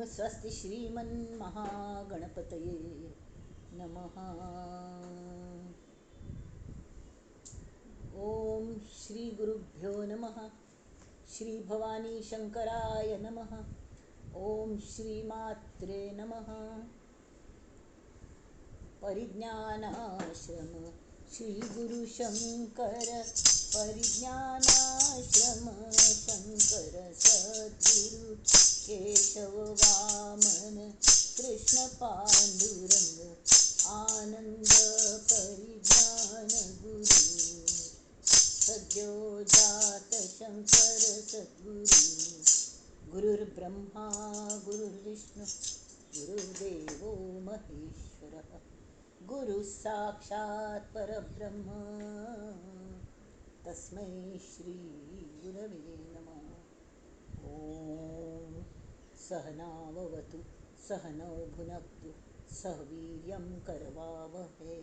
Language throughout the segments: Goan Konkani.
स्वस्ति श्रीमन्महागणपतये नमः। ॐ श्री गुरुभ्यो नमः। श्री भवानी शंकराय नमः। ॐ श्री मात्रे नमः। परिज्ञानाश्रम श्री गुरु शंकर, परिज्ञानाश्रम शंकर सद्गुरु केशव वामन कृष्ण पांडुरंग आनंद परिज्ञान गुरु सद्यो जात शंकर सद्गुरु। गुरुर्ब्रह्मा गुरुर्विष्णु गुरुर्देवो महेश्वरः, गुरु साक्षात् परब्रह्म तस्मै श्री गुरवे नमः। ॐ सहनाववतु सहनौ भुनक्तु सह वीर्यं करवावहै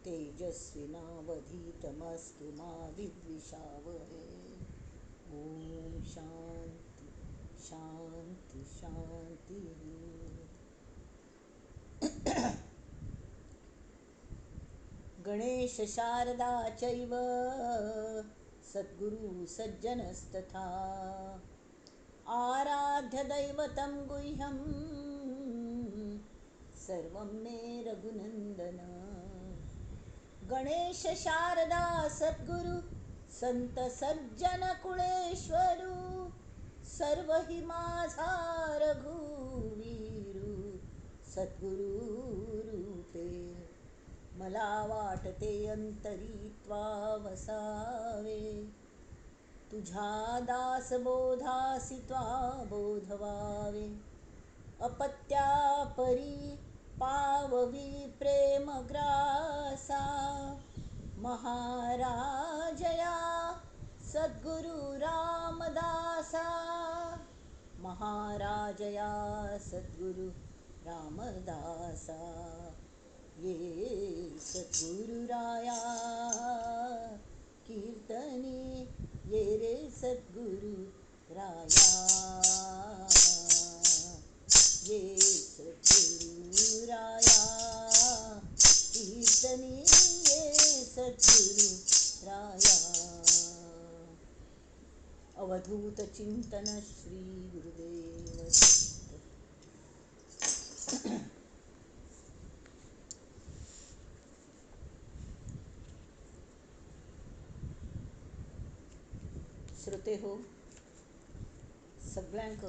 तेजस्विनावधीतमस्तु मा विद्विषावहै। ॐ शांति शांति शांति। गणेश शारदा चैव सद्गुरु सज्जनस्तथा आराध्य दैवतं गुह्यं सर्वं मे रघुनंदन। गणेश शारदा सद्गुरु संत सज्जन कुळेश्वरू सर्व हि माझा रघुवीरू सद्गुरु रूपे। मला वाटते अंतरी त्वा वसावे, तुझ्या दासबोधासी त्वा बोधवावे। अपत्या परी पाववी प्रेमग्रासा, महाराजया सद्गुरु रामदासा। महाराजया सद्गुरु रामदासा, ये सद्गुरुराया कीर्तनी ये रे सद्गुरु राया, ये सद्गुरुराया कीर्तनी ये सद्गुरु राया। अवधूत चिंतन श्री गुरुदेव दत्त। श्रोते हो, सगळ्यांक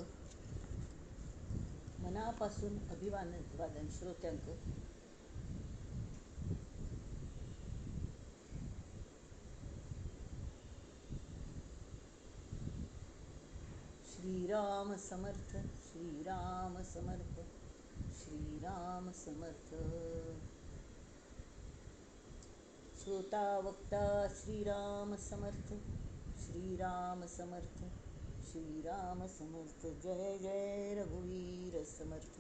मनापासून अभिवादन। श्रोत्यांक श्रीराम समर्थ, श्रीराम समर्थ, श्रीराम समर्थ। श्रोता वक्ता श्रीराम समर्थ, श्रीराम समर्थ, श्रीराम समर्थ। जय जय रघुवीर समर्थ।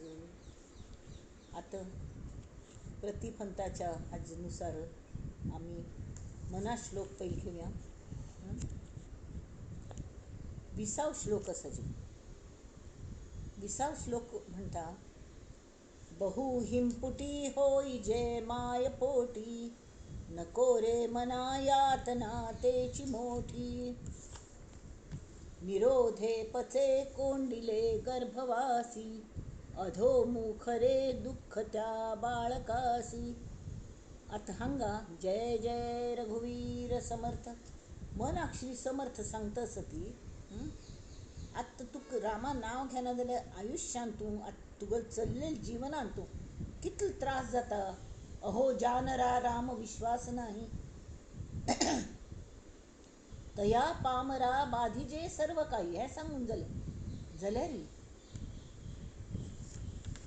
आता प्रतिफंताच्या आजनुसार आम्ही मना श्लोक पहिले घेऊया। विसाव श्लोक आसा जो विसाव श्लोक म्हणटा, बहु हिमपुटी होई जे my पोटी, नको रे मना यातना तेची मोठी। निरोधे पचे कोंडिले गर्भवासी, अधोमुख रे दुःख त्या बाळकासी। आतां हांगा जय जय रघुवीर समर्थ मनाक श्री समर्थ सांगता आसा ती। आतां तुका रामा नांव घेना जाल्यार आयुश्यान तूं आतां तुगेले चल्लेले जिवनान तूं कितलो त्रास जाता। अहो जानरा राम विश्वास नाही, तया पामरा बाधिजे सर्व काही। हें सांगून जालें जाल्यार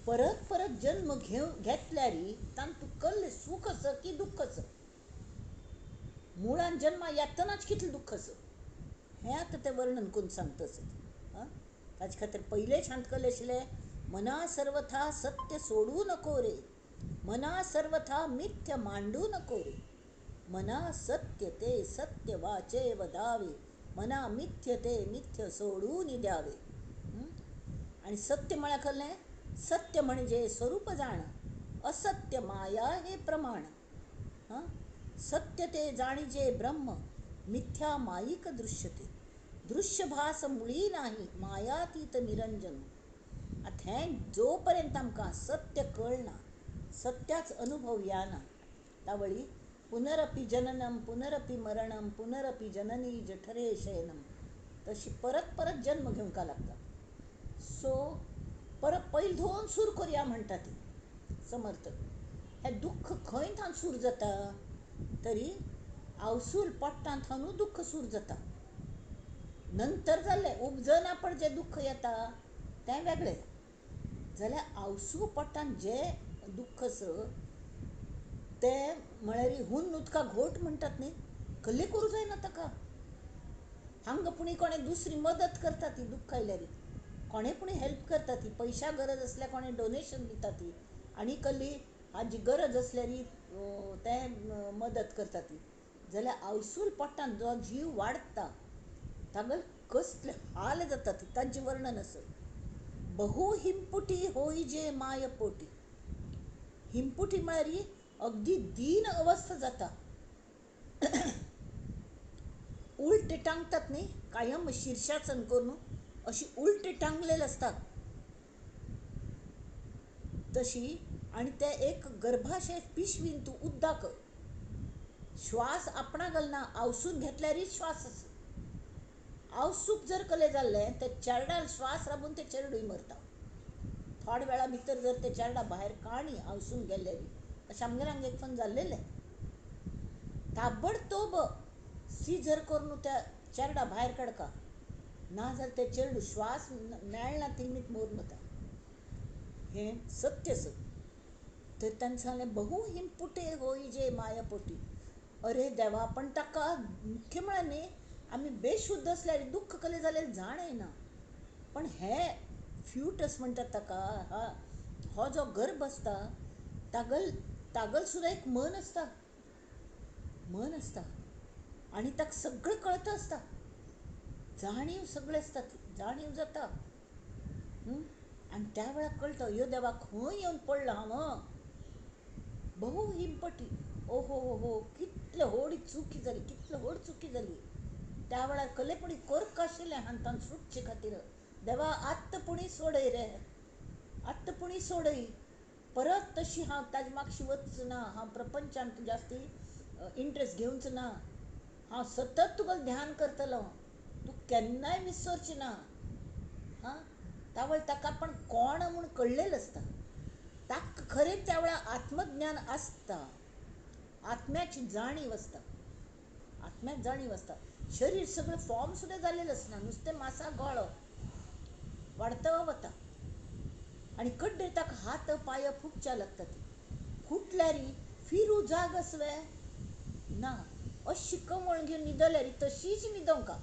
परत परत जन्म घेतल्यार तांतूं कसलें सूख आसा की दुख्ख आसा। मुळान जन्मा येतनाच कितलें दुख्ख आसा हें आतां तें वर्णन करून सांगता आसा। ताजे खातीर पयलेच हांवें कसलें आशिल्लें, मना सर्वथा सत्य सोडूं नको रे, मना सर्वथा मिथ्य मांडू नको रे। मना सत्य ते सत्य वाचे वदावे, मना मिथ्य ते मिथ्य सोडून द्यावे। आनी सत्य म्हळ्यार कसलें? सत्य म्हणजे स्वरूप जाण, असत्य माया हे प्रमाण. हां, सत्य ते जाणीजे ब्रह्म, मिथ्या माईक दृश्यते, दृश्यभास मुळी नाही, मायातीत निरंजन. आतां हें जो पर्यंत आमकां सत्य कळना, सत्याच अनुभव येना, तावळी पुनरपि जननम पुनरपि मरणम पुनरपि जननी जठरे शयनम, तशी परत परत जन्म घेवंक लागता. सो परत पयलीं धुवन सूर करया म्हणटा ती समर्थ. हें दुख्ख खंय थावन सूर जाता? तरी आवसूल पोट्टां थावनूय दुख्ख सूर जाता. नंतर जाल्लें उपजना पण जें दुख्ख येता तें वेगळें, जाल्यार आवसू पोटान जें दुख्ख आसा तें म्हळ्यार हून उदका घोट म्हणटात न्ही, कल्ली करूं जायना ताका. हांगा पुणी कोणें दुसरी मदत करता ती दुख्ख आयल्यार, कोणें पुणी हेल्प करता ती, पयशा गरज आसल्यार कोणें डोनेशन दिता ती, आनी कल्ली हाजी गरज आसल्यार तें मदत करता ती. जाल्यार आवसूल पोटान जो जीव वाडटा तागेले कसले हाल जाता ती तांचें वर्णन आसा. बहु हिमपुटी होय जे my पोटी. हिमपुटी म्हळ्यार अगदी दीन अवस्था जाता. उलटे टांगतात न्ही कायम शीर्षासन करून अशी उलटे टांगलेले आसता तशी, आनी ते एक गर्भाशय पिशवीन तूं उद्दाक श्वास आपणा घालना, आवसून घेतल्यारच श्वास आसा. आवसूक जर कले जाल्लें ते चेरडान श्वास राबून ते चेरडूय मरता. थोड्या वेळा भितर जर ते चेरडा भायर काणी आवसून गेल्ले, अशें आमगेल्या हांगा एक फोन जाल्लेलें. ताबडतोब सीजर करून त्या चेरडा भायर काडका, ना जाल्यार ते चेरडू श्वास मेळना तिमीत मरून वता. हें सत्य आसा. तर ताणें सांगलें बहु हिमपुटे होय जे मायापोटी. अरे देवा, पण ताका मुख्य म्हळ्यार न्ही आमी बेशुद्ध आसल्यार दुख्ख कले जाल्यार जाण येना, पण हे फ्युटस म्हणटात ताका, हा हो जो गर्भ आसता तागल तागल सुद्दां एक मन आसता, मन आसता आनी ताका सगळें कळता आसता, जाणीव सगळें आसता, जाणीव जाता. आनी त्या वेळार कळटा, यो देवा खंय येवन पडलो हांव. बहु हिमपटी, ओहो हो हो कितले व्हड चुकी जाली, कितले व्हड चुकी जाली. त्या वेळार कलेपणी कोर्क आशिल्लें हांतान सुटचे खातीर. देवा आत्त पुणी सोडय रे, आत्त पुणी सोडय, परत तशी हांव ताजे मागशी वच ना, हांव प्रपंचांत जास्ती इंट्रस्ट घेवच ना, हांव सतत तुका ध्यान करतलो, तूं केन्नाय विसरची ना. हां, त्या वेळार ताका पण कोण म्हूण कळ्ळेलें आसता, ताका खरें त्या वेळार आत्मज्ञान आसता, आत्म्याची जाणीव आसता, आत्म्याक जाणीव आसता. शरीर सगळें फॉर्म सुद्दां जाल्लें आसना, नुस्तें मासा गळो वाडता वता आनी कड्डेर ताका हात पांय फुटच्या लागतात. फुटल्यार फिरू जाग आसवे ना, अशी कमळ घेवन न्हिदल्यार तशीच न्हिदोंका.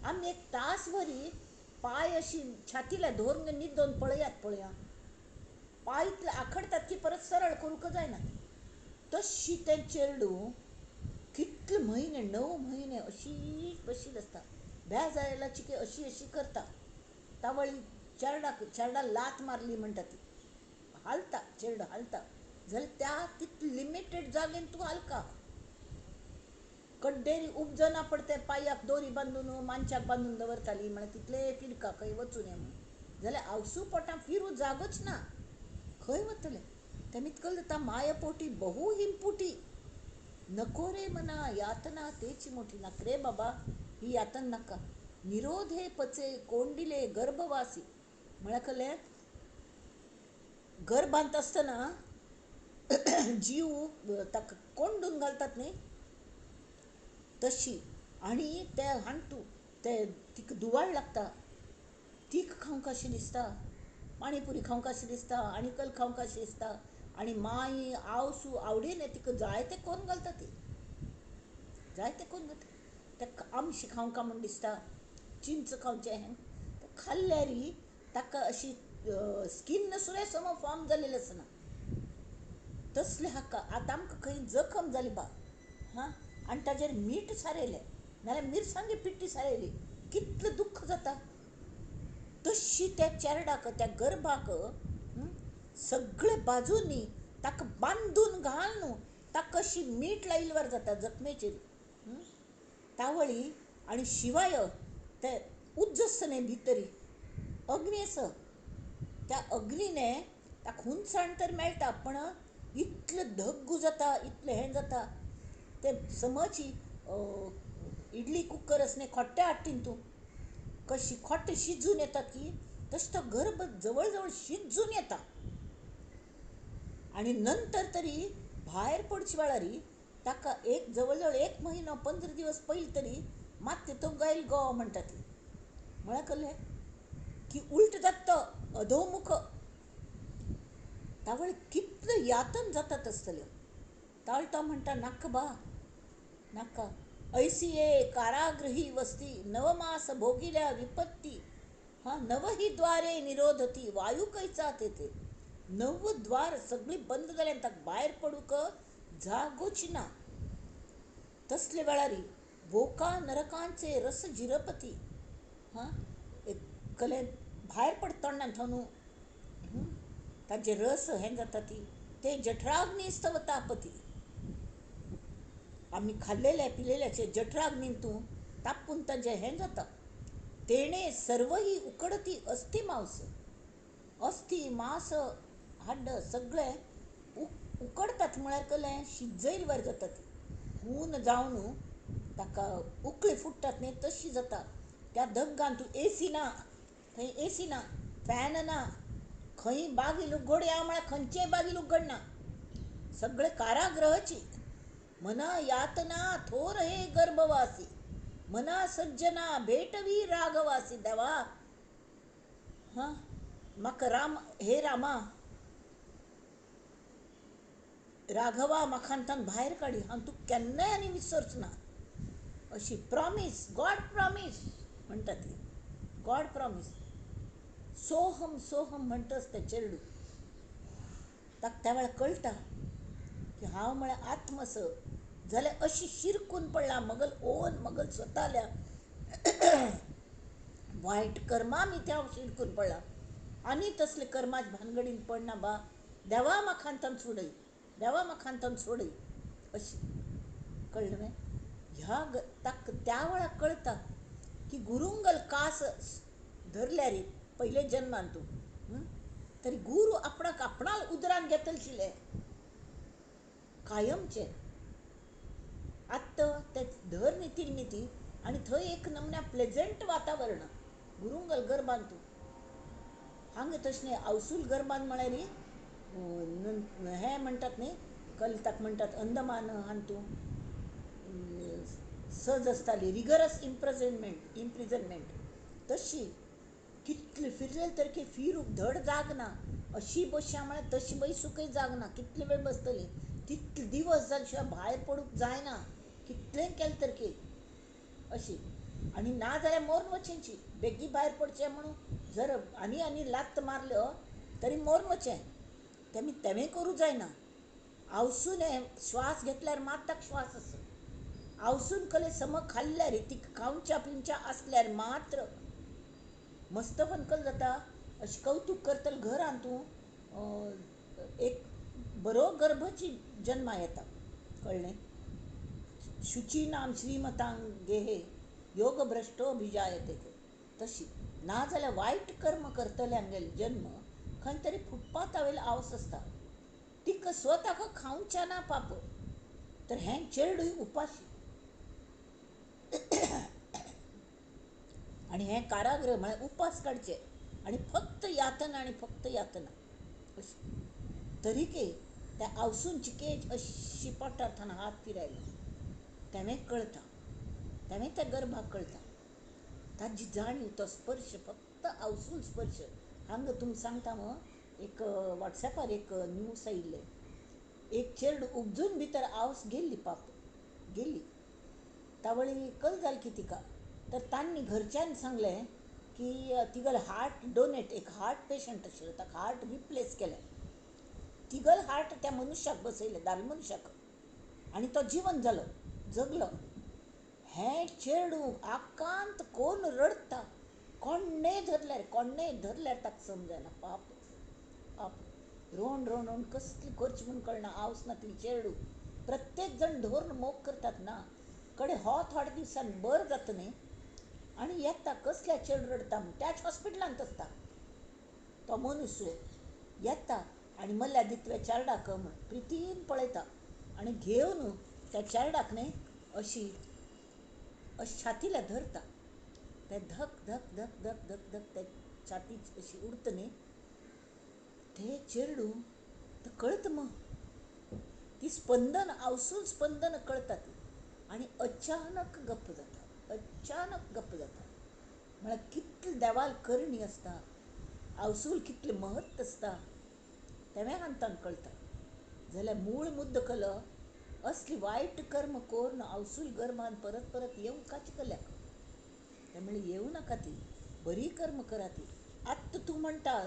आमी एक तास भरी पांय अशी छातीला धरून न्हिदोन पळयात पळया, पांय इतले आखडतात की परत सरळ करूंक जायना. तशी तें चेरडूं कितले म्हयने, 9 म्हयने अशीच बशील आसता. बेजायलाची की अशी अशी करता. तावळी चेरडाक चेरडा लात मारली म्हणटा ती, हालता चेरडो हालता जाल्यार त्या तितले लिमिटेड जागेन तूं हालका. कड्डेरी उपजना पडते पांयाक दोरी बांदून मानशाक बांदून दवरताली म्हळ्यार तितले फिरका खंय वचूं नये म्हणून, जाल्यार आवसू पोटां फिरूं जागोच ना, खंय वतले. तें इतकल जाता मायापोटी बहु हिमपुटी, नको रे मना यातना तेची मोठी. नाक रे बाबा ही यातना नाका. निरोधे पचे कोंडिले गर्भवासी म्हळ्यार कसलें, गर्भांत आसतना जीव ताका कोंडून घालतात न्ही तशी, आनी ते हांतू ते तिका दुवाळ लागता, तीख खावंक अशें दिसता, पाणीपुरी खावंक अशें दिसता, आनी कल खावंक अशें दिसता, आनी माई आवसू आवडीने तिका जायते करून घालता ती, जायते करून घालता. ताका आमशी खावंक म्हूण दिसता, चिंच खावचें, हें खाल्ल्यार ताका अशी स्कीन सुद्दां सम फॉर्म जाल्लेली आसना तसले हाका. आतां आमकां खंय जखम जाली बा, हां, आनी ताजेर मीठ सारयलें नाल्यार मिरसांगे पिट्टी सारयली, कितलें दुख्ख जाता. तशी त्या चेरडाक त्या गर्भाक सगळे बाजूंनी ताका बांदून घालून ताका अशी मीठ लायिल्ल्यार जाता जखमेचेर तावळी. आनी शिवाय ते उज्जस न्ही भितरी अग्नी आसा, त्या अग्नीने ताका हुनसाण तर मेळटा पण इतलें धग्ग जाता, इतलें हें जाता. ते समज इडली कुकर आसा न्ही, खोट्टे हाडटा तूं, कशी खोटे शिजून येता की तशें तो गर्भ जवळ जवळ शिजून येता. आनी नंतर तरी भायर पडचे वेळार ताका एक जवळ जवळ 1 म्हयनो 15 दिवस पयलीं तरी मात तो गायल गो म्हणटा ती, म्हळ्यार कळ्ळें की उल्ट जाता तो अधोमुख. तावळ कितलें यातन जाता तसलें. तावळ तो म्हणटा नाका बा नाका. ऐसी ये कारागृही वस्ती नवमास भोगिल्या विपत्ती, हा नवही द्वारे निरोधती वायू कैचा तेथे. 9 द्वार सगळी बंद जाल्यान ताका भायर पडूंक जागोची ना. तसले वेळारी वोका नरकांचे रस जिरपती, हां कले भायर पडटा तोंडान थंय तांचे रस हें जाता ती ते जठराग्निस्तव तापती. आमी खाल्लेल्या पिलेल्याचे जठराग्नीन तूं तापून तांचें हें जाता. तेणे सर्वही उकडती अस्थी मांस, अस्थी मांस हाड सगळें उकडतात म्हळ्यार कलें शिजयल्यार जाता ती हून जावन ताका उकळी फुट्टात न्ही तशी जाता. त्या धग्गान तूं एसी ना, थंय एसी ना, फॅन ना, खंय बागील उगडया म्हळ्यार खंयचेय बागील उगडना, सगळे कारागृहाची. मना यातना थोर हे गर्भवासी, मना सज्जना भेटवी राघवासी. देवा हां म्हाका राम, हे रामा राघवा म्हाका हांतून भायर काडी, हांव तुका केन्नाय आनी विसरच ना. अशी प्रॉमीस, गॉड प्रॉमीस म्हणटा ती, गॉड प्रॉमीस. सोहम सोहम म्हणटाच तें चेडूं. ताका त्या वेळार कळटा की हांव म्हळ्यार आत्मस जाल्यार अशी शिरकून पडला मगल ओन मगल स्वताल्या वायट कर्मा मी त्या शिरकून पडला आनी तसले कर्माच भानगडीन पडना बा, देवा म्हाका हांतून सोडय, देवा म्हाका हांतून सोडय अशी. कळ्ळें न्हय? ह्या ताका त्या वेळार कळटा की गुरुंगल कास धरल्यार पयले जन्मान तूं तरी गुरू आपणाक आपणाल उदरान घेतलशिल्ले कायमचे. आत्तां ते धर निती निती आनी थंय एक नमन्या प्लेजंट वातावरण गुरुंगल गर्भान तूं. हांगा तशें न्ही, आवसूल गर्भान म्हळ्यार हें म्हणटात न्ही, कल ताका म्हणटात अंदमान हातूं सज आसताली रिगरस इम्प्रिजनमेंट तशी. कितले फिरले तर की फिरूंक धड जाग ना, अशी बसया म्हळ्यार तशी बैसूंकय जाग ना, कितले वेळ बसतली, तितले दिवस जाले शिवाय भायर पडूंक जायना, कितलेंय केलें तर की अशी. आनी ना जाल्यार मोरून वचेंची, बेगी भायर पडचें म्हणून जर आनी आनी लात मारल्यो तरी मोरून वचें. तेमी तेंय करूं जायना. आवसून श्वास घेतल्यार मात ताका श्वास आसा. आवसून कले सम खाल्ल्यार ती खावच्या पिवच्या आसल्यार मात्र मस्त फनकल जाता. अशें कौतूक करतले घरान तूं एक बरो गर्भची जन्मा येता. कळ्ळें? शुचीनाम श्रीमतांग गेहे योग भ्रश्टो भिजायते तशी. ना जाल्यार वायट कर्म करतल्यांगेल जन्म खंय तरी फुटपाथा वयलो आवस आसता, तिका स्वताक खावच्या ना पाप, तर हें चेडूय उपाशी. आनी हें कारागृह म्हळ्यार उपास काडचे आनी फक्त यातना आनी फक्त यातना अशी. तरीकय त्या आवसून चिकेज अशी पोटार थावन हात फिरायलो तेणें कळटा, तेणें त्या गर्भाक कळटा ताजी जाणीव, तो स्पर्श, फक्त आवसूल स्पर्श. हांगा तुमकां सांगता मग एक वॉट्सॅपार एक न्यूज आयिल्लें, एक चेरडूं उपजून भितर आवस गेल्ली, पाप गेल्ली. तावळी कल जाल की तिका, तर तांणी घरच्यान सांगलें की तिगल हार्ट डोनेट, एक हार्ट पेशंट आशिल्लो ताका हार्ट रिप्लेस केलें, तिगल हार्ट त्या मनुष्याक बसयलें, दाल मनशाक, आनी तो जिवन जालो, जगलो. हें चेडूं आकांत कोण रडटा, कोण कोण्णेय धरल्यार, कोण्णेय धरल्यार ताका समजना. पाप पाप रोण रोण रोण कसली करची म्हूण कळना. आवस ना ती चेडू. प्रत्येक जण धरून मोग करतात ना कडे हो थोड्या दिवसान बरं जाता न्ही आनी येता कसल्या चेडू रडटा म्हूण त्याच हॉस्पिटलांत आसता तो मनीस येता आनी मल्ल्या दितवे चेरडाक म्हूण प्रितीन पळयता आनी घेवन त्या चेरडाक न्ही अशी अशी छातीला धरता. ते धक धक धक धक धक धक ते छाती अशी उरता न्ही ते चेडू तर कळत मग ती स्पंदन आवसून स्पंदन कळटा ती आनी अचानक गप्प जाता. अचानक गप्प जाता. म्हळ्यार कितली देवाल करणी आसता, आवसूल कितलें महत्व आसता तेंवें हांतान कळटा. जाल्यार मूळ मुद्दो कलो असली वायट कर्म करून आवसूल गर्भान परत परत येवकाची कल्याक. ते म्हणलें येवं नाका ती, बरी कर्म करा ती. आत्तां तूं म्हणटा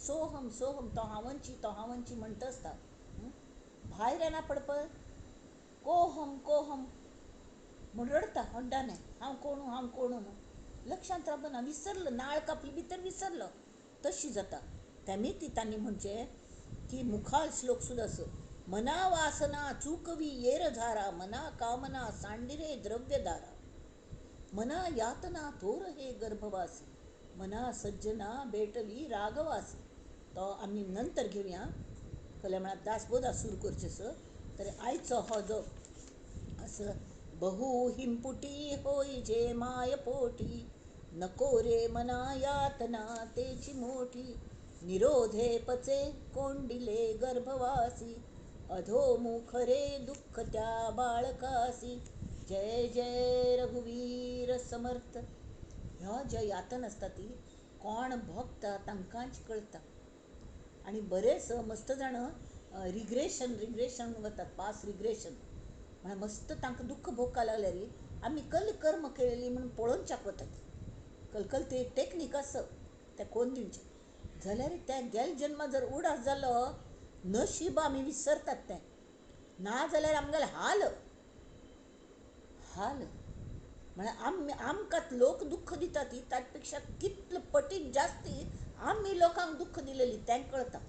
सोहम सोहम तो हांवनची तो हांवनची म्हणटा आसता, भायर येना पडपय कोहम कोहम म्हूण रडटा होड्डाने हांव कोणू हांव कोणू म्हूण. लक्षांत रावना, विसरलो, नाळ कापली भितर विसरलो तशी जाता. तेमी ती तांणी म्हणचें की मुखाल श्लोक सुद्दां असो मना वासना चुकवी येर झारा मना कामना सांडिरे द्रव्यदारा मना यातना थोर हे गर्भवासी मना सज्जना भेटवी रागवासी. तो आमी नंतर घेवया कल्या म्हळ्यार दासबोधा सुरू करचें सर. तर आयचो हो जो असो बहु हिंपुटी होय जे माय पोटी नको रे मना यातना तेची मोठी निरोधे पचे कोंडिले गर्भवासी अधोमुख रे दुःख त्या बाळकासी. जय जय रघुवीर समर्थ. ह्यो ज्यो यातन आसता ती कोण भोगता तांकांच कळटा. आनी बरेच मस्त जाण रिग्रेशन रिग्रेशन वतात, पास रिग्रेशन म्हळ्यार मस्त तांकां दुख्ख भोगपाक लागल्यार आमी कल कर्म केलेली म्हणून पळोवच्याक वतात. कलकल ते टेक्नीक आसा तें कोण दिवचें जाल्यार त्या गेल जन्मा जर उडास जालो नशीब आमी विसरतात तें, ना जाल्यार आमगेले हाल हाल. म्हळ्यार आमी आमकां लोक दुख्ख दितात ती ताचे पेक्षा कितले पटीन जास्ती आमी लोकांक दुख्ख दिलेली तें कळटा,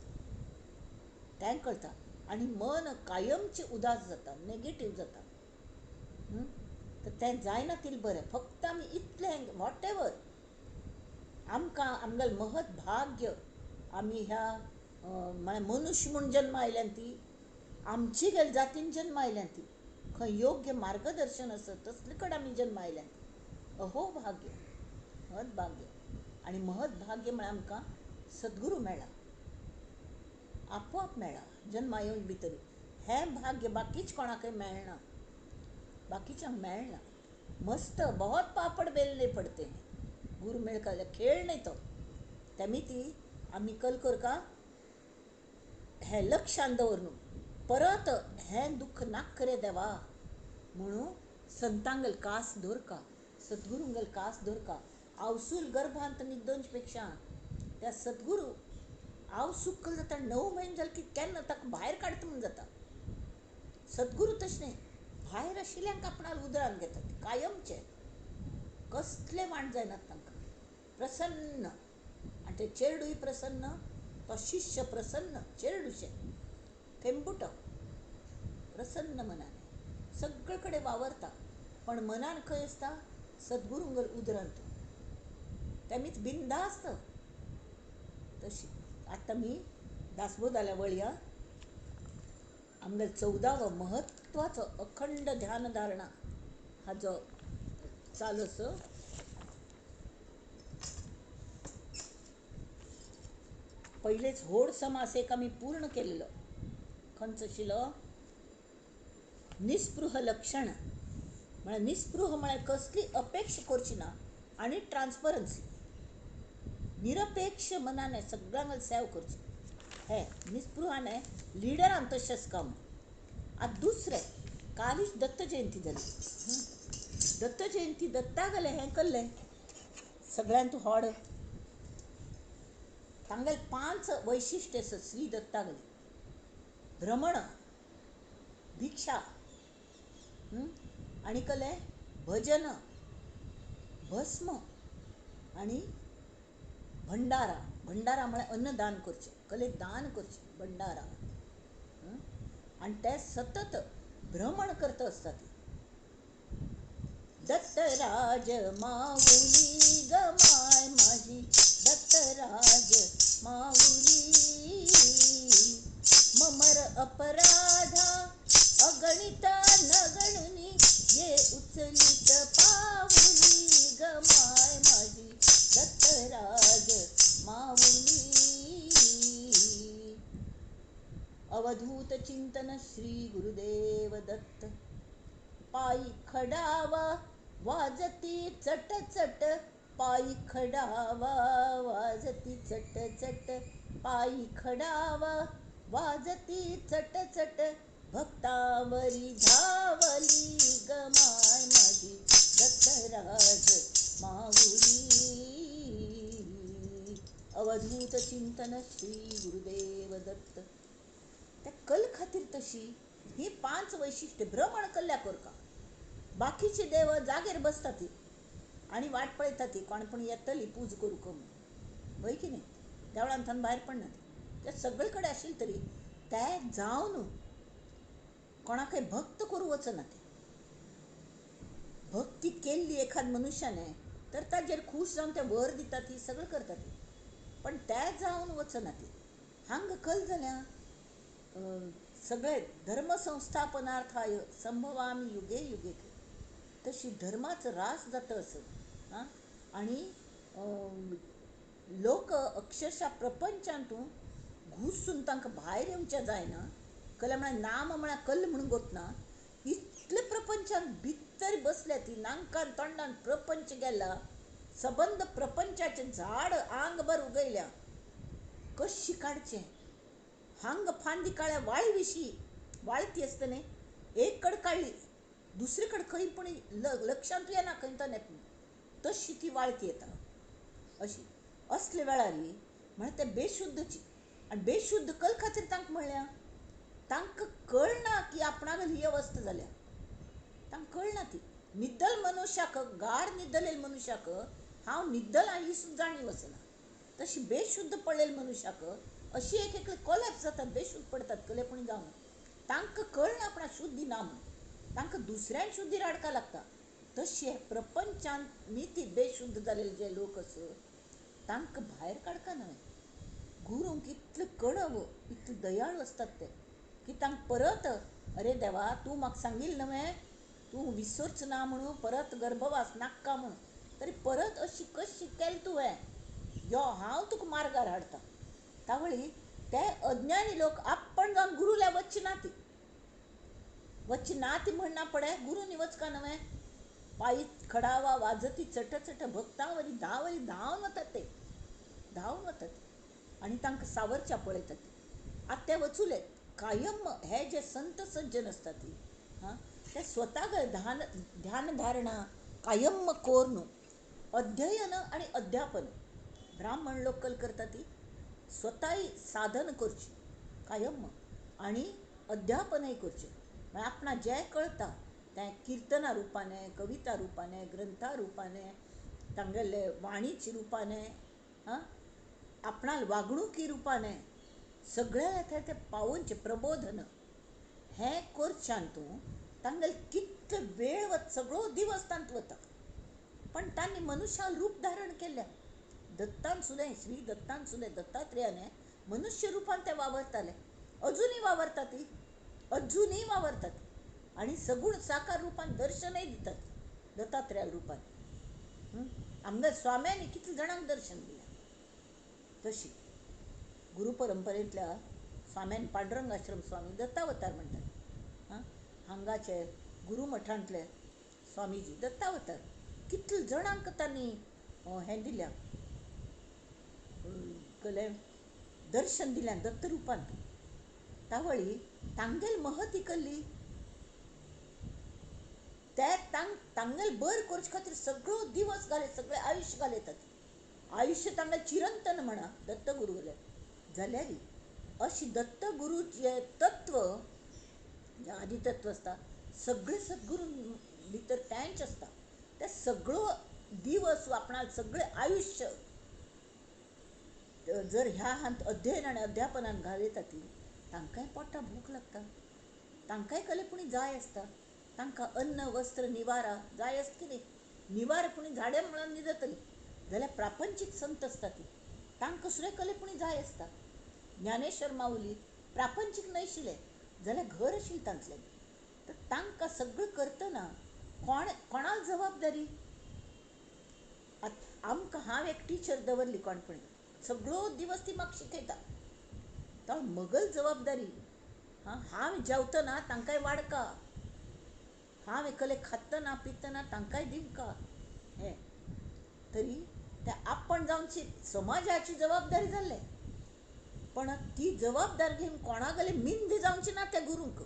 तें कळटा. आनी मन कायमचें उदास जाता, नेगेटीव जाता. तर तें जायना तितलें बरें. फक्त आमी इतलें what ever आमकां आमगेलें महत् भाग्य आमी ह्या म्हळ्यार मनुष्य म्हूण जन्म आयल्यान ती आमची गेले जातीन जन्म आयल्यान ती खंय योग्य मार्गदर्शन आसत तसले कडेन आमी जन्म आयल्यान ती अहो भाग्य, महत् भाग्य. आनी महत् भाग्य म्हळ्यार आमकां सद्गुरू मेळ्ळा, आपोआप मेळ्ळा जन्मा येवन भितर. हें भाग्य बाकीच कोणाकय मेळना, बाकीच्यांक मेळना. मस्त बहुत पापड बेलने पडते हैं गुरू मेळका खेळ न्ही तो. तेमी ती आमी कल करका हें लक्षांत दवर न्हू परत हें दुख्ख नाक रे देवा म्हणून संतांगल कास दवरका, सद्गुरूंगल कास दवरका. आवसूल गर्भांत निदोवचे पेक्षा त्या सद्गुरू हांव सुक्क जाता 9 म्हयने जाले की केन्ना ताका भायर काडटा म्हूण जाता. सद्गुरू तशें न्ही, भायर आशिल्ल्यांक आपणाक उदरान घेतात कायमचे, कसले वांट जायनात तांकां, प्रसन्न. आनी ते चेडूय प्रसन्न, तो शिष्य प्रसन्न, चेडूशें थेंबुटो प्रसन्न मनान सगळे कडेन वावरता, पण मनान खंय आसता सद्गुरूंगल उदरांत, तेमीच बिंदास्त. तशी आतां मी दासबोधाल्या वळया. आमगेलो 14वो म्हत्वाचो अखंड ध्यान धारणा हाजो चालू आसा. पयलेच व्होड समास एक आमी पूर्ण केल्लो, खंयचो आशिल्लो निस्पृह लक्षण. म्हळ्यार निस्पृह म्हळ्यार कसली अपेक्षा करची ना आनी ट्रान्सपरन्सी, निरपेक्ष मनाने सगळ्यांक सेव करची. हे निस्पृहाने लिडरान तशेंच काम. आतां दुसरें, कालीच दत्त जयंती जाली. दत्त जयंती दत्ता गेलें हें कल्लें सगळ्यांत व्हड तांगेले 5 वैशिश्ट्य आसा श्री दत्ता गेले. भ्रमण, भिक्षा, आनी कलें भजन, भस्म आनी भंडारा, भंडारा म्हळ्यार अन्नदान करचें, कले दान करचें, भंडारा. आनी ते सतत भ्रमण करता आसता ती. दत्तराज माऊली गमाय माझी, दत्तराज माऊली, ममर अपराधा अगणित नगणुनी, ये उचलित पाऊली गमाय माझी, दत्तराज माऊली. अवधूत चिंतन श्री गुरुदेव दत्त. पायी खडावा वाजती चट चट, पायी खडावा वाजती चट चट, पायी खडावा वाजती चट चट, भक्तावरी धावली गमाय माझी, दत्तराज माऊली. अवधूत चिंतन श्री गुरुदेव दत्त. त्या कल खातीर तशी ही पांच वैशिष्ट्य भ्रमण कल्ल्या कोरका. बाकीचे देव जागेर बसता ती आनी वाट पळयता ती कोण पण येतली पूज करूंक म्हणून, हय की न्ही? देवळान थंय भायर पडना ती. ते सगळे कडेन आशिल्ले तरी ते जावन कोणाकय भक्त करूं वचना ते. भक्ती केल्ली एखाद मनुष्याने तर ताजेर खूश जावन ते वर दितात, ही सगळें करतात ती, पण ते जावन वचना ती. हांगा कल जाल्या सगळे धर्म संस्थापनार्थाय संभवामी युगे युगे, तशी धर्माचो रास जाता असो. आं, आनी लोक अक्षरशः प्रपंचांतू घुसून तांकां भायर येवचें जायना. कल म्हळ्यार नाम म्हळ्यार कल म्हणून गोतना इतले प्रपंचान भितर बसल्या ती, नांकान तोंडान प्रपंच गेला, सबंद प्रपंचाचें झाड आंगभर उगयल्या. कशी काडचें? हांग फांदी काळ्या वाळी विशी वाळती आसता न्ही, एक कड काडली दुसरे कडेन खंय पूण लक्षांत येना खंय तो येता, तशी ती वाळती येता. अशी असले वेळार म्हळ्यार ते बेशुद्धची. आनी बेशुद्ध कल खातीर तांकां म्हणल्या तांकां कळना की आपणाक ही अवस्था जाल्या, तांकां कळना ती. निद्दल मनुष्याक, गाढ निद्दलेल मनुष्याक हांव निद्दल ही सुद्दां जाणीव आसना. तशी बेशुद्ध पडलेले मनुष्याक अशी एक एक कोलॅप्स जातात, बेशुद्ध पडतात कलेपणी जावन. तांकां कळना आपणा शुद्धी ना म्हणून, तांकां दुसऱ्यान शुद्धीर हाडका लागता. तशें प्रपंचान नीती बेशुद्ध जालेले जे लोक आसा तांकां भायर काडका न्हय. गुरूंक इतले कडव, इतले दयाळू आसतात ते की तांकां परत अरे देवा तूं म्हाका सांगिल्लें न्हय तूं विसरच ना म्हणून, परत गर्भवास नाका म्हणून, तरी परत अशी कशी केली तुवें, यो हांव तुका मार्गार हाडटा. तावळी ते अज्ञानी लोक आपण जावन गुरुल्या वच्चे ना ती, वच्चे ना ती म्हणना पडे गुरुनी वचका न्हय. पायी खडावा वाजती चट चट भक्तावरी धांवरी धांवन वतात ते, धांवन वतात आनी तांकां सावरच्या पळयतात. आतां ते वचुले कायम हे जे संत सज्जन आसतात ती, हां, ते स्वताक ध्यान ध्यानधारणा कायम कोरून अध्ययन आनी अध्यापन ब्राह्मण लोक कल करता ती स्वताय साधन करची कायम आनी अध्यापनय करचें. म्हळ्यार आपणाक जें कळटा तें किर्तना रुपाने, कविता रुपाने, ग्रंथा रुपाने, तांगेले वाणीच्या रुपाने, आं, आपणाल वागणुकी रुपाने सगळ्या ते पावोवचें प्रबोधन हें करच्यान तूं तांगेले कितलो वेळ वता, सगळो दिवस तांत वता. पण तांणी मनुष्यान रूप धारण केल्या. दत्तान सुद्दां, श्री दत्तान सुद्दां, दत्तात्रेयाने मनुष्य रुपान ते वावरताले, अजुनूय वावरतात ती, अजुनूय वावरतात आनी सगूण साकार रुपान दर्शनय दितात दत्तात्रेया रुपान. आमगे स्वाम्यांनी कितल्या जाणांक दर्शन दिलें. तशी गुरु परंपरेंतल्या स्वाम्यान पांडुरंग आश्रम स्वामी दत्तावतार म्हणटात. आं, हांगाचे गुरुमठांतले स्वामीजी दत्तावतार कितल्या जाणांक तांणी हें दिल्या, कले दर्शन दिल्यान दत्तरुपान. तावळी तांगेल महती कल्ली ते तांगेल बर करचे खातीर सगळो दिवस घाले, सगळें आयुश्य घालयतात. आयुश्य तांगेल चिरंतन म्हणा दत्तगुरुले. जाल्यार अशी दत्तगुरूचे तत्व जे आदितत्व आसता सगळे सद्गुरू भितर तेंच आसता. ते सगळो दिवस आपणाक सगळें आयुश्य जर ह्या हांत अध्ययन आनी अध्यापनान घालयता ती तांकांय पोटा भूक लागता, तांकांय कले पुणी जाय आसता, तांकां अन्न वस्त्र निवारा जाय आसता कितें निवार पुणी झाडां म्हणून न्हिदतली जाल्यार प्रापंचीक संत आसता ती तांकां सुद्दां कले पुणी जाय आसता. ज्ञानेश्वर माऊली प्रापंचीक न्हय आशिल्ले जाल्यार घर आशिल्लें तांतलें. तर तांकां सगळें करतना कोण कोणाक जबाबदारी? आमकां हांव एक टिचर दवरली कोणपणी सगळो दिवस ती म्हाका शिकयता, तर मगल जबाबदारी. हां, हांव जेवतना तांकांय वाडका, हांव एकले खातना पितना तांकांय दिवका, हें तरी ते आपण जावची समाजाची जबाबदारी जाल्ले. पण ती जबाबदारी घेवन कोणागले मिंद जावची ना त्या गुरूंक.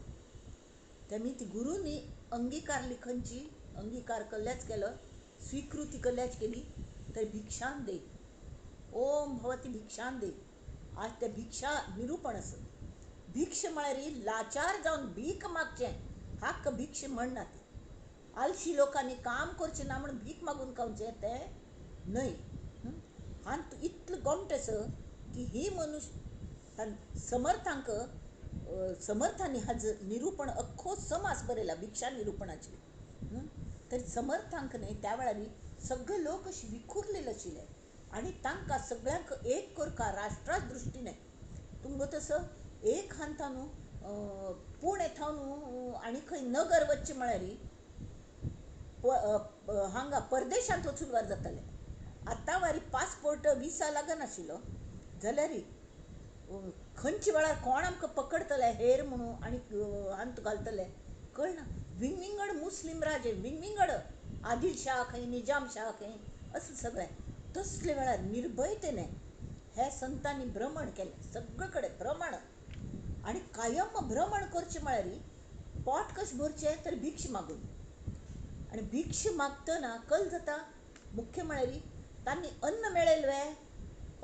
तेमी ती गुरूंनी अंगीकारली खंयची, अंगीकार कल्ल्याच केलो, स्विकृती कल्ल्याच केली, तर भिक्षान दे, ओम भवती भिक्षान दे. आज ते भिक्षा निरूपण आसा. भिक्ष म्हळ्यार लाचार जावन भीक मागचें हाका भिक्ष म्हणना. ती आलशी लोकांनी काम करचें ना म्हूण भीक मागून खावचें तें न्हय. हांत इतलो गोमट आसा की ही मनुष्य समर्थांक समर्थांनी हाज निरूपण अख्खो समास बरयला भिक्षा निरूपणाचेर. तर समर्थांक न्हय त्या वेळार सगळे लोक अशे विखुरलेले आशिल्ले आनी तांकां सगळ्यांक एक करका राष्ट्राच दृश्टीने. तुमकां तसो एक हांता न्हू पुणे थावन न्हू आनी खंय नगर वचचें म्हळ्यार हांगा परदेशांत वचून वर जातालें. आतां वारी पासपोर्ट विसा लागनाशिल्लो जाल्यार खंयचे वेळार कोण आमकां पकडटले हेर म्हणून आनी हांत घालतले कळना. विंगविंगड मुस्लीम राजे, विंगविंगड आदिल शाह खंय, निजाम शाह खंय, अशें सगळें. तसले वेळार निर्भयतेने हे संतांनी भ्रमण केलें, सगळे कडेन भ्रमण. आनी कायम भ्रमण करचें म्हळ्यार पोट कशें भरचें तर भिक्ष मागून. आनी भिक्ष मागतना कल जाता मुख्य म्हळ्यार तांणी अन्न मेळयलें वे,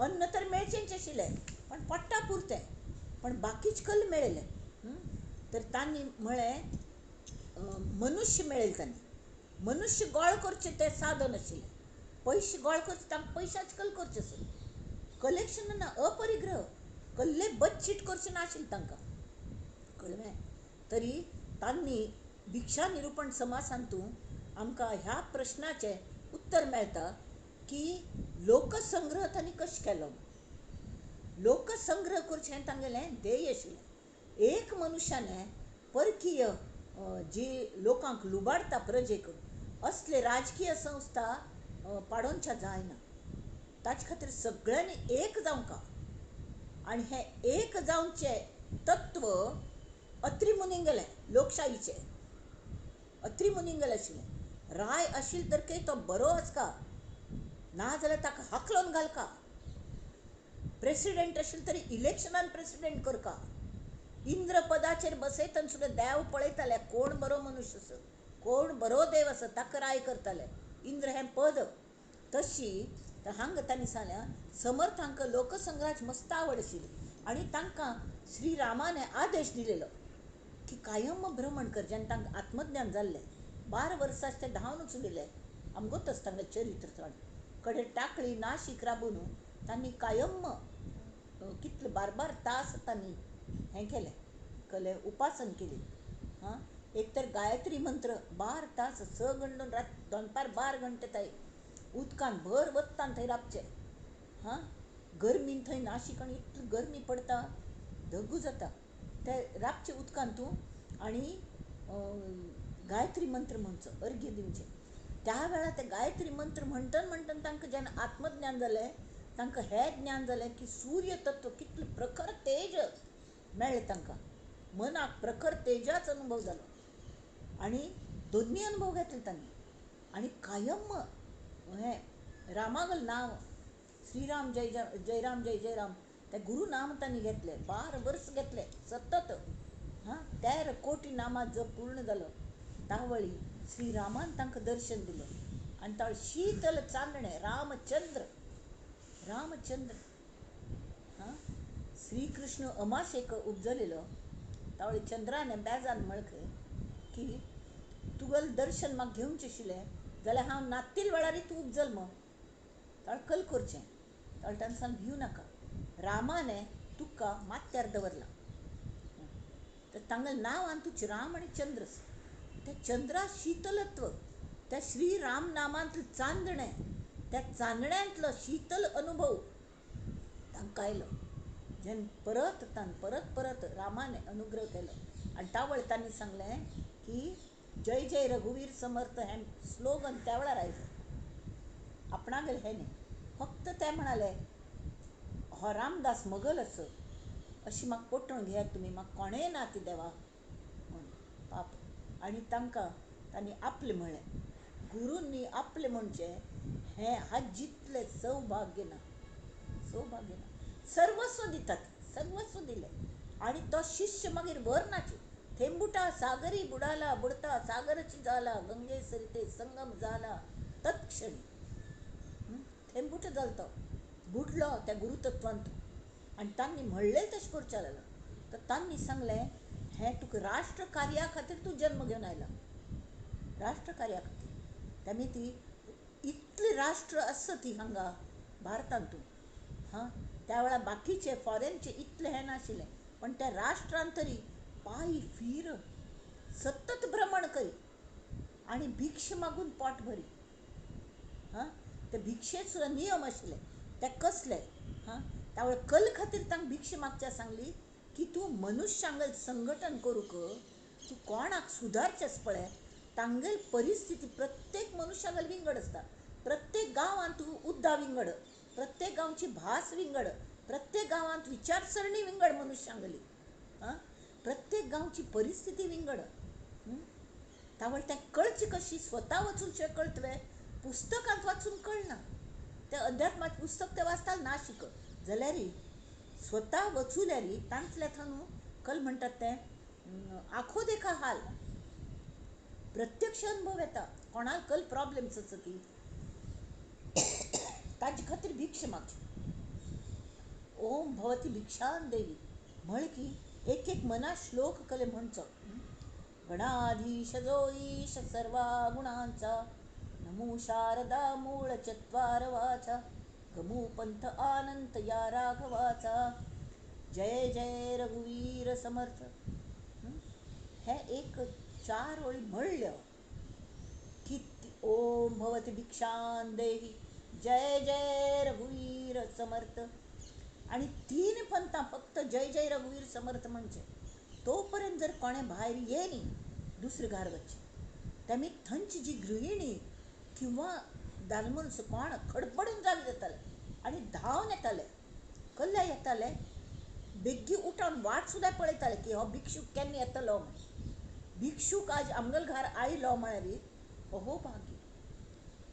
अन्न तर मेळचेंच आशिल्लें पण पोट्टा पुरतें, पण बाकीच कल मेळयलें. तर तांणी म्हळें मनुष्य मेळयलें, तांणी मनुष्य गोळ करचें तें साधन आशिल्लें. पयशे गोळ करचे तांकां पयशाच कल करचें आसलें, कलेक्शन ना, अपरिग्रह कल्ले बच्चीट करचें नाशिल्लें तांकां कळ्ळें. तरी तांणी भिक्षा निरूपण समासांतू आमकां ह्या प्रश्नाचें उत्तर मेळटा की लोकसंग्रह तांणी कशें केलो. लोकसंग्रह करचें हें तांगेलें ध्येय आशिल्लें. एक मनुष्याने परकीय जी लोकांक लुबाडता प्रजेक असले राजकीय संस्था पाडोवच्या जायना, ताचे खातीर सगळ्यांनी एक जावंका. आनी हें एक जावचें तत्व अत्री मुनींगेलें, लोकशाहीचें अत्री मुनींगेलें आशिल्लें. राय आशिल्लो तर तो बरो आसका, ना जाल्यार ताका हाकलोन घालका. प्रेसिडेंट आशिल्लो तरी इलेक्शनान प्रेसिडेंट करका. इंद्र पदाचेर बसयतना सुद्दां देव पळयताले कोण बरो मनुष्य आसा, कोण बरो देव आसा, ताका राय करताले. इंद्र हें पद. तशी तर हांगा तांणी सांगलें समर्थांक लोकसंग्रहाची मस्त आवड आशिल्ली आनी तांकां श्रीरामाने आदेश दिलेलो की कायम भ्रमण करचें. आनी तांकां आत्मज्ञान जाल्लें, 12 वर्सां ते धांवन चुलिल्ले आमगोतच तांगेलें चरित्र चड कडे टाकळी नाशीक राबून तांणी कायम कितले 12-12 तास तांणी हें केलें, कले उपासन केली. हां, एक तर गायत्री मंत्र 12 तास 6 घंटे रात दनपार 12 घंटे थंय उदकान भर वत्तान थंय राबचें. हां, गरमीन थंय नाशिक आनी इतली गरमी पडटा धगू जाता, ते राबचे उदकान तूं आनी गायत्री मंत्र म्हणचो, अर्घ्य दिवचें. त्या वेळार ते गायत्री मंत्र म्हणटन म्हणटन तांकां जेन्ना आत्मज्ञान जालें, तांकां हें ज्ञान जालें की सूर्य तत्व कितलें प्रखर तेज मेळ्ळें तांकां, मनाक प्रखर तेजाचो अनुभव जालो. आनी दोन्ही अनुभव घेतले तांणी. आनी कायम हें रामागल नांव श्रीराम जय जय जय राम जय जय राम ते गुरु नाम तांणी घेतलें, 12 वर्स घेतलें सतत. हां, 13 कोटी नामां जप पूर्ण जालो. तावळी श्रीरामान तांकां दर्शन दिलें आनी तावळी शीतल चांदणें रामचंद्र रामचंद्र. हां, श्रीकृष्ण अमाशेक उपजलेलो. तावळी चंद्राने बेजान म्हळें की तुगेलें दर्शन म्हाका घेवचें आशिल्लें जाल्यार हांव नातील वेळारय तूं उपजल म्हण. तावळ कल करचें. तावळ ताणें सांगलें भिवू नाका, रामाने तुका माथ्यार दवरला. तर तांगेलें नांव आनी राम आनी चंद्र. त्या चंद्रा शीतलत्व, त्या श्री राम नामांतलें चांदणें, त्या चांदण्यांतलो शीतल अनुभव तांकां आयलो. जेन्ना परत तान परत परत रामाने अनुग्रह केलो आनी त्या वेळार तांणी सांगलें की जय जय रघुवीर समर्थ हें स्लोगन त्या वेळार आयलें. आपणागेर हें न्ही, फक्त ते म्हणाले हो रामदास मगल आस अशी म्हाका पोटण घेयात तुमी, म्हाका कोणें ना ती देवा म्हूण पाप. आनी तांकां तांणी आपलें म्हणलें. गुरूंनी आपलें म्हणचें हें हाजितलें सौभाग्य ना, सौभाग्य ना. सर्वस्व दितात, सर्वस्व दिलें आनी तो शिष्य मागीर व्हरनाची. थेंबुटा सागरी बुडाला बुडता सागरची जाला गंगे सरिते संगम जाला तत्क्षणी. थेंबुट जालो तो, बुडलो त्या गुरुतत्वांत आनी तांणी म्हणलें तशें करचें लागलो. तर तांणी सांगलें हें तुका राष्ट्र कार्या खातीर तूं जन्म घेवन आयला, राष्ट्र कार्या खातीर. तेमी ती इतली राष्ट्र आसा ती हांगा भारतांतू. हां, त्या वेळार बाकीचे फॉरेनचे इतलें हें नाशिल्लें, पण त्या राष्ट्रान तरी पांय फिर सतत भ्रमण करी आनी भिक्ष मागून पोट भरी. हां, ते भिक्षेक सुद्दां नियम आशिल्ले, ते कसले? हां, त्या वेळार कल खातीर तांकां भिक्षा मागच्या सांगली की तूं मनुष्यांगेल संघटन करूंक तूं कोणाक सुदारचेंच पळय, तांगेल परिस्थिती प्रत्येक मनुष्यागेल विंगड आसता. प्रत्येक गांवांत तूं उद्दा विंगड, प्रत्येक गांवची भास विंगड, प्रत्येक गांवांत विचारसरणी विंगड मनुष्यांगेली. हां, प्रत्येक गांवची परिस्थिती विंगड. त्या वेळार तें कळची कशी? स्वता वचून शें कळटलें, पुस्तकांत वाचून कळना. तें अध्यात्माचें पुस्तक तें वाचतालें ना शिक जाल्यार स्वता वचूल्यार तांतल्या न्हू कल म्हणटात तें आखो देखा हाल, प्रत्यक्ष अनुभव येता. कोणाक कल प्रॉब्लेम्स आसा ती ताजे खातीर भिक्षा मागची. ओम भवती भिक्षान देवी म्हळ की एक एक मना श्लोक कले म्हणचो. गणाधीश जो ईश सर्वा गुणांचा नमो शारदा मूळ चत्वार वाचा गमू पंथ आनंत या राघवाचा जय जय रघुवीर समर्थ. हे एक चार ओळी म्हणल्यो की ओम भवती भिक्षान देही जय जय रघुवीर समर्थ. आनी तीन पंथां फक्त जय जय रघुवीर समर्थ म्हणचे. तोपर्यंत जर कोणें भायर ये न्ही दुसरें घर वचचें, तेमी थंयची जी गृहिणी किंवा दालमून्स कोण खडबडून जागे जाताले आनी धांवन येताले, कल्ले येताले, बेग्गी उठून वाट सुद्दां पळयताले की हो भिक्षूक केन्ना येतलो म्हण. भिक्षूक आज आमगेले घर आयलो म्हळ्यार अहो भाग्य,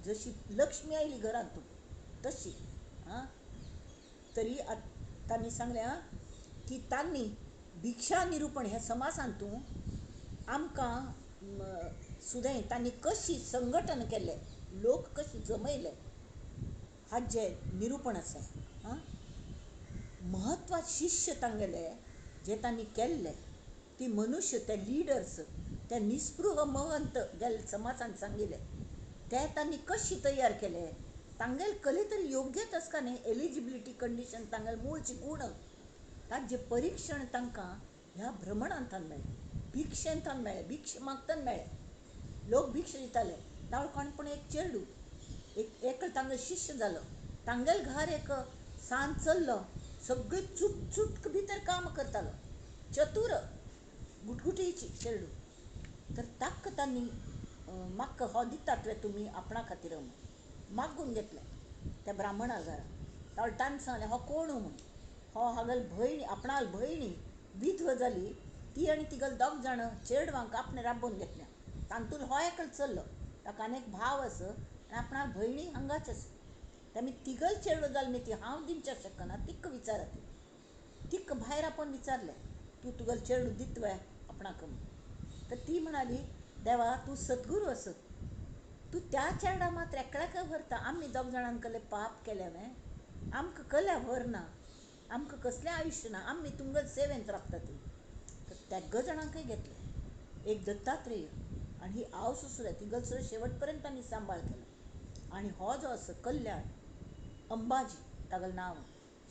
जशी लक्ष्मी आयली घरांत तशी. आं, तरी तांणी सांगलें आं की तांणी भिक्षा निरुपण ह्या समासान तूं आमकां सुद्दां तांणी कशी संघटन केल्लें, लोक कशी जमयले हाजें निरुपण आसा. आं, म्हत्वा शिष्य तांगेले जे तांणी केल्ले ती मनुष्य, ते लिडर्स, ते निस्पृह महंत गेले समाजान सांगिल्ले ते तांणी कशी तयार केले, तांगेले कले तरी योग्यच आसता न्ही, एलिजिबिलिटी कंडिशन तांगेले मूळचे गूण ताजें परिक्षण तांकां ह्या भ्रमणांतान मेळ्ळें, भिक्षेंतान मेळ्ळें, भिक्ष मागतना मेळ्ळें. लोक भिक्ष दिताले. तावळ कोण पूण एक चेडूं एक एकलो तांगेलो शिष्य जालो, तांगेले घर एक सान चल्लो, सगळी चुटचुटक भितर काम करतालो, चतुर गुटगुटीची चेडूं. तर ताका तांणी म्हाका हो दितात वे तुमी आपणा खातीर म्हूण मागून घेतलें त्या ब्राह्मणा घरा. तावळ ताणें सांगलें हो कोण म्हूण, हो हागेल भयणी, आपणाल भयणी विधवा जाली ती आनी तिगेले दोग जाण चेडवांक आपणें राबोवन घेतल्या. तातूंत हो एकलो चल्लो, ताका आनी एक भाव आसा आनी आपणाक भयणी हांगाच आसा. तेमी तिगल चेडो जालें न्ही ती हांव दिवच्या शकना, तिका विचारात. तिका भायर आपोवन विचारलें तूं तुगेलें चेडूं दितवे आपणाक म्हूण. तर ती म्हणाली देवा तूं सद्गुरू आसा, तूं त्या चेडा मात्र एकल्याक व्हरता, आमी दोग जाणांक कसलें पाप केलें हांवें, आमकां कल्या व्हरना, आमकां कसलें आयुश्य ना, आमी तुमगेले सेवेंत राबता ती. तर तेग जाणांकय घेतलें, एक दत्तात्रेय आनी ही आवस सुद्दां तिगल सुद्दां शेवट पर्यंत तांणी सांबाळ केलो. आनी हो जो आसा कल्याण अंबाजी तागेलें नांव,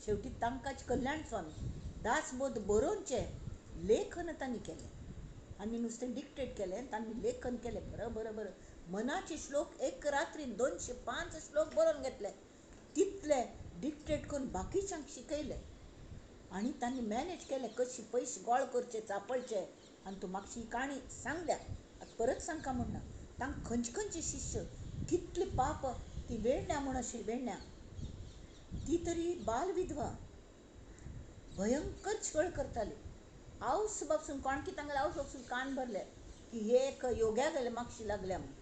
शेवटी तांकांच कल्याण स्वामी दासबोध बरोवचें लेखन तांणी केलें आनी नुस्तें डिक्टेट केलें, तांणी लेखन केलें. बरं बरं बरं मनाचे श्लोक एक रात्रीन 205 श्लोक बरोवन घेतले, तितले डिक्टेट करून बाकीच्यांक शिकयले आनी तांणी मॅनेज केलें कशी पयशे गोळ करचे चापळचे. आनी तूं मातशी काणी सांगल्या आतां परत सांगका म्हणना. तांकां खंयचे खंयचे शिष्य कितले पाप ती वेण्ण्या म्हूण अशी वेण्ण्या ती तरी बाल विधवा भयंकर छळ करताली. आवस बापसून कोणकी तांगेले आवस बापसून कान भरले की हे एक योग्या गेले मागशी लागल्या म्हूण.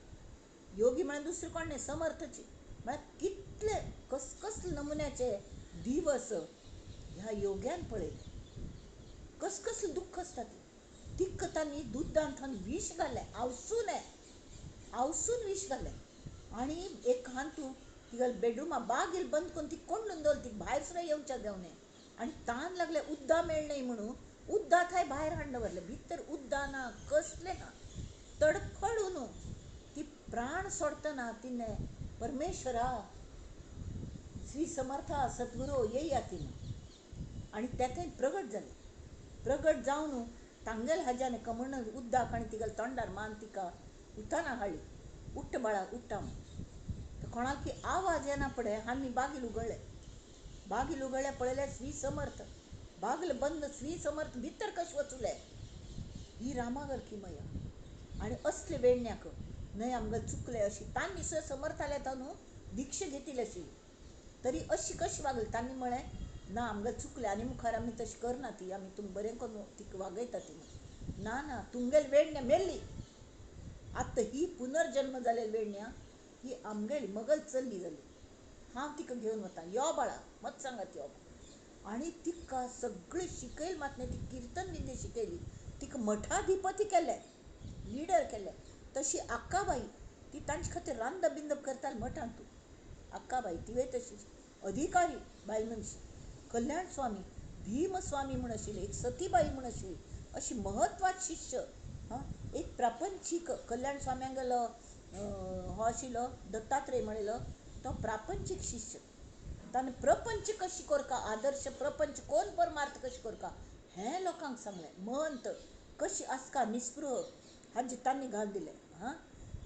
योगी म्हळ्यार दुसरें कोण न्हय, समर्थची. म्हळ्यार कितले कसकसले नमुन्याचे दिवस ह्या योग्यान पळयले, कसकसले दुख्ख आसता ती. तिका तांणी दुदांत विष घालें, आवसून आवसून विष घालें आनी एक हातूंत तिगेले बेडरुमा बागील बंद करून ती कोंडून दवरली, तिका भायर सुद्दां येवच्या देवने. आनी तान लागले उद्दां मेळनाय म्हणून उद्दां थंय भायर हाडून दवरलें, भितर उद्दां ना कसलें ना. तडफडून ती प्राण सोडटना तिणें परमेश्वरा श्री समर्था सद्गुरू येया तिणें आनी ते थंय प्रगट जालें. प्रगट जावन तांगेले हाज्यान कमण उद्दाक आनी तिगेले तोंडार मान तिका उताना हाडली, उट्ट बाळा उट्टा म्हूण. कोणाक आवाज येना पडे आनी बागील उगडलें, बागील उगडलें पळयलें श्री समर्थ, बागल बंद श्री समर्थ भितर कशें वचुले ही रामागल किमया. आनी असले वेण्ण्याक न्हय आमगेलें चुकलें अशी तांणी सुद्दां समर्थाल्या ताणू दीक्षा घेतिल्ली आशिल्ली, तरी अशी कशी वागली. तांणी म्हळें ना आमगेलें चुकलें आनी मुखार आमी तशें करना ती, आमी तुमकां बरें करून तिका वागयता ती. ना ना तुमगेली वेण्ण्या मेल्ली, आतां ही पुनर्जन्म जालेली वेण्ण्या ही आमगेली मगल चल्ली जाली, हांव तिका घेवन वता, यो बाळा मत सांगात यो. आनी तिका सगळी शिकयली मात न्ही, ती किर्तन विद्या शिकयली, तिका मठाधिपती केले, लिडर केले. तशी आक्काबाई ती तांचे खातीर रांदप बिंदप करताली मठांत. तूं आक्काबाई तिवूय तशीच अधिकारी बायल मनीस. कल्याण स्वामी भीमस्वामी म्हूण आशिल्ले, एक सतीबाई म्हूण आशिल्ली, अशी म्हत्वाचे शिष्य. हां एक प्रापंचीक कल्याण स्वाम्यांगेलो हो आशिल्लो दत्तात्रेय म्हणिल्लो तो प्रापंचीक शिष्य. ताणें प्रपंच कशी करका, आदर्श प्रपंच कोण परमार्थ कशी करका हें लोकांक सांगलें. महंत कशी आसका निस्पृह हांचे तांणी घालून दिलें. हां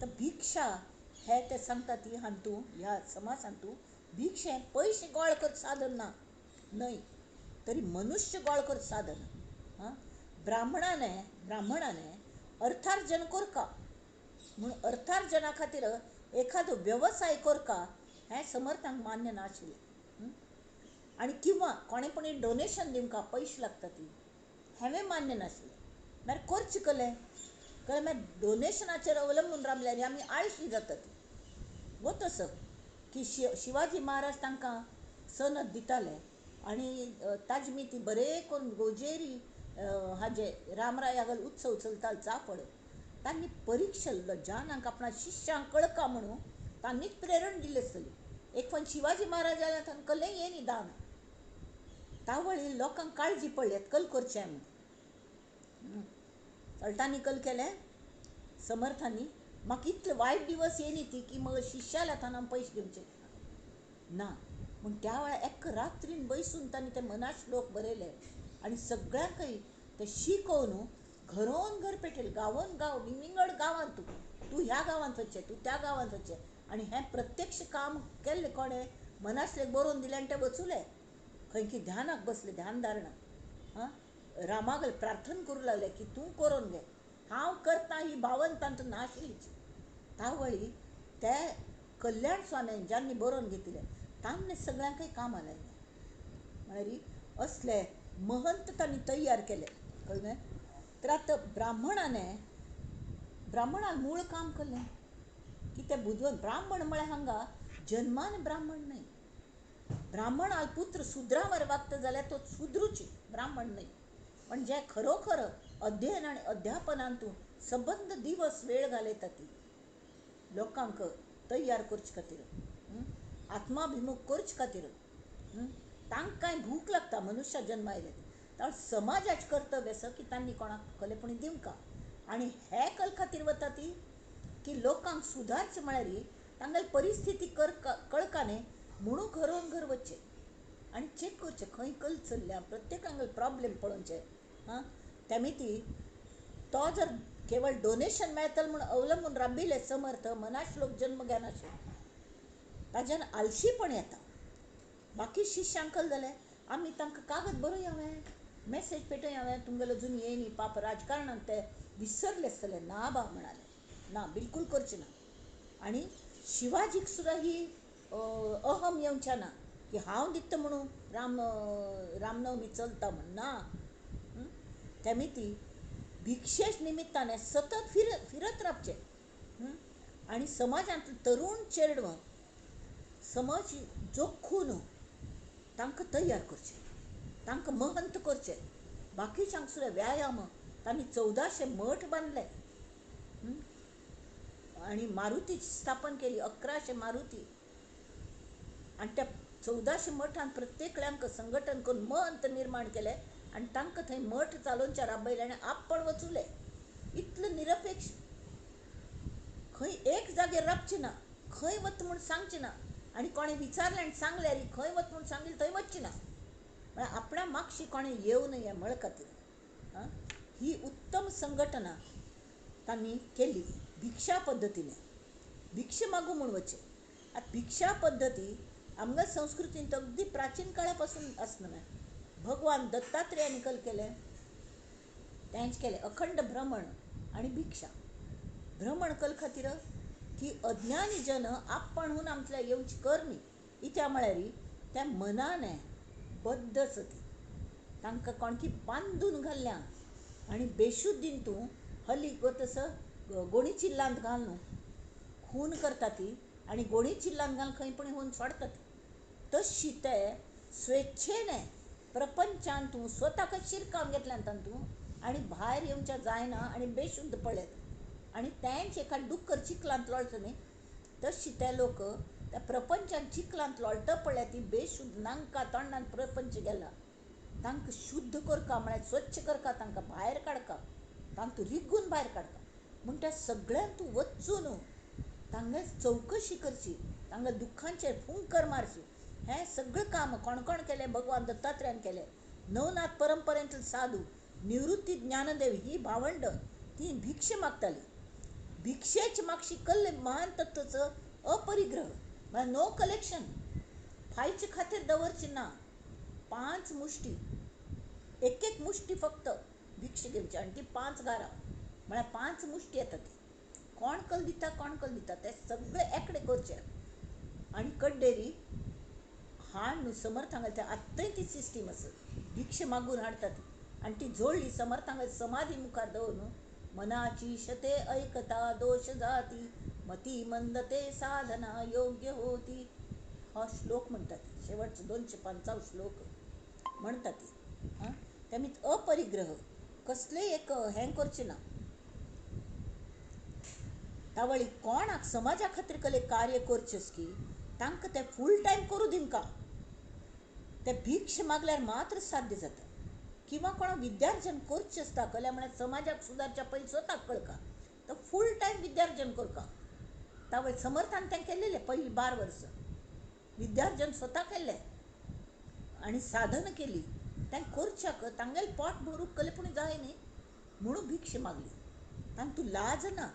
तर भिक्षा हे ते सांगता ती हांतू ह्या समाजांतू भिक्षा हें पयशे गोळ करचें साधन ना न्हय, तरी मनुष्य गोळ करचें साधन. हां ब्राह्मणाने ब्राह्मणाने अर्थार्जन करका म्हूण अर्थार्जना खातीर एखादो वेवसाय करका हें समर्थांक मान्य नाशिल्लें. आनी किंवां कोणें पण डोनेशन दिवंका पयशे लागता ती हांवें मान्य नाशिल्लें. मागीर करचें कलें कळ्ळें, मागीर डोनेशनाचेर अवलंबून रावले आनी आमी आळशी जाता ती. वो तसो की शिवाजी महाराज तांकां सनद दिताले आनी ताजे ती बरें करून गोजेरी हाजे रामरायागल उत्सव चलतालो चापड, तांणी परिक्षा जानांक आपणा शिष्यांक कळका म्हणून तांणीच प्रेरण दिल्ली आसतली. एक पण शिवाजी महाराजाल्या तांकां कलें ये न्ही दान तावळी लोकांक काळजी पडली कल करचें म्हणून. तांणी कल केलें समर्थांनी, म्हाका इतले वायट दिवस ये न्ही ती की मग शिष्याला तांकां पयशे दिवचे ना म्हूण. त्या वेळार एक रात्रीन बसून तांणी ते मना श्लोक बरयले आनी सगळ्यांकय ते शिकोवन घरोन घर पेटयले, गांवोन गांव विंगड गांवांत, तूं तूं ह्या गांवांत वचचें, तूं त्या गांवांत वचचें. आनी हें प्रत्यक्ष काम केल्लें कोणें मनासलें बरोवन दिलें आनी ते वचुले खंय की ध्यानाक बसले, ध्यान धारणा. हां रामागल प्रार्थना करूं लागले की तूं करून घे, हांव करता ही भावन तांतूंत नाशिल्लीच. तावळी ते कल्याण स्वाम्यान ज्यांनी बरोवन घेतिल्लें तांणी सगळ्यांकय कामां लायलें. म्हळ्यार असले महंत तांणी तयार केले. कळ्ळें? तर आतां ब्राह्मणाने ब्राह्मणान मूळ काम केलें की ते बुदवंत ब्राह्मण म्हळ्यार हांगा जन्मान ब्राह्मण न्हय. ब्राह्मणाल पुत्र सुद्रावर वागता जाल्यार तो सुद्रूची ब्राह्मण न्हय. पण जे खरोखर अध्ययन आनी अध्यापनांतून सबंद दिवस वेळ घालयता ती लोकांक तयार करचे खातीर, आत्माभिमुख करचे खातीर, तांकांय भूक लागता मनुष्य जन्मा आयले तर समाजाचें कर्तव्य आसा की तांणी कोणाक कलेपणी दिवंका. आनी हे कल खातीर वता ती की लोकांक सुदारचें म्हळ्यार तांगेली परिस्थिती कळका न्ही म्हणून घरोन घर वचचें. आनी चॅक करचें खंय कल चल्ल्या प्रत्येकांक प्रॉब्लेम पळोवचे. आं, त्यामिती तो जर केवळ डोनेशन मेळतलें म्हूण अवलंबून राबिल्ले समर्थ मनाश्लोक जन्म घेनाशिल्लो. ताज्यान आलशीपण येता. बाकी शिष्यांक कल जालें आमी तांकां कागद बरोवया हांवें, मॅसेज पेटोवया हांवें, तुमगेलो अजून येयनी पाप राजकारणान ते विसरले आसतले. ना बा म्हणाले, ना बिलकूल करचें ना. आनी शिवाजीक सुद्दां ही अहम येवच्या ना की हांव दिता म्हणून रामनवमी चलता म्हण ना. त्यामिती भिक्षेश निमित्ताने सतत फिरत रावचें. आनी समाजांत तरुण चेडवां समाज जोखून तांकां तयार करचें, तांकां महंत करचें. बाकीच्यांक सुद्दां व्यायाम तांणी 1400 मठ बांदले आनी मारुतीची स्थापन केली, 1100 मारुती. आनी त्या 1400 मठान प्रत्येकल्यांक संघटन करून महंत निर्माण केले आनी तांकां थंय मठ चालोवच्या राबयले आनी आपण वचुले. इतले निरपेक्ष, खंय एक जाग्यार रावचे ना, खंय वता म्हूण सांगचे ना, आनी कोणें विचारलें आनी सांगल्यार खंय वता म्हूण सांगिल्लें थंय वचचें ना. म्हळ्यार आपणा मागशी कोणें येवं नये म्हळ खातीर ही उत्तम संघटना तांणी केली भिक्षा पद्दतीने. भिक्षा मागू म्हूण वचचें. आतां भिक्षा पद्दती आमगे संस्कृतींत अगदी प्राचीन काळा पासून आसना. भगवान दत्तात्रेयानी कल केलें तेंच केलें, अखंड भ्रमण आनी भिक्षा. भ्रमण कल खातीर की अज्ञानी जन आपणहून आमच्या येवची करणी इत्या म्हळ्यार त्या मनाने बद्द आसा ती तांकां कोणकी बांदून घाल्ल्या आनी बेशुद्धीन तूं हली तसो गोणी चिल्लांत घालून खून करता ती आनी गोणी चिल्लांत घालून खंय पण येवन सोडटा ती. तशी ते स्वेच्छेने प्रपंचान तूं स्वताक शिरकावन घेतल्यान तातूं आनी भायर येवच्या जायना आनी बेशुद्ध पडलें आनी तेंच एका डुक्कर चिखलांत लोळचो न्ही तशी ते लोक त्या प्रपंचान चिखलांत लोळटा पडल्या ती बेशुद्ध नांका तोंडान प्रपंच गेला. तांकां शुद्ध करका म्हळ्यार स्वच्छ करका, तांकां भायर काडका, तांकां रिगून भायर काडका. म्हूण त्या सगळ्यांक तूं वचून तांगे चवकशी करची, तांगे दुख्खांचेर फुंकर मारची. हें सगळें काम कोण कोण केलें? भगवान दत्तात्रेयान केलें. नवनाथ परंपरेंतले साधू निवृत्ती ज्ञानदेव ही भावंड ती भिक्षा मागताली. भिक्षेच मागशी कल्ले महान तत्वाचो अपरिग्रह म्हळ्यार नो कलेक्शन, फायचे खातीर दवरची ना. 5 मुष्टी, एक एक मुष्टी फक्त भिक्षा घेवची आनी ती 5 घारां म्हळ्यार 5 मुष्टी येता ती. कोण कल दिता कोण कल दिता ते सगळे एकडे करचे आनी कड्डेरी हाड न्हू समर्थांक ते आत्तांय ती सिस्टीम आसा, भिक्षा मागून हाडटा ती आनी ती जोडली समर्थांक समाधी मुखार दवरून मनाची शते ऐकता दोश जाती मती मंदते साधना योग्य होती हो श्लोक म्हणटात. शेवटचो 255 श्लोक म्हणटात ती. आं, तेमी अपरिग्रह कसलेय एक हें करचें ना. तावळी कोणाक समाजा खातीर कले कार्य करचें की तांकां तें फूल टायम करूं दिवंका. ते भिक्ष मागल्यार मात्र साध्य जाता. किंवा कोणाक विद्यार्जन करचें आसता कल्या म्हळ्यार समाजाक सुदारच्या पयलीं स्वताक कळका तर फूल टायम विद्यार्जन करका. तावळ समर्थान तें केलेलें पयलीं 12 वर्सां विद्यार्जन स्वता केल्लें आनी साधना केली. तें करच्याक तांगेलें पोट भरूंक कले पूण जाय न्ही म्हणून भिक्ष मागली. तांकां तूं लाज ना,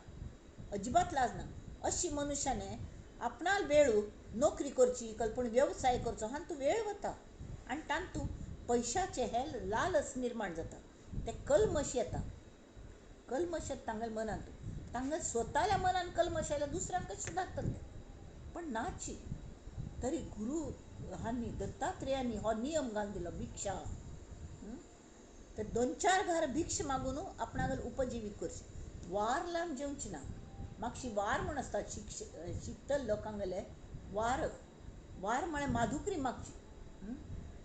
अजिबात लाज ना. अशी मनुष्याने आपणाल वेळू नोकरी करची कल्पना व्यवसाय करचो हातूंत तूं वेळ वता आनी तातूंत पयशाचें हें लालच निर्माण जाता. तें कल्मश येता, कल्मश येता तांगेल्या मनांत. तांगेल्या स्वताल्या मनान कल्मश आयल्यार दुसऱ्यांक कशें सुदारतलें? पण नाची तरी गुरू हांणी दत्तात्रेयांनी हो नियम घालून दिलो भिक्षा. तर 2-4 घर भिक्ष मागून आपणागेर उपजिवीक करची. वार लावन जेवची ना. मागशी वार म्हूण आसता शिकतले लोकांगेले वार. वार म्हळ्यार माधुकरी मागची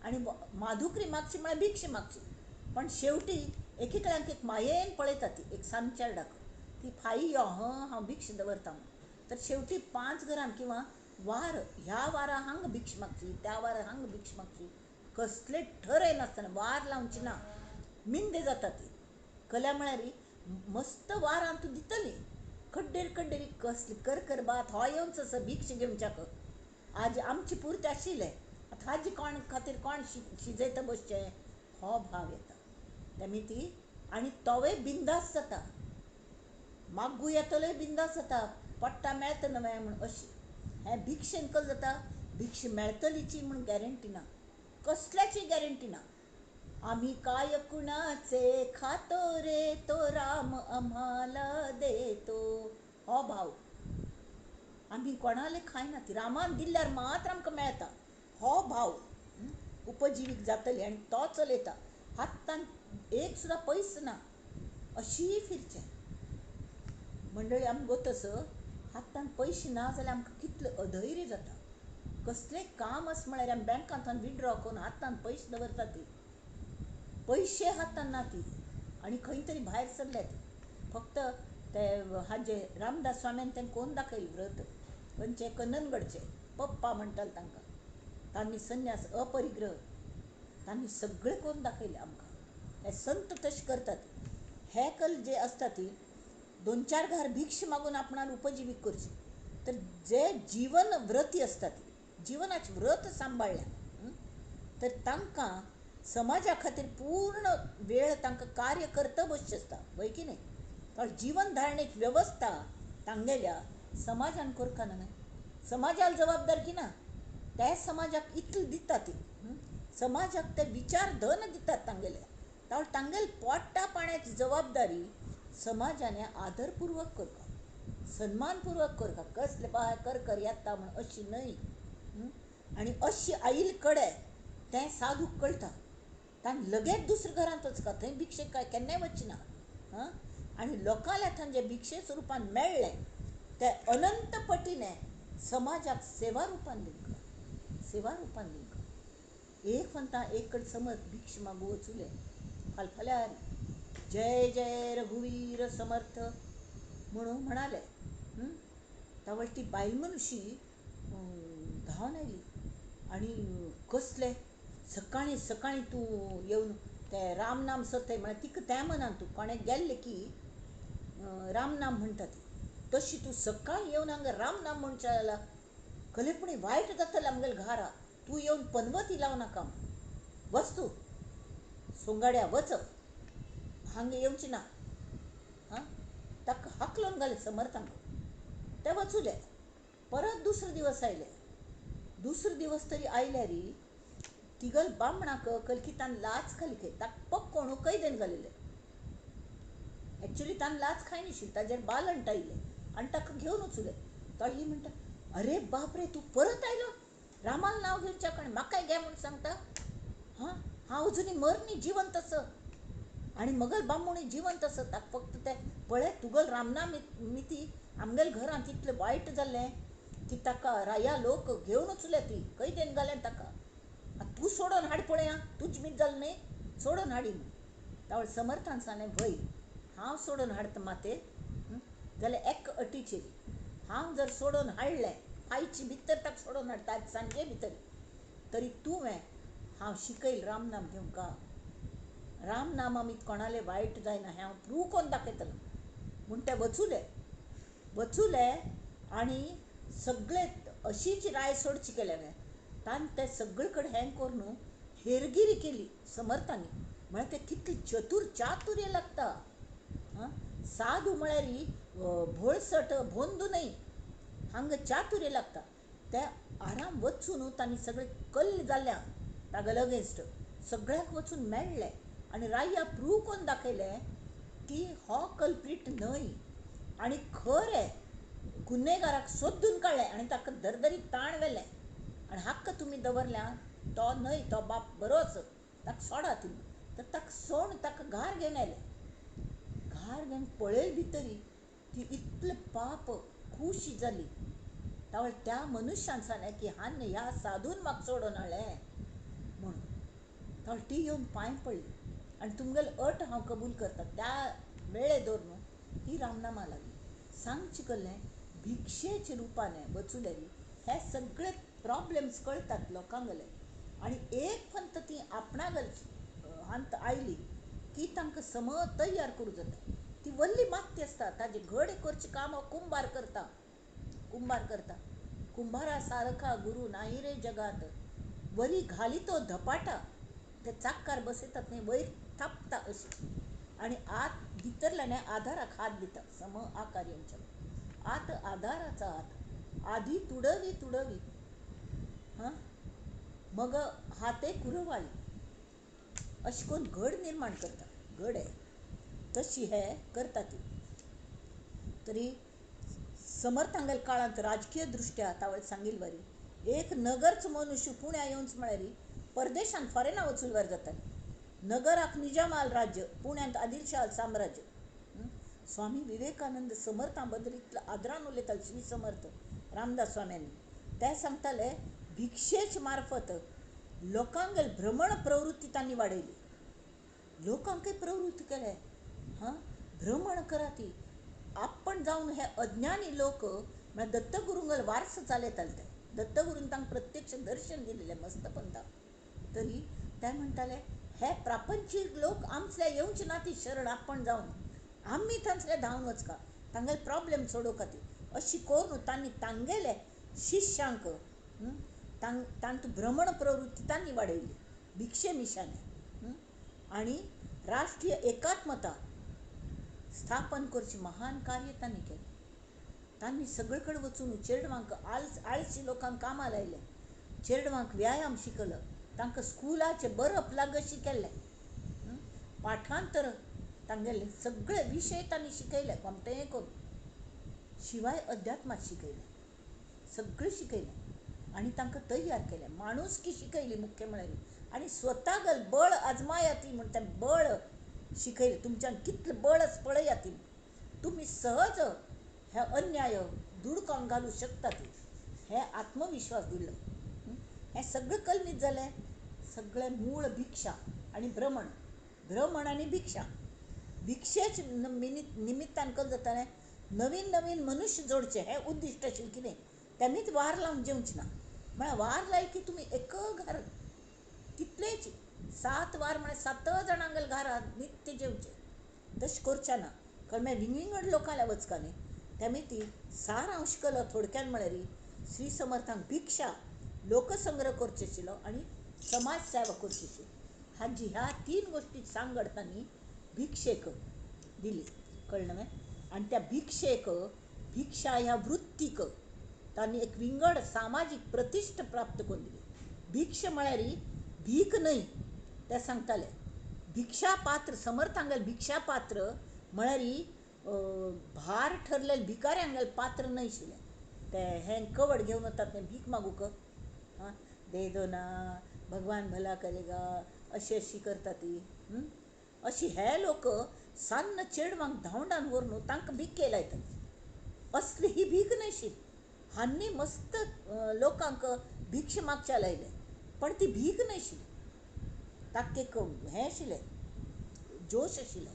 आनी माधुकरी मागची म्हळ्यार भिक्ष मागची. पण शेवटी एकेकल्यांक एक मायेन पळयता ती एक सामचेरडाक ती फाई यो हं हांव भिक्ष दवरता म्हूण. तर शेवटी 5 घरान किंवां वार ह्या वारा हांग भिक्ष मागची त्या वारा हांग भिक्ष मागची कसले ठरय नासतना वार लावची ना. मिंदे जाता ती कल्या म्हळ्यार मस्त वारान तूं दितली खड्डेर खड्डेरी कसली कर कर बात हो येवचो असो भिक्ष घेवच्याक. आज आमची पुरते आशिल्ले आतां हाजे कोण खातीर कोण शिजयता बसचें हो भाव येता तेमी ती आनी तोवूय बिंदास जाता, मागू येतलोय बिंदास जाता, पडटा मेळटा न्हय म्हूण अशें. हें भिक्षेन कशें जाता, भिक्षा मेळटलीची म्हूण गॅरंटी ना, कसल्याची गॅरंटी ना. आम्ही काय कुणाचे खातो रे तो राम आम्हाला देतो, हो भाव. आमी कोणाले खायना, ती रामान दिल्यार मात्र आमकां मेळटा, हो भाव उपजिवीक जातली आनी तो चलयता. हातान एक सुद्दां पयस ना, अशी फिरचें. मंडळी आमगो तसो हातान पयशे ना जाल्यार आमकां कितलें अधैर्य जाता. कसलें काम आसा म्हळ्यार आमी बँकांतल्यान विड्रॉ करून हातान पयशे दवरता, ती पयशे हातान ना ती आनी खंय तरी भायर सरल्या ती. फक्त ते हाजे रामदास स्वाम्यान तांकां कोण दाखयलें व्रत, खंयचे कन्ननगडचे पप्पा म्हणटाले तांकां, तांणी संन्यास अपरिग्रह तांणी सगळें कोण दाखयलें आमकां. हे संत तशें करतात. हे कल जे आसता ती दोन चार घर भिक्ष मागून आपणाक उपजिवीक करची. तर जे जीवन व्रती आसतात, जिवनाचे व्रत सांबाळ्ळ्या तर तांकां समाजा खातीर पूर्ण वेळ तांकां कार्य करता बसचें आसता, वय की न्हय? तर जीवन धारणेची वेवस्था तांगेल्या समाजान करता न्हय, समाजाक जबाबदारकी ना, त्या समाजाक इतलें दिता ती, समाजाक ते विचार धन दितात तांगेले. तर तांगेले पोटा पाण्याची जबाबदारी समाजाने आदरपूर्वक करता, सन्मानपूर्वक करता. कसले बाय कर कर येता म्हूण अशी न्हय. आनी अशी आयिल्ले कडेन तें साधूक कळटा, ताणें लगेच दुसऱ्या घरांत वचका, थंय भिक्षेक काय केन्नाय वचना. हां, आनी लोकांल्या थंय जे भिक्षे स्वरुपान मेळ्ळें ते अनंत पटीने समाजाक सेवा रुपान दिवंक, सेवा रुपान दिवंक. एक म्हणटा एक कडेन समज भिक्ष मागू वचुले फालफाल्यार जय जय रघुवीर समर्थ म्हणून म्हणाले. तावळ ती बायल मनुशी धांवन आयली आनी कसले सकाळीं सकाळीं तूं येवन ते रामनाम सतय म्हळ्यार तिका त्या मनान तूं कोणें गेल्लें की रामनाम म्हणटा ती, तशी तूं सकाळीं येवन हांगा रामनाम म्हणचें जाल्यार कलेपणी वायट जातलें आमगेले घरा, तूं येवन पनवती लावं नाका, वच तूं सोंगाड्या वच, हांगा येवची ना. हां, ताका हाकलून घालें समर्थांक, ते वचुले. परत दुसरो दिवस आयले, दुसरो दिवस तरी आयल्यार तिगल बामणाक कलकी तान लाच खाली खंय, ताका पक्कोण कैदेन घालिल्लें. एक्चुली तान लाच खाय नाशिल्ली, ताजेर बालंट आयिल्लें आनी ताका घेवन वचुले. तो ही म्हणटा, अरे बाप रे, तूं परत आयलो, रामाल नांव घेवच्या कडेन म्हाकाय घे म्हूण सांगता. हां, हांव अजुनूय मरनी जिवंत आसा आनी मगल बामणूय जिवंत आसा. ताका फक्त ते पळय तुगल रामनाम मिती आमगेले घरांत इतलें वायट जाल्लें की ताका राया लोक घेवन वचले, ती कैदेन घालें ताका. तूं सोडून हाड पळया, तुज मीत जालें न्हय, सोडून हाडी म्हूण. तावळ समर्थान सांगलें, वय हांव सोडून हाडटा माते, जाल्यार एक अटीचेर, हांव जर सोडून हाडलें आयचे भितर ताका सोडून हाडटा, आयज सांजे भितर, तरी तुवें हांव शिकयल रामनाम घेवंक. रामनामा मीत कोणाले वायट जायना हें हांव प्रूव करून दाखयतलें म्हूण ते वचुले. वचुले आनी सगळे अशीच राय सोडची केल्या हांवें तांणी ते सगळे कडेन हें करून हेरगिरी केली समर्थांनी. म्हळ्यार ते कितले चतूर चातुर्य लागता. आं, साधू म्हळ्यार भोळसट भोंदू न्हय, हांगा चातुर्य लागता. ते आराम वचून तांणी सगळे कल्ल जाल्या तागेले अगेन्स्ट सगळ्याक वचून मेळ्ळे आनी राया प्रूव करून दाखयलें की हो कल्प्रीट न्हय आनी खरें गुन्हेगाराक सोदून काडलें आनी ताका दरदरीत ताण व्हेलें आनी हक्क तुमी दवरल्या तो न्हय, तो बाप बरोच, ताका सोडा तुमी. तर ताका सोड ताका घार घेवन आयले. घार घेवन पळयल भितरी ती इतले पाप खूश जाली. तावळ त्या मनुष्यान सांगलें की हान ह्या साधून म्हाका सोडून हाडलें म्हणून. तावळ ती येवन पांय पडली आनी तुमगेली अट हांव कबूल करता. त्या वेळे दवरून ती रामनामा लागली. सांगचें कसलें भिक्षेच्या रुपान वचुलेली हे सगळे प्रॉब्लेम्स कळटात लोकांगेले आनी एक फक्त ती आपणागेले हांत आयली की तांकां सम तयार करूं जाता. ती वल्ली मागती आसता, ताजे घड करचें काम हो कुंभार करता, कुंभार करता. कुंभारा सारखा गुरू नाही रे जगात. वरी घाली तो धपाटा, ते चाक्कार बसयतात न्ही, वयर थापता अशी आनी आत भितरल्यान आधाराक हात दिता, सम आकार येवच्या आत आधाराचा हात, आधी तुडवी तुडवी हां मग हाते कुरवाळी, अशें करून घड निर्माण करता, घड आहे तशी हे करता ती. तरी समर्थांगेल काळांत राजकीय दृष्ट्या तावळ सांगील बरी एक नगरच मनुष्य पुण्या येवच म्हळ्यार परदेशांत फॉरेना वचून जाताले. नगराक निजामाल राज्य, पुण्यांत आदिलशाह साम्राज्य. स्वामी विवेकानंद समर्थां बद्दल इतलो आदरान उलयताले श्री समर्थ रामदास स्वाम्यांनी. ते सांगताले भिक्षेच मार्फत लोकांगेल भ्रमण प्रवृत्ती तांणी वाडयली, लोकांकय प्रवृत्त केले हां भ्रमण करा ती. आपण जावन हे अज्ञानी लोक म्हळ्यार दत्तगुरूंगेल वारस चालयताले, ते दत्तगुरून तांकां प्रत्यक्ष दर्शन दिलेलें मस्त पंथा. तरी ते म्हणटाले हे प्रापंचीक लोक आमचें येवचे ना ती शरण आपण जावन आमी तांचले धांवन वचका, तांगेले प्रॉब्लेम सोडोवं खातीर. अशी करून तांणी तांगेले शिष्यांक तांतू भ्रमण प्रवृत्ती तांणी वाडयली भिक्षे मिशाने आनी राष्ट्रीय एकात्मता स्थापन करचें महान कार्य तांणी केलें. तांणी सगळे कडेन वचून चेडवांक आळशी लोकांक कामां लायलें, चेडवांक व्यायाम शिकयलो, तांकां स्कुलाचें बरप लागशी केल्लें, पाठांतर तांगेले सगळे विशय तांणी शिकयले गोमटें करून, शिवाय अध्यात्मात शिकयलें, सगळें शिकयलें आनी तांकां तयार केलें, माणुसकी शिकयली मुख्य म्हळ्यार. आनी स्वता बळ आजमाया ती म्हण तें बळ शिकयलें, तुमच्यान कितलें बळ आसा पळया ती, तुमी सहज हे अन्याय दुडकावन घालूं शकतात हे आत्मविश्वास दिलो. हें सगळें कलमीत जालें, सगळें मूळ भिक्षा आनी भ्रमण, भ्रमण आनी भिक्षा. भिक्षेच निमित्तान कल जातालें नवीन नवीन मनुष्य जोडचे हें उद्दिश्ट आशिल्लें कितें, तेमीच वार लावन जेवचें ना म्हळ्यार वार लाय की तुमी एक घर कितलेच 7 वार म्हळ्यार 7 जाणांगेल घरांत नित्य जेवचें, तशें करचें ना कारण मागीर विंगविंगड लोकांल्या वचका न्ही. तेमी ती सारांश केलो थोडक्यान म्हळ्यार श्री समर्थांक भिक्षा लोकसंग्रह करचो आशिल्लो आनी समाज सेवा करची आशिल्ली. हाजी ह्या 3 गोश्टी सांगड तांणी भिक्षेक दिली, कळ्ळें न्हय. आनी त्या भिक्षेक भिक्षा ह्या वृत्तीक तांणी एक विंगड सामाजीक प्रतिश्ठा प्राप्त करून दिली. भिक्ष म्हळ्यार भीक न्हय, ते सांगताले भिक्षा पात्र समर्थांगेल भिक्षा पात्र म्हळ्यार भार ठरलेले भिकाऱ्यांगेल पात्र न्हय आशिल्लें. ते हें कवड घेवन वतात न्हय भीक मागूंक, आं दे दो ना भगवान भला करेगा अशी अशी करता ती, अशी हे लोक सान्न चेडवांक धांवडान व्हरून तांकां भीक लायतात, असली ही भीक न्हय आशिल्ली. हांणी मस्त लोकांक भिक्षा मागच्या लायले पण ती भीक न्हय आशिल्ली, ताका एक हें आशिल्लें जोश आशिल्लो.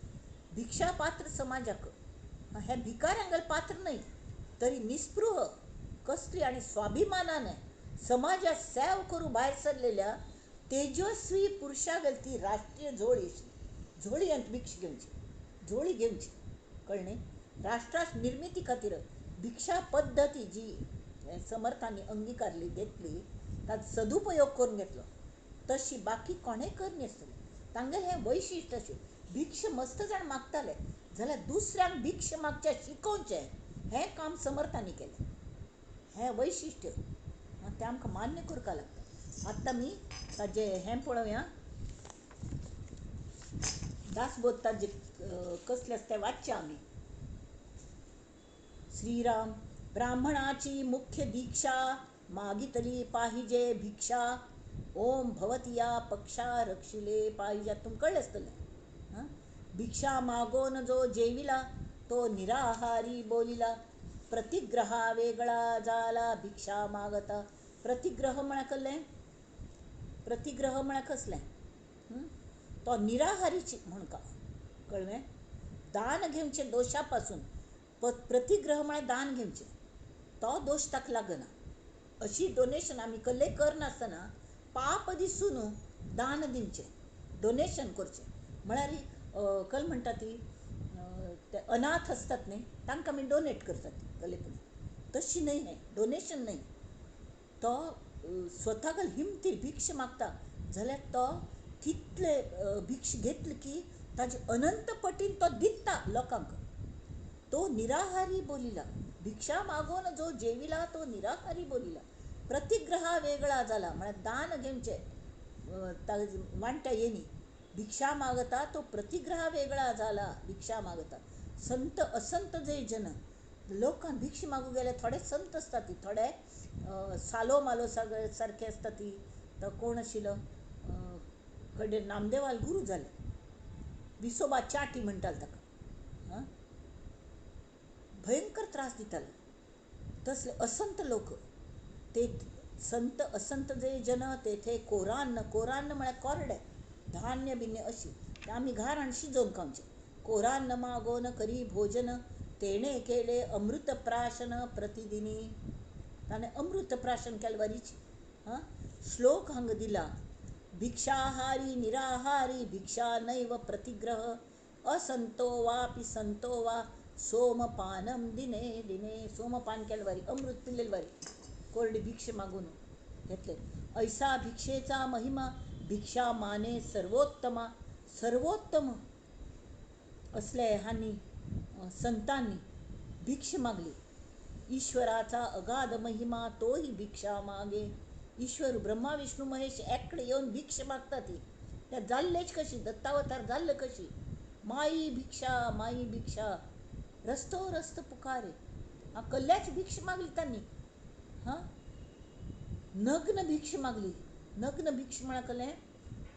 भिक्षा पात्र समाजाक हें भिकाऱ्यांगेल पात्र न्हय, तरी निस्पृह कसली आनी स्वाभिमानान समाजाक सेव करूं भायर सरलेल्या तेजस्वी पुरुशागेल ती राष्ट्रीय झोळी आशिल्ली. झोळयेंत भिक्षा घेवची, झोळी घेवची, कळ्ळें न्ही. राष्ट्रा निर्मिती खातीर भिक्षा पद्दती जी समर्थांनी अंगीकारली घेतली ताचो सदुपयोग करून घेतलो, तशी बाकी कोणें करनासलें. तांगेलें हें वैशिश्ट आशिल्लें. भिक्षा मस्त जाण मागताले जाल्यार दुसऱ्यांक भिक्षा मागच्या शिकोवचें हें काम समर्थांनी केलें, हें वैशिश्ट्य तें आमकां मान्य करपाक लागता. आतां आमी ताजें हें पळोवया, दासबोध ताजें कसलें आसा तें वाचचें आमी. श्रीराम ब्राह्मणाची मुख्य दीक्षा मागितली पाहिजे भिक्षा, ओम भवती या पक्षा रक्षिले पाहिजे. तुमकां कळ्ळें आसतलें. हां भिक्षा मागोन जो जेविला तो निराहारी बोलिला, प्रतिग्रहा वेगळा जाला भिक्षा मागता. प्रतिग्रह म्हळ्यार कसलें? प्रतिग्रह म्हळ्यार कसलें? तो निराहारीची म्हूण का कळ्ळें? दान घेवचें दोशा पासून, प्रतिग्रह म्हळ्यार दान घेवचें, तो दोश ताका लागना. अशी डोनेशन आमी कसलें करनासतना पाप दिसून दान दिवचें, डोनेशन करचें म्हळ्यार कल म्हणटा ती ते अनाथ आसतात न्ही तांकां आमी डोनेट करतात कलेपणी, तशी न्हय हें डोनेशन न्हय, तो स्वताक हिमती भिक्ष मागता जाल्यार तो तितले भिक्ष घेतले की ताजे अनंत पटीन तो दिता लोकांक. तो निराहारी बोलिला, भिक्षा मागून जो जेविला तो निराहारी बोलिला. प्रतिग्रहा वेगळा जाला म्हळ्यार दान घेवचें वांट्या येनी. भिक्षा मागता तो प्रतिग्रहा वेगळा जाला. भिक्षा मागता संत असंत जे जन लोकांक भिक्षा मागूंक गेल्यार थोडे संत आसता ती, थोडे सालो मालो सारके आसता ती. तो कोण आशिल्लो कडे नामदेवाल गुरू जाले, विसोबा चाटी म्हणटाले ताका. भयंकर त्रास दिताले तसले असंत लोक. ते संत असंत जे जन तेथे कोरान्न, कोरान्न म्हळ्यार कोरडे धान्य बिन्य अशी ते आमी घारान शिजोवन खावचें. कोरान्न मागोवन करी भोजन तेणे केले अमृत प्राशन प्रतिदिनी. ताणें अमृत प्राशन केलें वरीच. श्लोक हांगा दिला, भिक्षाहारी निराहारी भिक्षा नैव प्रतिग्रह असंतो वापि संतो वा सोमपानम दिने दिने. सोमपान केलें वरी, अमृत पिल्लें वरी, कोरडी भिक्षा मागून घेतले. ऐसा भिक्षेचा महिमा भिक्षा माने सर्वोत्तमा. सर्वोत्तम असले हांनी संतांनी भिक्षा मागली. ईश्वराचा अगाध महिमा तोही भिक्षा मागे. ईश्वर ब्रह्मा विष्णू महेश एककडे येवन भिक्षा मागता ती त्या जाल्लेच कशी, दत्तावतार जाल्ले कशी. माई भिक्षा माई भिक्षा रस्तो रस्तो पुकारे. हा कल्ल्याची भिक्षा मागली तांणी. हां, नग्न भिक्षा मागली. नग्न भिक्षा म्हळ्यार कलें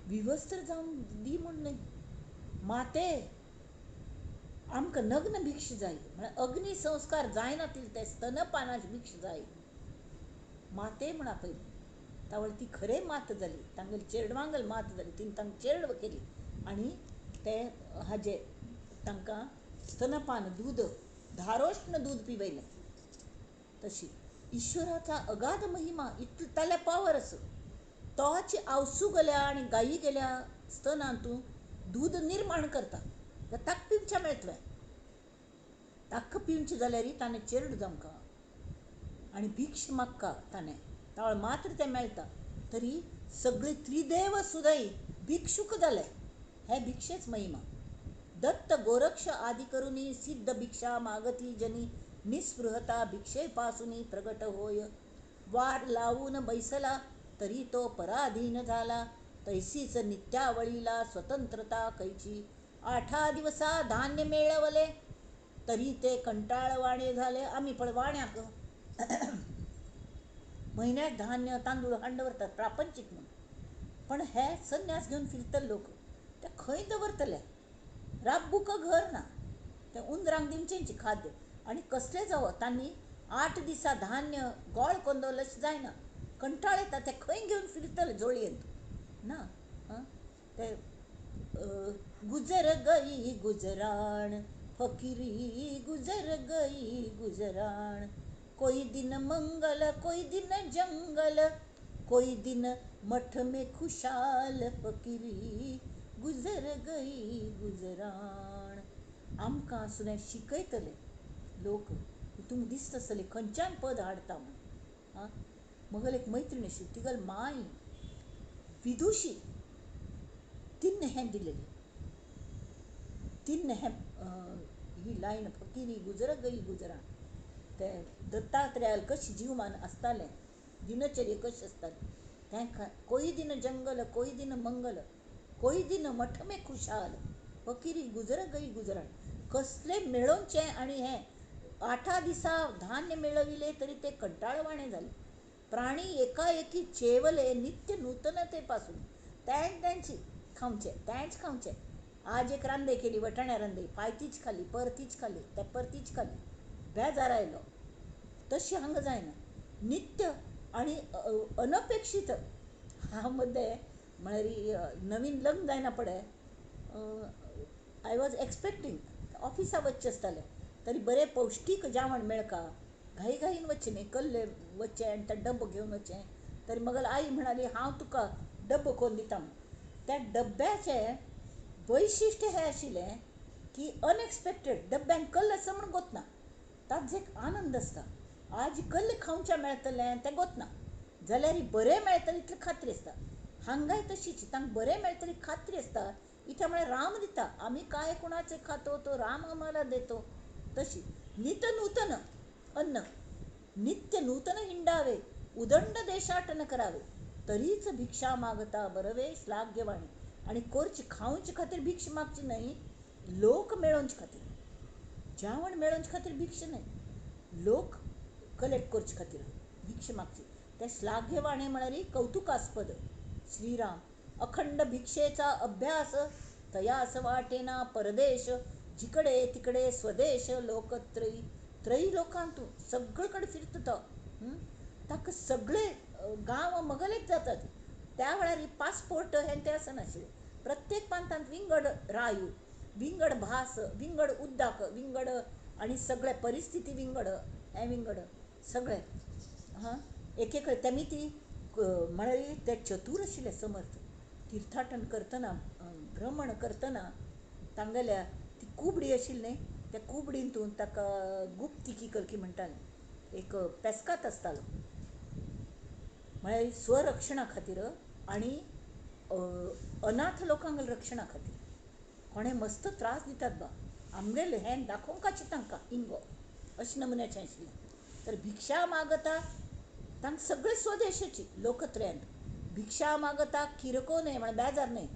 विवस्त्र जावन दी म्हूण न्हय, माते आमकां नग्न भिक्षा जाय म्हळ्यार अग्नी संस्कार जायना तितले स्तनपानाची भिक्षा जाय माते म्हूण आपयली. तावळ ती खरें मात जाली, तांगेली चेडवांगल मात जाली. तिणें तांकां चेडव केली आनी ते हाजे तांकां स्तनपान दूद धारोष्ण दूद पिवयलें. तशी ईश्वराचा अगाध महिमा इतलो ताल्या पावर आसा. तोच आवसू गेल्या आनी गायी गेल्या स्तनांतून दूद निर्माण करता. ताक पिवचें मेळटलें, ताक पिवचें जाल्यार ताणें चेरडूं जावंक आनी भिक्ष मागका ताणें, तावळ मात्र तें मेळटा. तरी सगळे त्रिदेव सुद्दां भिक्षूक जाले. हे भिक्षेच महिमा. दत्त गोरक्ष आदी करुनी सिद्ध भिक्षा मागती जनी निस्पृहता भिक्षे पासून प्रगट होय. वार लावून बैसला तरी तो पराधीन झाला. तैसीच नित्यावळीला स्वतंत्रता कैची. आठा दिवसा धान्य मेळवले तरी ते कंटाळवाणे झाले. आमी पण वाण्याक म्हयन्याक धान्य तांदूळ हाडून दवरतात प्रापंचीक म्हणून, पण हे संन्यास घेवन फिरतले लोक ते खंय दवरतले? राबूक घर ना, ते उंदरांक दिवचेंच खाद्य. आनी कसलें जावं तांणी 8 दिसा धान्य गोळ करून दवरलें अशें जायना, कंटाळ येता. ते खंय घेवन फिरतले जोळयेंत ना. ते गुजर गई गुजराण फकिरी गुजर गई गुजराण. कोई दिन मंगल कोई दिन जंगल कोई दिन मठ में खुशाल फकिरी गुजर गई गुजराण. आमकां सुद्दां शिकयतले लोक. तुमकां दिसता आसतलें खंयच्यान पद हाडटा म्हूण. आं, म्हगेली एक मैत्रीण आशिल्ली, तिगेली माय विदुशी, तिन्न हें दिलेलें, तिन्न हें ही लायन फकिरी गुजर गई गुजराण. ते दत्तात्रेयाल कशें जीवमान आसतालें, दिनचर्या कशें आसतालें तें. कोई दिन जंगल कोई दिन मंगल कोई दिन मठ में खुशाल फकिरी गुजर गई गुजराण. कसलें मेळोवचें आनी हें 8 दिसा धान्य मेळविले तरी ते कंटाळवाणे जाले. प्राणी एकाएकी चेवले नित्य नूतनते पासून. तेंच तेंची खावचें तेंच खावचें. आज एक रांदे केली वटाण्या रांदे, फायतीच खाली परतीच खाली ते परतीच खाली, बेजार आयलो. तशी हांगा जायना. नित्य आनी अनपेक्षीत. हांव मदें म्हळ्यार नवीन लग्न जायना पडे I was expecting ऑफिसा वचचें आसतालें तरी बरें पौश्टीक जेवण मेळका, घाई घाईन वचचें न्ही, कल्ले वचचें आनी तो डब्बो घेवन वचचें. तरी म्हगेली आई म्हणाली हांव तुका डब्बो करून दिता म्हूण. त्या डब्याचें वैशिश्ट्य हें आशिल्लें की अनएक्सपेक्टेड डब्यांत कल्ल आसा म्हूण गोतना, ताजो एक आनंद आसता. आज कल्ल खावचें मेळटलें तें गोतना. जाल्यार बरें मेळटलें इतली खात्री आसता. हांगाय तशीच तांकां बरें मेळटलें खात्री आसता. इथे म्हळ्यार राम दिता, आमी काय कोणाचे खातो तो राम आम्हाला देतो. तशी नित नूतन अन्न, नित्य नूतन हिंडावे, उदंड देशाटन करावे, तरीच भिक्षा मागता बरवे श्लाघ्यवाणी. आनी करची खावचे खातीर भिक्षा मागची न्हय, लोक मेळोवचे खातीर, जेवण मेळोवचे खातीर भिक्षा न्हय, लोक कलेक्ट करचे खातीर भिक्षा मागची. ते श्लाघ्यवाणी म्हळ्यार कौतुकास्पद. श्रीराम अखंड भिक्षेचा अभ्यास, तयास वाटेना परदेश, जिकडे तिकडे स्वदेश, लोकत्रयी त्रयी लोकांतू सगळे कडेन फिरता तो. ताका सगळे गांव मगलेच जातात. त्या वेळार पासपोर्ट हें तें आसनाशिल्लें. प्रत्येक प्रांतांत विंगड रायू, विंगड भास, विंगड उद्दाक, विंगड आनी सगळे परिस्थिती विंगड, हें विंगड सगळें. हां, एक एक तेमी ती म्हळ्यार ते चतूर आशिल्ले समर्थ. तीर्थाटन करतना, भ्रमण करतना तांगेल्या ती कुबडी आशिल्ली न्हय, त्या कुबडींतून ताका गुप्तिकी कलकी म्हणटाले, एक पेस्कात आसतालो. म्हळ्यार स्वरक्षणा खातीर आनी अनाथ लोकांक रक्षणा खातीर. कोणें मस्त त्रास दितात बा, आमगेलें हें दाखोवंकाचें तांकां इंगो अशें नमुन्याचें आशिल्लें. तर भिक्षा मागता तांकां सगळे स्वदेशाची लोकत्रयांत. भिक्षा मागता किरको न्हय म्हळ्यार बेजार न्हय,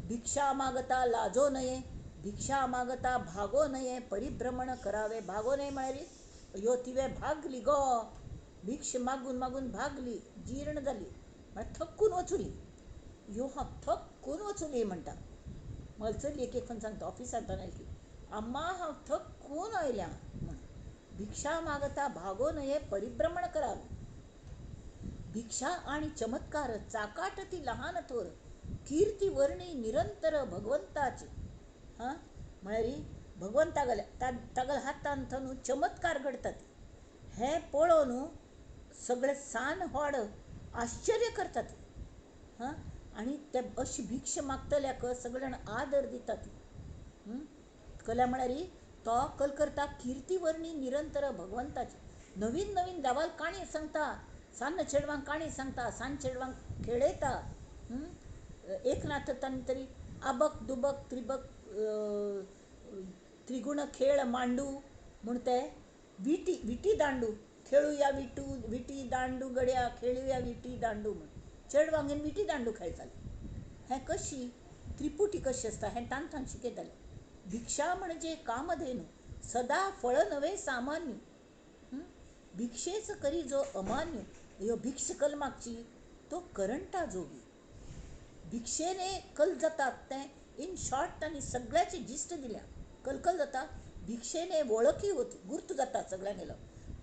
भिक्षा मागता लाजो न्हय, भिक्षा मागता भागो न्हय, परिभ्रमण करावे. भागो न्हय म्हळ्यार ह्यो तिवें भागली गो, भिक्षा मागून मागून भागली, जीर्ण जाली, म्हळ्यार थकून वचुली. ह्यो हांव थकून वचुली म्हणटा. म्हजी चली एक एक सांगता ऑफिसांत आयली की अम्मा हांव थकून आयल्या म्हूण. भिक्षा मागता भागो न्हय, परिभ्रमण करावे. भिक्षा आनी चमत्कार चाकाट ती लहान थोर, कीर्ती वर्णी निरंतर भगवंताची. हां, म्हळ्यार भगवंतागल्या तागेल्या हातान न्हू चमत्कार घडतात. हें पळोवन सगळे सान व्हड आश्चर्य करतात. हां, आनी ते अशी भिक्षा मागतल्याक सगळे जाण आदर दितात. कला म्हळ्यार तो कल करता कीर्ती वर्णी निरंतर भगवंताची. नवीन नवीन देवाल काणी सांगता, सान चेडवांक काणी सांगता, सान चेडवांक खेळयता. एकनाथ तांणी तरी आबक दुबक त्रिबक त्रिगुण खेळ मांडू म्हूण ते विटी विटी दांडू खेळुया, विटू विटी दांडू गड्या खेळुया विटी दांडू म्हूण चेडवांक घेवन विटी दांडू खेळटाले. हें कशी त्रिपुटी कशी आसता हें तांकां शिकयताले. भिक्षा म्हणजे कामधेनू, सदा फळ नव्हे सामान्य, भिक्षेच करी जो अमान्य, ह्यो भिक्ष कल मागची तो करंटा जोगी. भिक्षेने कल जातात तें इन शॉर्ट तांणी सगळ्याची जिस्ट दिल्या. कलकल जाता भिक्षेने वळखी होती, गुर्त जाता सगळ्यांगेलो.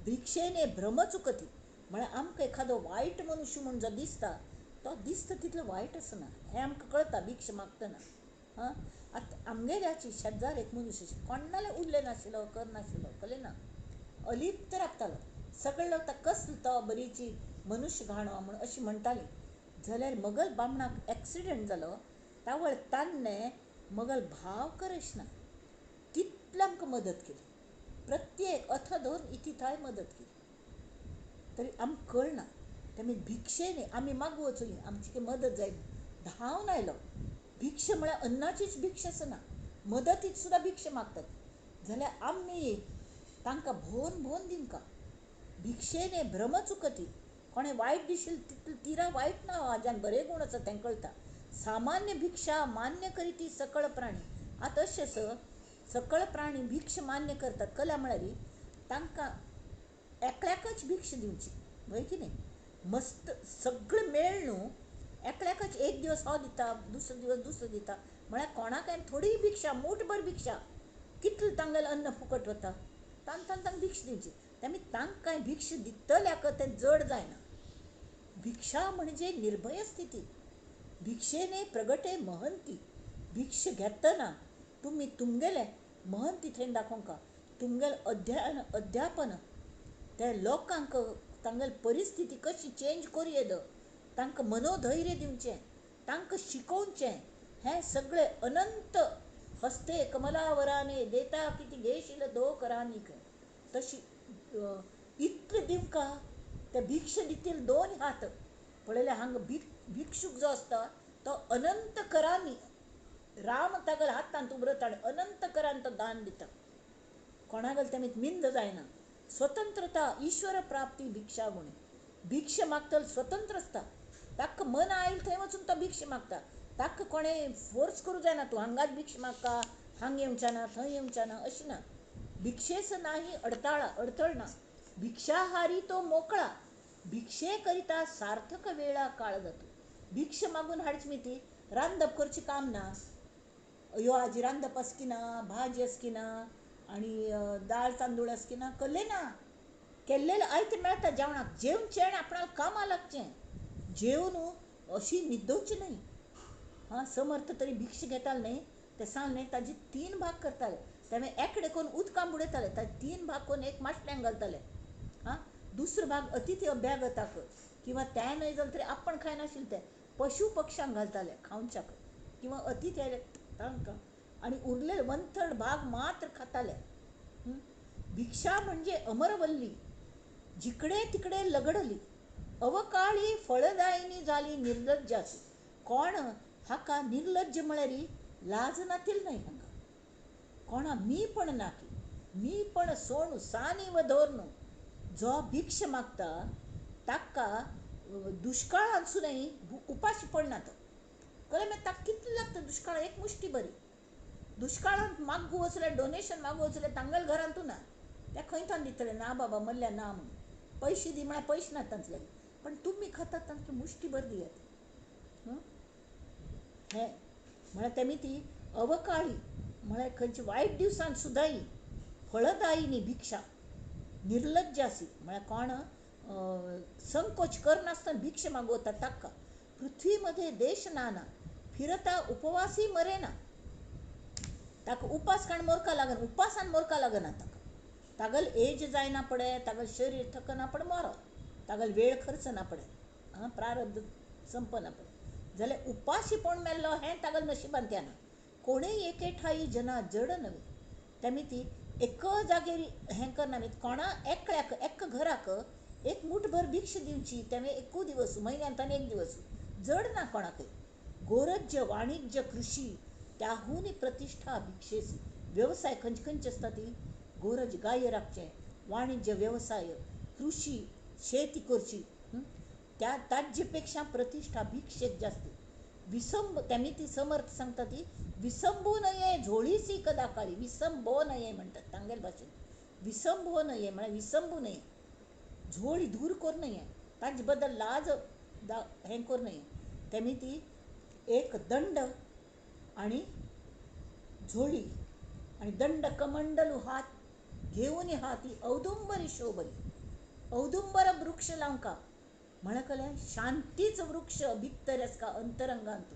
भिक्षेने भ्रम चुकती म्हळ्यार आमकां एखादो वायट मनुष्य म्हूण जो दिसता तो दिसता तितलो वायट आसना हें आमकां कळटा भिक्षा मागतना. हां, आतां आमगेल्याची शेजार एक मनीस कोणाले उरले नाशिल्लो, करनाशिल्लो, कळ्ळें ना, अलिप्त राबतालो. सगळे लोक ताका कसलो तो बरीची मनुष्य घाणो म्हूण अशें म्हणटाली. जाल्यार मगल बामणाक एक्सिडंट जालो, तावळ तान्ने मगल भाव करश ना तितलें आमकां मदत केली. प्रत्येक अथ धरून इति थंय मदत केली. तरी आमकां कळना तेमी भिक्षेने आमी मागू वचुनी आमची कितें मदत जाय धांवन आयलो. भिक्षा म्हळ्यार अन्नाचीच भिक्षा आसना, मदतीक सुद्दां भिक्षा मागतात. जाल्यार आमी तांकां भोवन भोवन दिवंका. भिक्षेने भ्रम चुकती, कोणें वायट दिशील तितलें तिरा वायट ना, हाज्यान बरे गूण आसा तें कळटा. सामान्य भिक्षा मान्य करी ती सकळ प्राणी. आतां अशें आसा सकळ प्राणी भिक्षा मान्य करतात. कला म्हळ्यार तांकां एकल्याकच भिक्षा दिवची वय की न्ही, मस्त सगळें मेळ न्हू, एकल्याकच एक दिवस हो दिता, दुसरो दिवस दुसरो दिता, म्हळ्यार कोणाक थोडी भिक्षा, मूठभर भिक्षा, कितलें तांगेलें अन्न फुकट वता, तांकां तांकां भिक्षा दिवची. तेमी तांकां भिक्षा दितल्याक तें जड जायना. भिक्षा म्हणजे निर्भय स्थिती. भिक्षेने प्रगटे महंती. भिक्षा घेतना तुमी तुमगेलें महंती थंय दाखोवंका, तुमगेलें अध्ययन अध्यापन ते लोकांक तांगेली परिस्थिती कशी चेंज करूं येता, तांकां मनोधैर्य दिवचें, तांकां शिकोवचें, हें सगळें अनंत हस्ते कमलावराने देता किती घेशील दो करानीक. तशी इतलें दिवका ते भिक्षा दितील दोन हात, पळयल्यार हांगा भिक्षूक जो आसता तो अनंत करांनी राम तागेल्या हातांत उबरता आनी अनंत करान तो दान दिता. कोणागेल तेमी मिंद जायना. स्वतंत्रता ईश्वर प्राप्ती भिक्षा गुणे. भिक्षा मागतलो स्वतंत्र आसता. ताका मन आयल थंय वचून तो भिक्षा मागता. ताका कोणें फोर्स करूं जायना, तूं हांगाच भिक्षा मागता, हांग येवच्या ना, थंय येवच्या ना, अशें ना. भिक्षेस नाही अडताळा, अडथळ ना. भिक्षाहारी तो मोकळा, भिक्षे करिता सार्थक वेळा काळ जातो. भिक्षा मागून हाडची मी ती रांदप करचें काम ना. ह्यो आजी रांदप आसकी ना, भाजी आसकी ना, आनी दाळ तांदूळ आसकी ना, कल्लें ना. केल्लें आयतें मेळटा जेवणाक. जेवचें आनी आपणाक कामाक लागचें. जेवन अशी न्हिदोवची न्हय. हां, समर्थ तरी भिक्षा घेताले न्हय, ते सांगलें न्हय, ताजे 3 भाग करताले. तेणें एकडे करून उदकान बुडयताले, ताजे 3 भाग करून एक माशल्यांक घालताले. हां, दुसरो भाग अतिथी अभ्यागताक किंवा तें न्हय जाल्यार तरी आपण खायनाशिल्लें तें पशु पक्ष्यांक घालताले खावच्याक किंवा अतिथी आयले तांकां, आनी उरलेले 1/3 भाग मात्र खाताले. भिक्षा म्हणजे अमरवल्ली, जिकडे तिकडे लगडली, अवकाळी फळदायिनी जाली निर्लज्जाची. कोण हाका निर्लज्ज म्हळ्यार लाज नातील न्हय हांगा. कोणा मी पण ना की मी पण सोणू सानी व धोरणू. जो भिक्षा मागता ताका दुष्काळांत सुद्दां उपाशी पडना तो. कळ्ळें मागीर ताका कितलें लागता दुष्काळ, एक मुश्टी बरी. दुष्काळांत मागू वचलें, डोनेशन मागू वचलें, तांगेल्या घरांतूच ना. ते खंय तान दितले ना बाबा मल्ल्या ना म्हणून. पयशे दी म्हळ्यार पयशे ना तांचे लागीं, पण तुमी खातात तांकां मुश्टी भर दियात. हें म्हळ्यार तेमी ती अवकाळी म्हळ्यार खंयच्या वायट दिवसान सुद्दां फळदायिनी भिक्षा निर्लज्ज आसी. म्हळ्यार कोण संकोच करनासतना भिक्षा मागवता ताका. पृथ्वीमध्ये देश नाना फिरता उपवासी मरेना. ताका उपास काण मोरका लागना, उपासान मोरका लागना ताका. तागल एज जायना पडे, तागल शरीर थकना पडे, मरो तागल वेळ खर्च ना पडे, हां, प्रारब्ध संपना पडे. जाल्यार उपाशी कोण मेल्लो हें तागल नशिबान ना. कोणूय एके ठाई जना जड नव्हे. तेमी ती एक जागेर हें करना न्ही. कोणा एकल्याक एक घराक एक मुठभर भिक्षा दिवची, तेणें एकू दिवस म्हयन्यांतल्यान एक दिवस, जड ना कोणाकय. गोरज्य वाणिज्य कृषी त्याहून प्रतिष्ठा भिक्षेसी. वेवसाय खंयचे खंयचे आसता ती गोरज गाय राखचें, वाणिज्य वेवसाय, कृषी शेती करची, त्या ताजे पेक्षा प्रतिष्ठा भिक्षेक जास्त. विसंब तेमी ती समर्थ सांगता ती विसंबू नये झोळीसी कदा काळी. विसंबो नये म्हणटात तांगेले भाशेन. विसंबो नये म्हळ्यार विसंबू नये, झोळी धूर करूं नये, ताजे बद्दल लाज हें करूं नये. तेमी ती एक दंड आनी झोळी आनी दंड कमंडलू हात घेवन हाती औदुंबरी शोभली. औदुंबर वृक्ष लावंका म्हळ्यार कळ्ळें, शांतीच वृक्ष भितर आसका अंतरंगांत.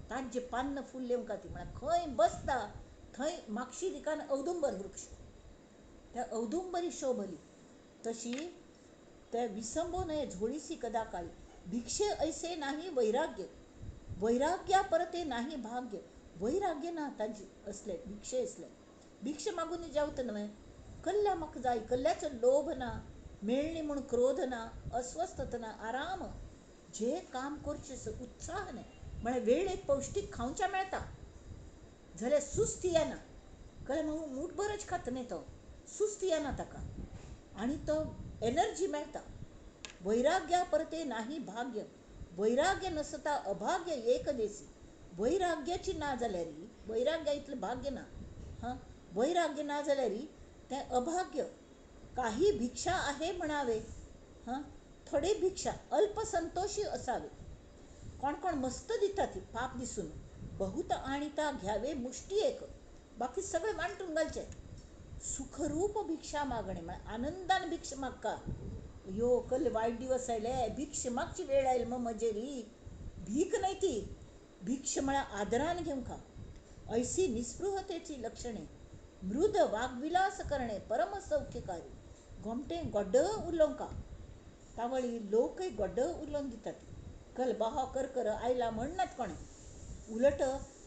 ताजे पान्न फुल्ले ती म्हळ्यार खंय बसता थंय मागशी दिकान औदुंबर वृक्ष, त्या औदुंबरी शोभली. तशी ते विसंबो नये झोळीसी कदा काळी. भिक्षे ऐसे नाही वैराग्य, वैराग्या परते नाही भाग्य. वैराग्य ना तांचे असले भिक्षे असले. भिक्षा मागून जेवता न्हय, कल्ल्या म्हाका जाय, कल्ल्याचो लोभ ना, मेळणी म्हूण क्रोध ना, अस्वस्थता ना, आराम. जे काम करचें उत्साह न्हय, म्हळ्यार वेळेक पौश्टीक खावच्या मेळटा जाल्यार सुस्ती येना. कळ्ळें, मूठभरच खाता न्हय तो, सुस्ती येना ताका आनी तो एनर्जी मेळटा. वैराग्या परते नाही भाग्य, वैराग्य नसता अभाग्य एक देसी. वैराग्याची ना जाल्यार, वैराग्या इतलें भाग्य ना, हां, वैराग्य ना जाल्यार तें अभाग्य. काही भिक्षा आहे म्हणावे, हां, थोडे भिक्षा अल्पसंतोषी असावे. कोण कोण मस्त दिता ती पाप दिसून, बहुत आणिता घ्यावे मुष्टी एक, बाकी सगळें वांटून घालचें. सुखरूप भिक्षा मागणे म्हळ्यार आनंदान भिक्षा मागका. यो कल वायट दिवस आयले, भिक्षा मागची वेळ आयली मग म्हजेरी. भीक न्हय ती, भिक्षा म्हळ्यार आदरान घेवंका. ऐसी निस्पृहतेची लक्षणे, मृद वाग्विलास करणे परमसौख्यकारी. गोमटें गोड्ड उलोवंका, तावळी लोकय गोड्ड उलोवन दितात. कल बाहा कर कर आयला म्हणनात कोणें, उलट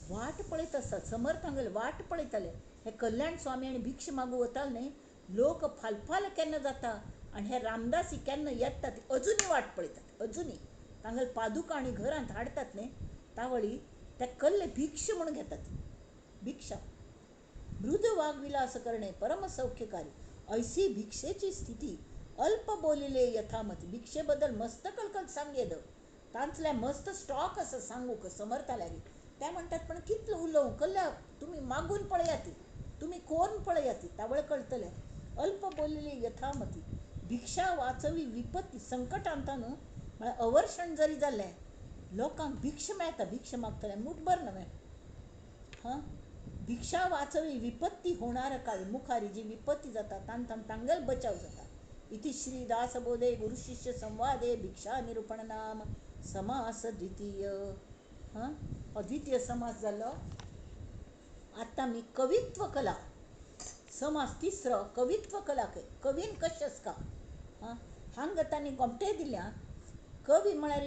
वाट पळयत आसतात. समर्थांगेले वाट पळयताले हे कल्याण स्वामी आनी भिक्षा मागू वताले न्हय, लोक फालफाल केन्ना जाता आनी हे रामदासी केन्ना येतात अजुनूय वाट पळयतात, अजुनूय. तांगेले पादुका आनी घरांत हाडटात न्ही तावळी ते कल्ले भिक्ष म्हणून घेतात. भिक्षा मृद वाग्विलास करणे परमसौख्यकारी ऐसी भिक्षेची स्थिती अल्प बोलिले यथामती. भिक्षे बद्दल मस्त कलकल सांगेद तांतल्या मस्त स्टॉक आसा सांगूक समर्था लागीं. ते म्हणटात पण कितलो उलोवं कल्ल्या तुमी मागून पळयात, तुमी कोन्न पळयात, तावळ कळटलें. अल्प बोलिले यथामती भिक्षा वाचवी विपत्ती. संकटांत न्हू म्हळ्यार अवर्षण जरी जालें लोकांक भिक्षा मेळटा, भिक्षा मागतले मुठभर न्हय. हां, भिक्षा वाचवी विपत्ती होणार काळ, मुखारी जी विपत्ती जाता तांकां तांगेल बचाव जाता. इति श्री दासबोधे गुरुशिष्य संवादे भिक्षा निरूपण नाम समास द्वितीय. हां, हो द्वितीय समास जालो. आतां आमी कवित्व कला समास तिसरो. कवित्व कला कवीन कशें आसता. हां, हांगा तांणी गोमटे दिल्या. कवी म्हळ्यार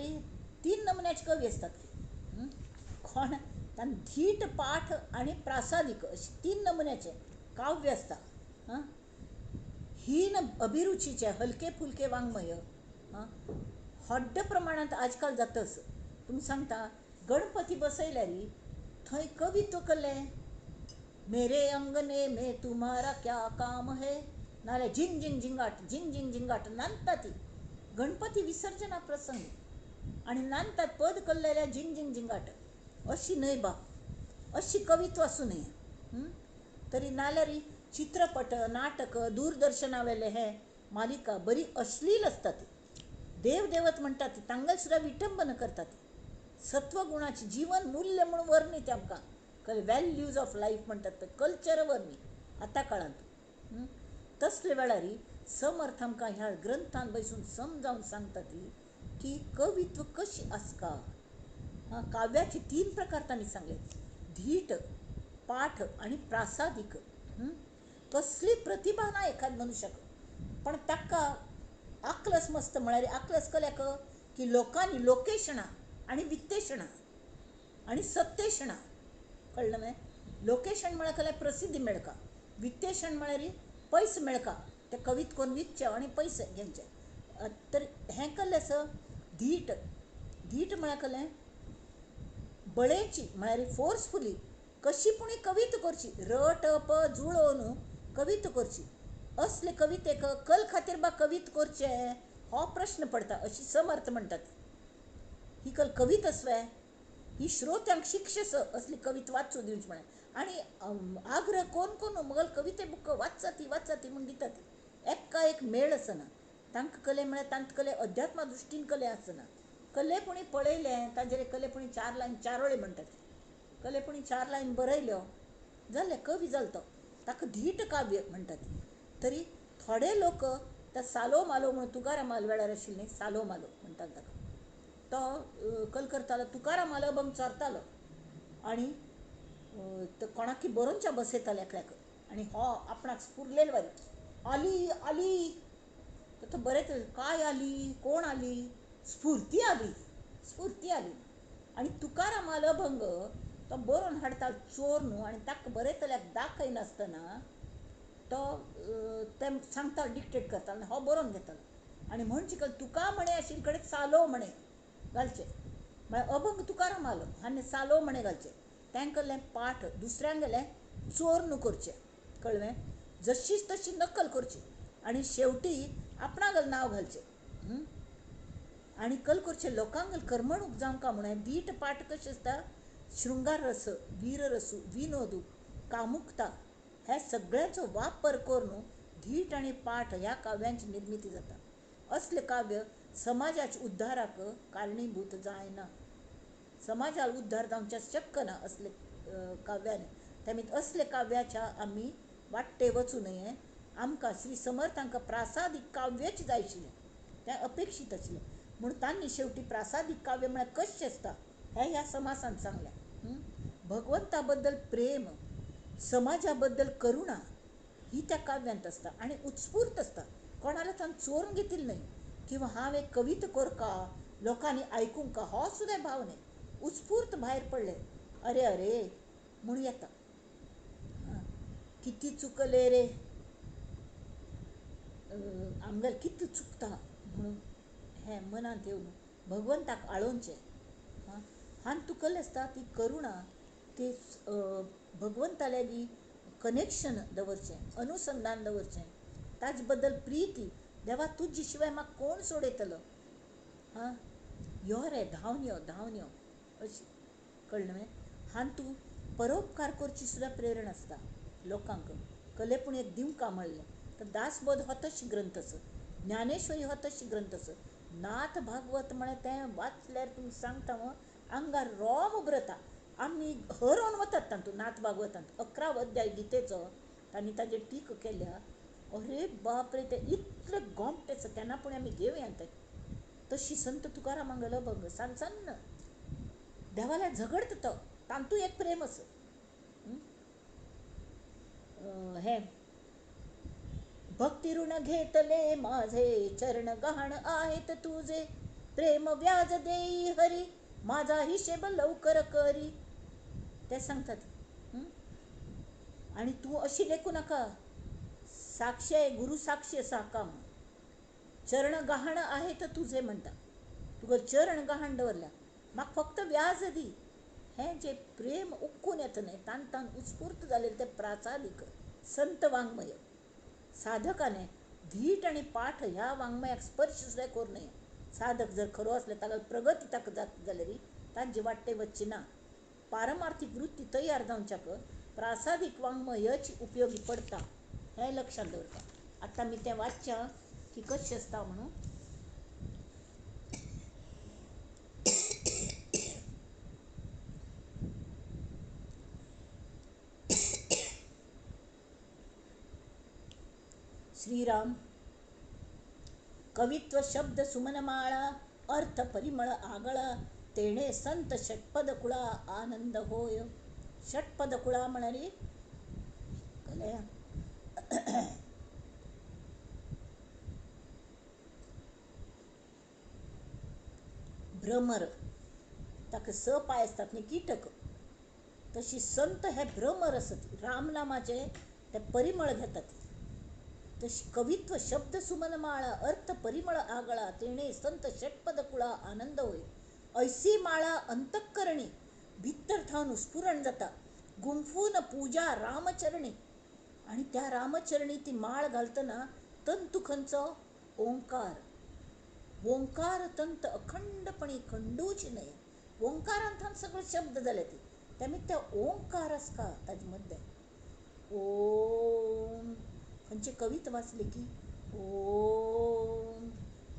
तीन नमुन्याचे कवी आसतात. कोण तांणी धीट पाठ आनी प्रासादीक अशे तीन नमुन्याचे काव्य आसता. हां, हीन अभिरुचीचे हलके फुलके वाङ्मय. हां, व्हड्ड प्रमाणांत आजकाल जाता. तुमी सांगता गणपती बसयल्यार थंय कवित्व केलें, मेरे अंगने में तुम्हारा क्या काम है, नाल्यार झिंग झिंग झिंगाट झिंग झिंग झिंगाट नांदता ती गणपती विसर्जना प्रसंग आनी नांदतात पद कल्लेल्या झिंग झिंग झिंगाट. अशी न्हय बा, अशी कवित्व आसूं नये. तरी नाल्यार चित्रपट नाटक दूरदर्शनावेले हे मालिका बरी अश्लील आसतात. देवदेवत म्हणटात तांगेल सुद्दां विटंबन करतात. सत्वगुणाची जीवन मूल्य म्हणून वर्णी ते आमकां कळ्ळें, व्हॅल्यूज ऑफ लायफ म्हणटात पळय, कल्चर वर्णी आतां काळांत. तसले वेळार समर्थ आमकां ह्या ग्रंथान बसून समजावन सांगता ती की कवित्व कशी आसका. हां, काव्याचे तीन प्रकार तांणी सांगले, धीट पाठ आनी प्रासादीक. कसली प्रतिभा ना एखाद मनुष्याक, पण ताका आकलस मस्त म्हळ्यार आकलस कल्याक की लोकांनी लोकेशणां आनी वित्तेशणां आनी सत्तेशणां कळ्ळें न्हय. लोकेशण म्हळ्यार कल्यार प्रसिद्धी मेळका, वित्तेशण म्हळ्यार पयस मेळका, ते कवीत कोन्न विकचे आनी पयशे घेवचे. तर हें कल्लें आसा धीट. धीट म्हळ्यार कलें बळेची म्हळ्यार फोर्सफुली कशी पूण कविता करची, रट प जुळोवन कविता करची. असले कवितेक कल खातीर बा कविता करचें हो प्रश्न पडटा अशी समर्थ म्हणटात. ही कल कविता आसवे, ही श्रोत्यांक शिक्षस असली कविता वाचूं दिवची म्हळ्यार. आनी आग्रह कोन कोन मगल कविते बुक वाचाती वाचाती म्हूण दितात, एका एक मेळ आसना तांकां. कले म्हळ्यार तांकां कले अध्यात्मा दृश्टीन कले आसना. कले पुणी पळयलें ताजेर कले पुणी चार लायन चारोळे म्हणटात, कले पुणी चार लायन बरयल्यो जालें कवी जालो तो, ताका धीट काव्य म्हणटात. तरी थोडे लोक त्या सालो मालो म्हणून तुकारामाल वेळार आशिल्लें सालो मालो म्हणटात ताका, तो कल करतालो तुकारामाल अभंग चोरतालो आनी कोणाकी बरोवच्या बसयतालो एकल्याक, आनी हो आपणाक स्फुरलेले वरी आली आली तर तो बरयता, काय आली कोण आली, स्फुर्ती आली स्फुर्ती आली. आनी तुकारामाल अभंग तो बरोवन हाडटा चोर न्हू, आनी ताका बरयतल्याक दाखयनासतना तो ते सांगता डिक्टेट करता आनी हो बरोवन घेतालो. आनी म्हणचे तुका म्हणे आशिल्ले कडेन सालो म्हणे घालचें, म्हळ्यार अभंग तुकारामालो आनी सालो म्हणे घालचें. तांकां पाठ दुसऱ्यांक गेलें चोर न्हू करचें, कळ्ळें, जशीच तशी नकल करची आनी शेवटी आपणागेलें नांव घालचें. आनी कल करचें लोकांक करमणूक जावंका म्हणून धीट पाठ कशें आसता, शृंगार रस वीररसू विनोदू कामुकता ह्या सगळ्यांचो वापर करून धीट आनी पाठ ह्या काव्यांची निर्मिती जाता. असलें काव्य समाजाच्या उद्धाराक कारणीभूत जायना, समाजाक उद्धार जावच्या शक्य ना असले काव्यान. त्यामुळे असले काव्याच्या आमी वाट्टे वचूं नये. आमकां श्री समर्थांकां प्रासादीक काव्यच जाय आशिल्लें, तें अपेक्षीत आशिल्लें, म्हूण तांणी शेवटी प्रासादीक काव्य म्हळ्यार कशें आसता हें ह्या समासान सांगलें. भगवंता बद्दल प्रेम, समाजा बद्दल करुणा ही त्या काव्यांत आसता आनी उत्स्फूर्त आसता. कोणाला तांणी चोरून घेतिल्लें न्हय किंवा हांव एक कविता करका लोकांनी आयकूंक का हो सुद्दां भाव न्हय, उत्स्फूर्त भायर पडलें अरे अरे म्हूण येता. किती चुकले रे आमगेलें कितें चुकता म्हणून हें मनांत येवन भगवंताक आळोवचें. आं, हान तुका आसता ती करुणा, ती भगवंता लागीं कनेक्शन दवरचें, अनुसंधान दवरचें, ताजे बद्दल प्रिती, देवा तुजे शिवाय म्हाका कोण सोडयतलो, आं यो रे धांवन यो, धांवन यो, अशी कळ्ळें न्हय. हान तूं परोपकार करची सुद्दां प्रेरणा आसता लोकांक, कले पूण एक दिवंका म्हणलें तर दासबोध हो तशी ग्रंथ आसा, ज्ञानेश्वरी हो तशी ग्रंथ आसा, नाथ भागवत म्हळें तें वाचल्यार तुमकां सांगता हांव आंगार रोम उबरता, आमी हरोवन वतात तातूंत नाथ भागवतांत 11 अध्याय गीतेचो तांणी ताजेर टीका केल्या. अरे बाप रे, तें इतलें गोमटें आसा केन्ना पूण आमी घेवया तें. तशी संत तुकाराम हांगा अभंग सान सान्न देवाल्या झगडता तो, तातूंत एक प्रेम आसा. हें भक्ती ऋण घेतले माझे चरण गहाण आहेत तुझे, प्रेम व्याज देई हरी माझा हिशेब लवकर करी, ते सांगतात. आनी तूं अशी लेखू नाका, साक्षी आहे, गुरु साक्षी आसा काम, चरण गहाण आहेत तुझे म्हणटा, तुका चरण गहाण दवरल्या, म्हाका फक्त व्याज दी. हें जें प्रेम उक्कून येता न्हय, तान तान उत्स्फूर्त जालेलें तें प्रासादीक संत वाङ्मय. साधकाने धीट आनी पाठ ह्या वाङ्मयाक स्पर्श सुद्दां करूं नये. साधक जर खरो आसल्यार ताका प्रगती ताका जाता जाल्यार ताजे वाटे वचची ना. पारमार्थिक वृत्ती तयार जावच्याक प्रासादीक वाङ्मयच उपयोगी पडटा हें लक्षांत दवरता. आतां आमी तें वाचच्या की कशें आसता म्हणून. श्रीराम कवित्व शब्द सुमनमाळा अर्थ परिमळ आगळा, तेणे संत षटपद कुळा आनंद होय. षटपद कुळा म्हळ्यार कलया भ्रमर, ताका 6 पांय आसतात न्ही कीटक, तशी संत हे भ्रमर आसत, रामनामाचे ते परिमळ घेतात. तशी कवित्व शब्द सुमनमाळा अर्थ परिमळ आगळा, तेणे संत षटपद कुळा आनंद होय. ऐसी माळा अंतःकरणी भितर थावन स्फुरण जाता, गुंफून पूजा रामचरणी. आनी त्या रामचरणी ती माळ घालतना तंतू खंयचो ओंकार, ओंकार तंत अखंडपणी खंडूच न्हय. ओंकारान थावन सगळे शब्द जाले ते, त्यामुळे त्या ओंकार आसता ताजे मद्दे ओम. खंयचे कवित वाचले की ओम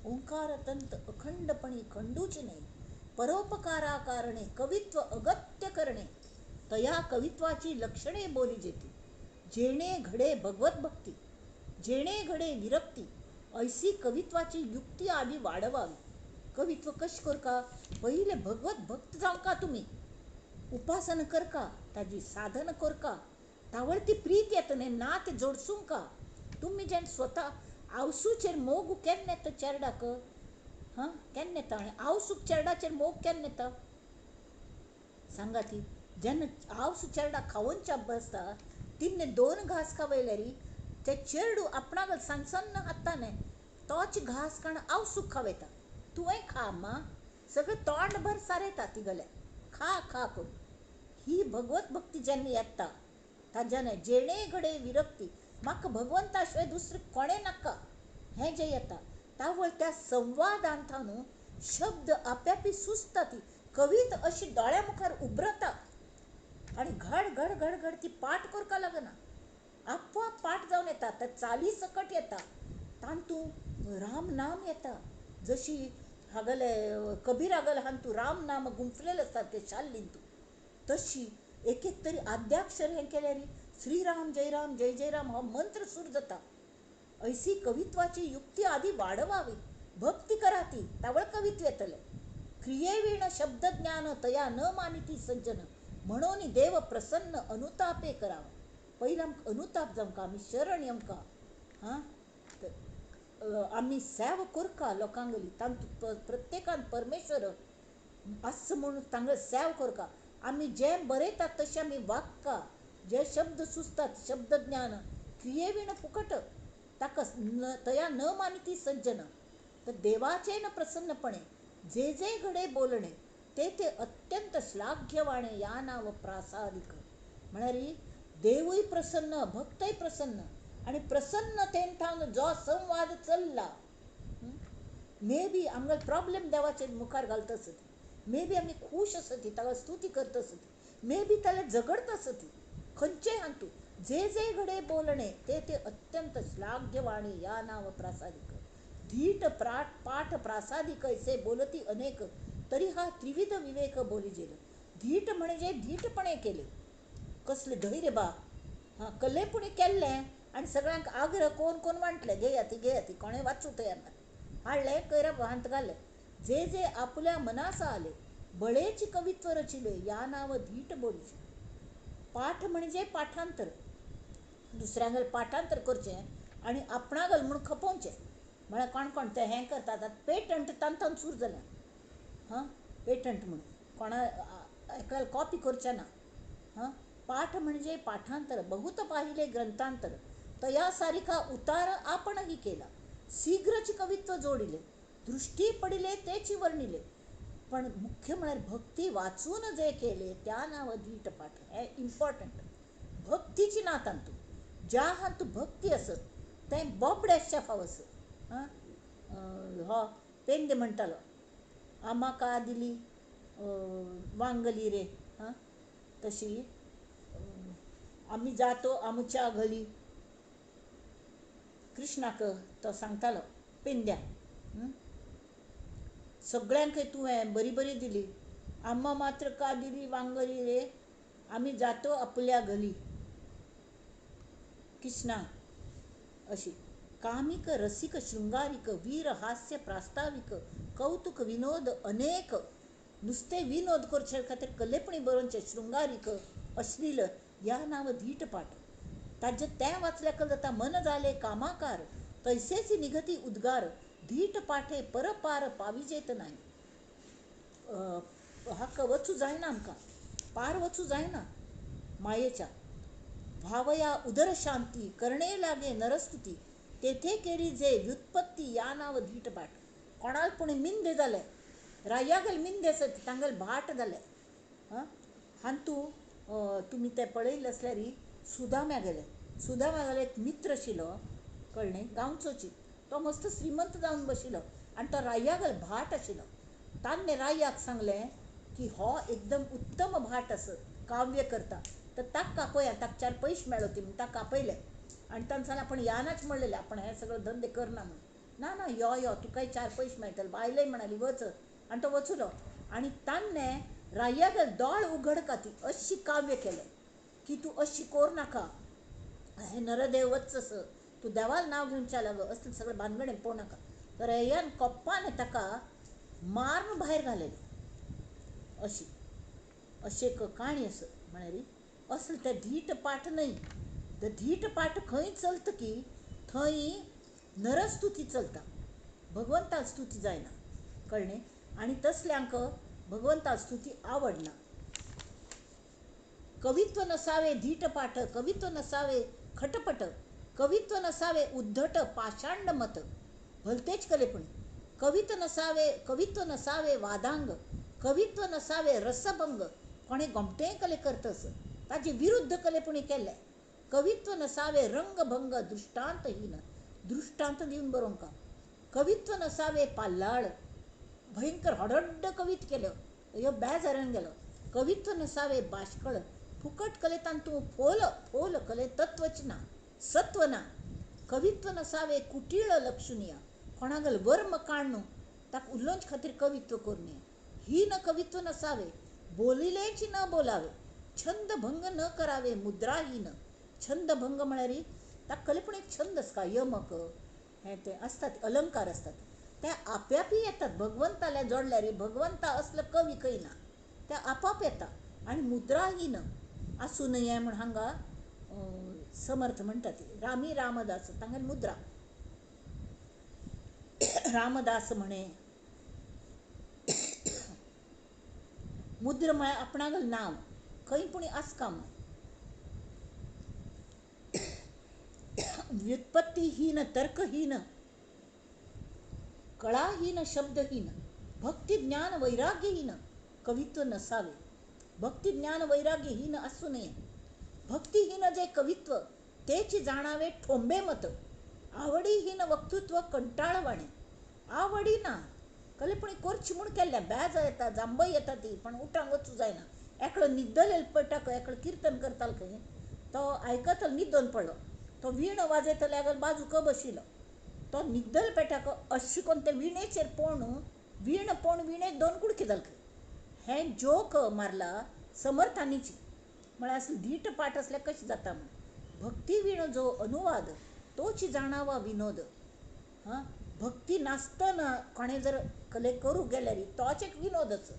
ओंकार तंत अखंडपणी खंडूच न्हय. परोपकारा कारणे कवित्व अगत्य करणे, तया कवित्वाची लक्षणे बोली जेती, जेणे घडे भगवत भक्ती, जेणे घडे विरक्ती, ऐसी कवित्वाची युक्ती आदी वाढवावी. कवित्व कशें करका, पयलें भगवत भक्त जावंका तुमी, उपासना करका, ताजी साधना करका, तावळ ती प्रीत येता न्हय, नात जोडसूंका. तुमी जेन्ना स्वता आवसूचेर मोग केन्ना येता चेरडाक, हां केन्ना येता, आनी आवसूक चेरडाचेर मोग केन्ना येता सांगा ती. जेन्ना आवसू चेरडाक खावोवच्या बसता तिन्ने 2 घास खावयल्यार ते चेरडू आपणाक सानसन्न हाता न्हय, तोच घास काण आवसूक खावयता, तुवें खा अम्मा, सगळें तोंडभर सारयता ती गल्या, खा खा करून. ही भगवत भक्ती जेन्ना येता ताज्यान जेणे घडे विरक्ती, म्हाका भगवंता शिवाय दुसरें कोणें नाका हें जें येता, तावळ त्या संवादान थावन शब्द आप्यापी सुचता, ती कविता अशी दोळ्या मुखार उबरता आनी घड घड घड घड ती पाठ करपा लागना, आपोआप पाठ जावन येता, त्या चाली सकट येता, तातूंत राम नाम येता. जशी हागले कबीर हागल हातूंत राम नाम गुंफलेलें आसता ते शाल्लींतू, तशी एक एक तरी आद्याक्षर हें केल्यार श्रीराम जय राम जय जय राम हो मंत्र सूर जाता. ऐसी कवित्वाची युक्ती आदी वाढवावी, भक्ती करा ती तावळ कवित्व येतलें. क्रियेवीण शब्दज्ञान तया न मानिती सज्जन, म्हणून देव प्रसन्न अनुतापे करावा. पयलीं आमकां अनुताप जावंका, आमी शरण येवंका, हां आमी सेवा करका लोकांगली, तांतूत प्रत्येकान परमेश्वर आसा म्हणून तांगेली सेवा करका. आमी जें बरयतात तशें आमी वागका, जे शब्द सुचतात शब्दज्ञान क्रियेवीण फुकट, ताका तया न मानिती सज्जन, तर देवाचें न प्रसन्नपणे जे जे घडे बोलणे ते ते अत्यंत श्लाघ्यवाणे या नाव प्रासादिक. म्हळ्यार देवूय प्रसन्न, भक्तय प्रसन्न आनी प्रसन्नतेन थावन जो संवाद चल्ला, मे बी आमकां प्रॉब्लेम देवाचेर मुखार घालता आसत, मे बी आमी खूश आसती, ताका स्तुती करता आसती, मे बी ताका झगडता आसती, खंयचेय हातूंत जे जे घडे बोलणे ते ते अत्यंत श्लाघ्यवाणी या नाव प्रासादिक. धीट पाठ प्रासादिक ऐसे बोलती अनेक, तरी हा त्रिविध विवेक बोलिजेल. धीट म्हणजे धीटपणे केले, कसले धैर्य बा, हां कलेपुणी केल्लें आनी सगळ्यांक आग्रह कोण कोण वांटले, घेया ती घेया ती, कोणें वाचूं तयार ना, हाडलें कयरा हात घालें. जे जे आपल्या मनासा आले बळेची कवित्व रचिले या नाव धीट बोलिजे. पाठ म्हणजे पाठांतर, दुसऱ्यांगेल पाठांतर करचें आनी आपणागेल म्हूण खपोवचें. म्हळ्यार कोण कोण तें हें करतात, आतां पेटंट तांतून सुरू जालें, हां पेटंट म्हणून कोणा एकल्याक कॉपी करचें ना. हां पाठ म्हणजे पाठांतर, बहुत पाहिले ग्रंथांतर तया सारिका उतार आपणही केला, शीघ्रची कवित्व जोडिले, दृष्टी पडिले तेची वर्णिले. पण मुख्य म्हळ्यार भक्ती वाचून जे केले त्या नाव धीट पाठ. हें इम्पॉर्टंट, भक्तीची ना तांतूं, ज्या हातूंत भक्ती आसत तें बोबडें आसचें फाव आसत. आं हो पेंदे म्हणटालो, आमा का दिली वांगली रे, हां तशी आमी जातो आमच्या घरी, कृष्णाक तो सांगतालो पेंद्या, सगळ्यांकय तुवें बरी बरी दिली, आम्हा मात्र का दिली वांगली रे, आमी जातो आपल्या घरी, कृष्णा. अशी कामिक रसिक शृंगारिक वीर हास्य प्रास्ताविक कौतुक विनोद अनेक, नुस्ते विनोद करचे खातीर कलेपणी बरोवचें, शृंगारिक अश्लील ह्या नांव धीट पाठ. ताजें तें वाचल्यार जाता मन जाले कामाकार, तैसेच निगती उद्गार, धीट पाठे परपार पाविजेत नाही. हाका वचूं जायना आमकां, पार वचूं जायना मायेच्या. भावया उदर शांती करणे लागे नरस्तुती, तेथे केली जे व्युत्पत्ती या नाव धीट पाठ. कोणाक पूण मिंदे जाले, रायागेल मिंदे आसत तांगेल भाट जालें. हां हातूंत तुमी तें पळयल्लें आसल्यार सुदाम्या गेले, सुदाम्या गेले एक मित्र आशिल्लो, कळ्ळें, गांवचोची, तो मस्त श्रीमंत जावन बशिल्लो आनी तो रायागेल भाट आशिल्लो. ताणें रायाक सांगलें की हो एकदम उत्तम भाट आसत, काव्य करता, तर ताका कापया, ताका चार पयशे मेळत म्हूण ताका कापयलें. आनी ताणें सांगलें आपण यानाच म्हणलेलें आपण हें सगळें धंदे करना म्हणून, ना ना यो यो तुकाय चार पयशे मेळटले, बायलय म्हणाली वच, आनी तो वचलो. आनी ताणें रायागेल दोळ उघडका ती अशी काव्य केलें की तूं अशी कोर नाका, हें नरदेव वच असं, तूं देवाल नांव घेवच्या लागो, असलें सगळें भानगडें पळोवं नाका. तर रय्यान कोप्पान ताका मारून भायर घालेलें. अशी अशी एक काणी आसा. म्हळ्यार असलें तें धीट पाठ न्हय, ते धीट पाठ खंय चलता की थंय नरस्तुती चलता, भगवंता स्तुती जायना, कळ्ळें. आनी तसल्यांक भगवंता स्तुती आवडना. कवित्व नसावे धीट पाठ, कवित्व नसावे खटपट, कवित्व नसावे उद्धट पाषांड मत, भलतेच कलेपण, कवित्व नसावे, कवित्व नसावे वादांग, कवित्व नसावे रसभंग, कोणें गोमटेंय कले करतस ताजे विरुद्ध कलेपणी केल्लें. कवित्व नसावे रंगभंग दृष्टांतहीन, दृष्टांत दिवन बरोवंक. कवित्व नसावे पाल्हाळ, भयंकर हडड्ड कवीत केलो, ह्यो बेजारान गेलो. कवित्व नसावे बाष्कळ, फुकट कले तांतूं फोल फोल कले तत्वच ना, सत्व ना. कवित्व नसावे कुटीळ लक्षणीय, कोणागेल वर्म काडनु ताका उलोवचे खातीर कवित्व करूं. हीन कवित्व नसावे, बोलिलेच न बोलावे, छंदभंग न करावे मुद्राहीन. छंदभंग म्हळ्यार ताका कलेपण एक छंद आसता, यमक हें तें आसतात, अलंकार आसतात, ते आपापी येतात. भगवंताल्या जोडल्यार भगवंता असलो कवी खंय ना, ते आपाप येता. आनी मुद्राहीन आसूं नये म्हूण हांगा समर्थ म्हणटात. रामी रामदास तांगेली मुद्रा, रामदास म्हणे मुद्रा म्हळ्यार आपणागेलें नांव खंय पूण आसका म्हूण. व्युत्पत्तीहीन तर्कहीन कळाहीन शब्दहीन, भक्ती ज्ञान वैराग्यहीन कवित्व नसावे. भक्ती ज्ञान वैराग्यहीन असू नये. भक्तिहीन जे कवित्व तेच जाणावे ठोंबे मत. आवडीहीन वक्तृत्व कंटाळवाणे. आवडी ना कलेपणी कोरची म्हूण केल्लें, बेजार येता, जांबय येता ती, पण उठांक वचूं जायना. एकलो न्हिदलेलो पळटा, एकलो किर्तन करतालो खंय, तो आयकतलो न्हिदोन पडलो. तो वीण वाजयतल्याक बाजूक बशिल्लो. तो न्हिदल पेटाक अशें करून ते विणेचेर पोण वीण पोण विणेक दोन कुडके जाले खंय. हें जोक मारला समर्थांनीची, म्हळ्यार असले धीट पाठ आसल्यार कशें जाता म्हूण. भक्ती वीण जो अनुवाद तोच जाणावा विनोद. हां, भक्ती नासतना कोणें जर कले करूंक गेल्यार तोच एक विनोदच.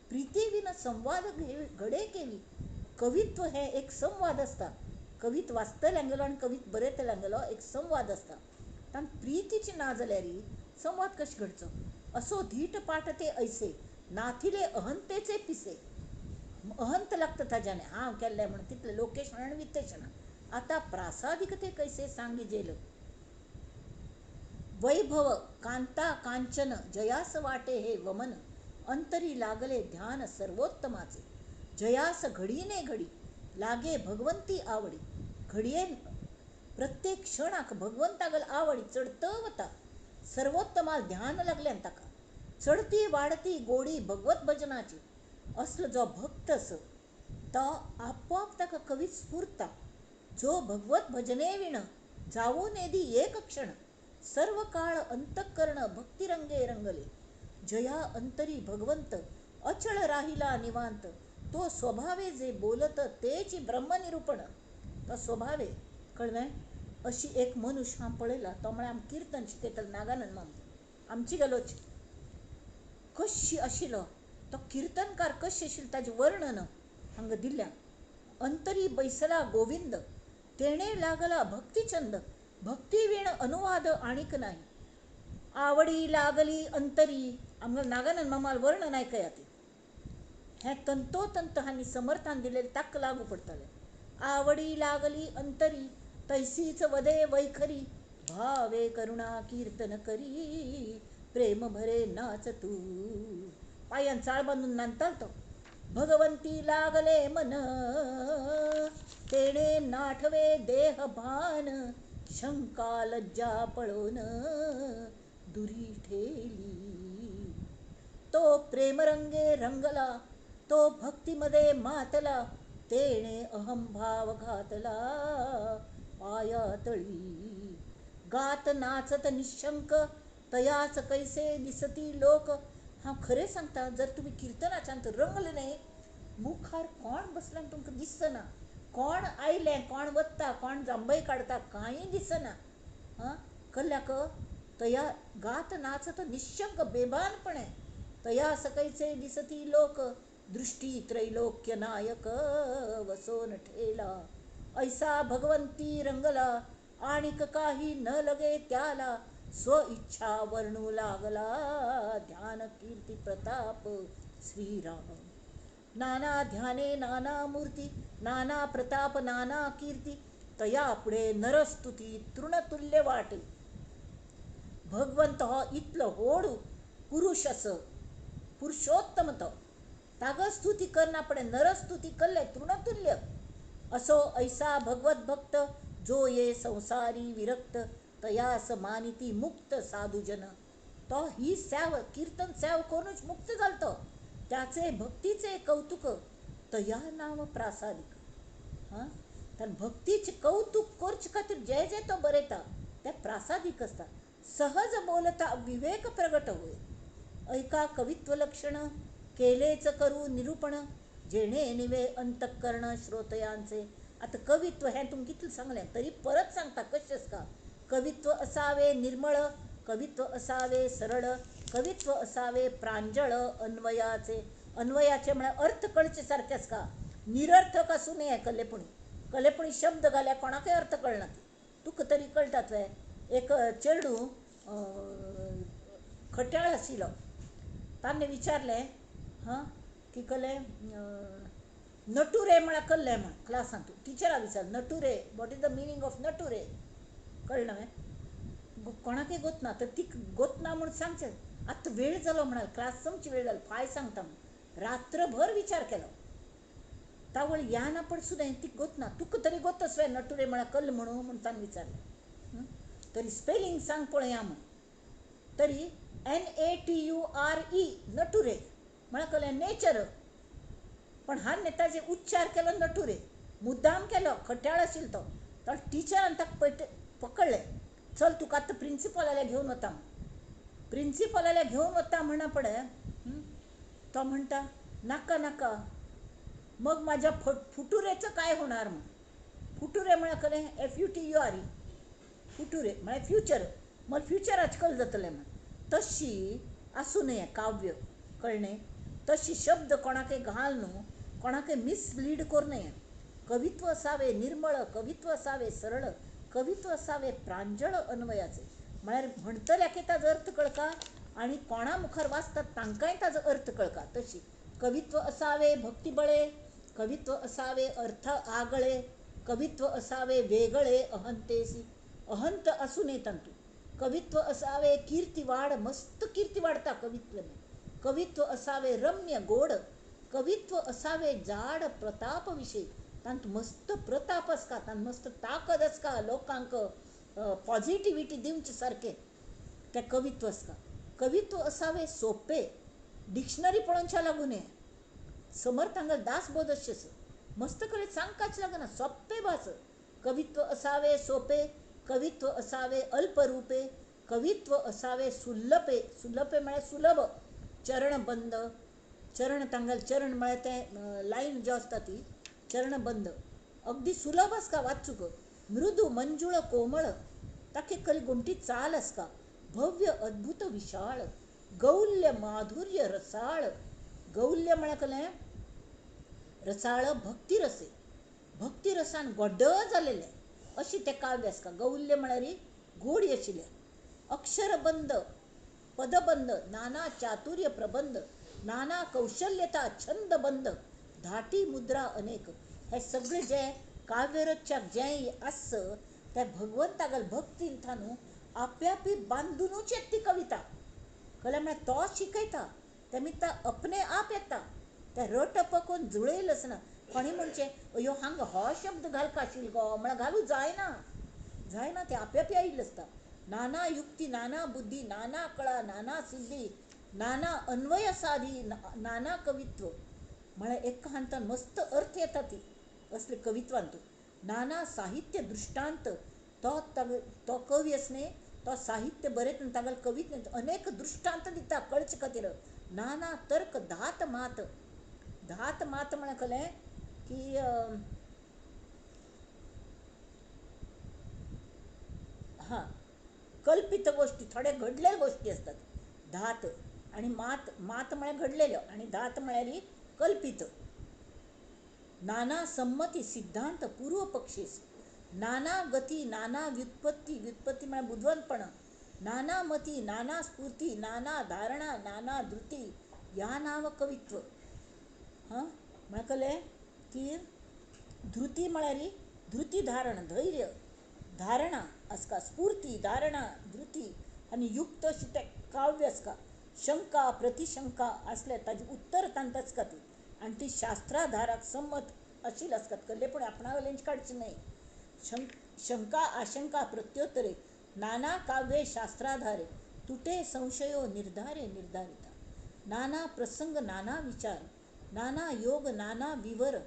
प्रिती विन संवाद घडे केली. कवित्व हें एक संवाद आसता. कवीत वाचतल्यांगेलो आनी कवीत बरयतल्यांगेलो एक संवाद आसता. तांकां प्रितीची ना जाल्यार संवाद कशें घडचो? असो धीट पाठ ते ऐसे नाथिले अहंतेचे पिसे. अहंत लागता ताज्याने हांव केल्लें म्हूण कितलें लोकेशण आनी वित्तेशण. आतां प्रासादीक ते कैसे सांगिजेल. वैभव कांता कांचन जयास वाटे हे वमन. अंतरी लागले ध्यान सर्वोत्तमाचे. जयास घडीने घडी लागे भगवंती आवडी. घडयेन प्रत्येक क्षणाक भगवंतागल आवडी चडत वता. सर्वोत्तमाल ध्यान लागल्यान ताका चडती वाडती गोडी भगवत भजनाची. असलो जो भक्त आस तो आपोआप ताका कवीत स्फुरता. जो भगवत भजने विण जावून येदी एक क्षण. सर्व काळ अंतःकरण भक्तिरंगे रंगले. जया अंतरी भगवंत अचळ राहिला निवांत. तो स्वभावे जे बोलत तेच ब्रह्मनिरूपण. तो स्वभावे कळ्ळें. अशी एक मनुष्य हांव पळयला. तो म्हळ्यार आम किर्तन शिकयतालो नागानंद माम, आमची गेलोच कशी आशिल्लो तो किर्तनकार, कशें आशिल्लो ताजें वर्णन हांगा दिल्या. अंतरी बैसला गोविंद तेणे लागला भक्तिचंद. भक्तिवीण अनुवाद आणीक नाही. आवडी लागली अंतरी. आमकां नागानंद मामाल वर्णन आयकया ती. हें तंतोतंत हांणी समर्थान दिलेलें ताका लागू पडटलें. आवडी लागली अंतरी तैसीच वदे वैखरी. भावे करुणा कीर्तन करी प्रेम भरे नाच तू. पायान चाळ बांदून नांदतालो तो. भगवंती लागले मन तेणे नाठवे देह भान. शंका लज्जा पळोवन दुरी ठेली. तो प्रेमरंगे रंगला तो भक्तीमध्ये मातला. तेणे अहंभाव घातला पायातळी. गात नाचत निशंक तयाच कैसे दिसती लोक. हांव खरें सांगता, जर तुमी किर्तनाच्यान रंगले न्हय, मुखार कोण बसला तुमकां दिसना, कोण आयलें कोण वता कोण जांबय काडटा कांय दिसना. हां, कल्ल्याक तया गात नाचत निशंक बेभानपणे तया सकैसे दिसती लोक. दृष्टी त्रैलोक्य नायक वसोन ठेला. ऐसा भगवंती रंगला आणिक काही न लगे त्याला. स्व इच्छा वर्णू लागला ध्यान कीर्ती प्रताप श्रीराम. नाना ध्याने नाना मूर्ती नाना प्रताप नाना कीर्ती. तया पुढे नरस्तुती तृणतुल्य वाटे. भगवंत हो इतलो व्हड पुरुष आस, पुरुषोत्तम तो, तागो स्तुती करना पडे नरस्तुती करले तृणतुल्य. असो ऐसा भगवत भक्त जो ये संसारी विरक्त. तयास मानिती मुक्त साधुजन. तो ही सेव कीर्तन सेव करूनच मुक्त जालो तो. त्याचे भक्तीचे कौतुक तया नाव प्रासादिक. हां, तर भक्तीचे कौतुक करचे खातीर जे जे तो बरयता ते प्रासादिक आसता. सहज बोलता विवेक प्रगट होय. ऐका कवित्व लक्षण केलेच करू निरूपण. जेणे निवे अंतःकरण श्रोतयांचे. आतां कवित्व हें तुमकां कितलें सांगलें तरी परत सांगता कशें आसता. कवित्व असावे निर्मळ, कवित्व असावे सरळ, कवित्व असावे प्रांजळ अन्वयाचे. अन्वयाचे म्हळ्यार अर्थ कळचे सारकें आसता. निरर्थक आसूं नये. कलेपणी कलेपणी शब्द घाल्यार कोणाकय अर्थ कळना. तुका तरी कळटात वे. एक चेडूं खट्याळ आशिल्लो, ताणें विचारलें हां की कले नटुरे म्हळ्यार कल्लें म्हूण क्लासांत टिचराक विचारलें नटुरे, what is the meaning of नटुरे? कळ्ळें कोणाकय गोतना, तर ती गोतना म्हूण सांगचें. आतां वेळ जालो म्हणाल, क्लास सोमची वेळ जालो, फाय सांगता म्हण रात्रभर विचार केलो. तावळ या ना पड सुद्दां ती गोत ना, तुका तरी गोत आसवे नटुरे म्हळ्यार कल्ल म्हणू म्हूण ताणें विचारलें. तरी स्पेलिंग सांग पळया म्हण, तरी NATURE नटुरे म्हळ्यार कळ्ळें नेचर, पण हांवें ताजे उच्चार केलो नटुरे, मुद्दाम केलो, खट्याळ आशिल्लो तो. तर टिचरान ताका पकडलें, चल तुका आतां प्रिंसिपॉलाल्या घेवन वता म्हण. प्रिंसिपॉलाल्या घेवन वता म्हणा पडे तो म्हणटा नाका नाका, मग माझ्या फुटुरेचं काय होणार म्हण. फुटुरे म्हळ्यार कळ्ळें FUTURE फुटुरे म्हळ्यार फ्युचर, मग फ्युचराच कल जातलें म्हण. तशी आसूं नये काव्य कळ्ळें, तशी शब्द कोणाकय घाल न्हू, कोणाकय मिसलीड करूं नये. कवित्व असावे निर्मळ, कवित्व असावे सरळ, कवित्व असावे प्रांजळ अन्वयाचे. म्हळ्यार म्हणटल्याकय ताजो अर्थ कळका आनी कोणा मुखार वाचतात तांकांय ताजो अर्थ कळका. तशी कवित्व असावे भक्तिबळे, कवित्व असावे अर्थ आगळे, कवित्व असावे वेगळे अहंतेसी, अहंत आसूं नये तातूंत. कवित्व असावे कीर्तिवाड, मस्त कीर्ती वाडता कवित्व. कवित्व असावे रम्य गोड, कवित्व असावे जाड प्रताप विशय, तांत मस्त प्रताप आसता, तांत मस्त ताकद आसता, लोकांक पॉझिटिविटी दिवचे सारकें तें कवित्व आसता. कवित्व असावे सोपे, डिक्शनरी पळोवच्या लागू नये, समर्थ हांगा दासबोध अशें मस्त कडेन सांगकाच लागना, सोंपे भास. कवित्व असावे सोपे, कवित्व असावे अल्परूपे, कवित्व असावे सुल्लपे, सुल्लपे म्हळ्यार सुलभ. चरणबंद, चरण तांगेलें चरण म्हळ्यार तें लायन जी आसता ती चरणबंद अगदी सुलभ आसता वाचूंक. मृदू मंजूळ कोमळ, ताका एक गोमटी चाल आसता. भव्य अद्भुत विशाळ, गौल्य माधुर्य रसाळ. गौल्य म्हळ्यार कळ्ळें रसाळ भक्तिरसे, भक्तिरसान गोड्ड जालेलें अशें तें काव्य आसता. गौल्य म्हळ्यार गोडी आशिल्लें. अक्षरबंद, पदबंद, नाना चातुर्य प्रबंध, नाना कौशल्यता छंदबंद, धाटी मुद्रा अनेक. हे सगळे जे काव्यरचक जे आस ते भगवंतागल भक्तीन न्हू आप्यापी बांदुनूच येता ती कविता. कळ्ळें म्हळ्यार तो शिकयता, ते मित्ता अपने आप येता, ते रटप कोण जुळयल आसना. कोणी म्हणचें अयो हांगा हो शब्द घालपा आशिल्लो गो म्हळ्यार घालूं जायना, जायना, ते आप्यापी आयिल्लें आसता. नाना युक्ती, नाना बुद्धी, नाना कळा, नाना सिद्धी, नाना अन्वय साधी, नाना कवित्व. म्हळ्यार एका हांतान मस्त अर्थ येता ती असले कवित्वांतू. नाना साहित्य दृश्टांत, तो तो कवी आस न्ही तो साहित्य बरयता तागेलो कवित्व अनेक दृश्टांत दिता कळचे खातीर. नाना तर्क धात मात, धात मात म्हळ्यार कळ्ळें की हां कल्पित गोश्टी, थोडे घडलेले गोश्टी आसतात. धात आनी मात, मात म्हळ्यार घडलेल्यो आनी धात म्हळ्यार कल्पित. नाना संमती सिद्धांत पूर्व पक्षीस, नाना गती नाना व्युत्पत्ती, व्युत्पत्ती म्हळ्यार बुदवंतपण, नाना मती नाना स्फूर्ती, नाना धारणा नाना धृती, ह्या नांव कवित्व. हां म्हळ्यार कळ्ळें की धृती म्हळ्यार धृती धारण, धैर्य धारणा आसता, स्फूर्ती धारणा धृती आनी युक्त अशें तें काव्य आसता. शंका प्रतिशंका आसल्यार ताजें उत्तर तांकां आसता ती, आनी ती शास्त्राधाराक संमत आशिल्ली आसतात. कसलें पूण आपणा वयल्यान काडची न्हय. शंका आशंका प्रत्योत्तरे, नाना काव्ये शास्त्राधारे, तुटे संशयो निर्धारे निर्धारिता, नाना प्रसंग नाना विचार, नाना योग नाना विवर,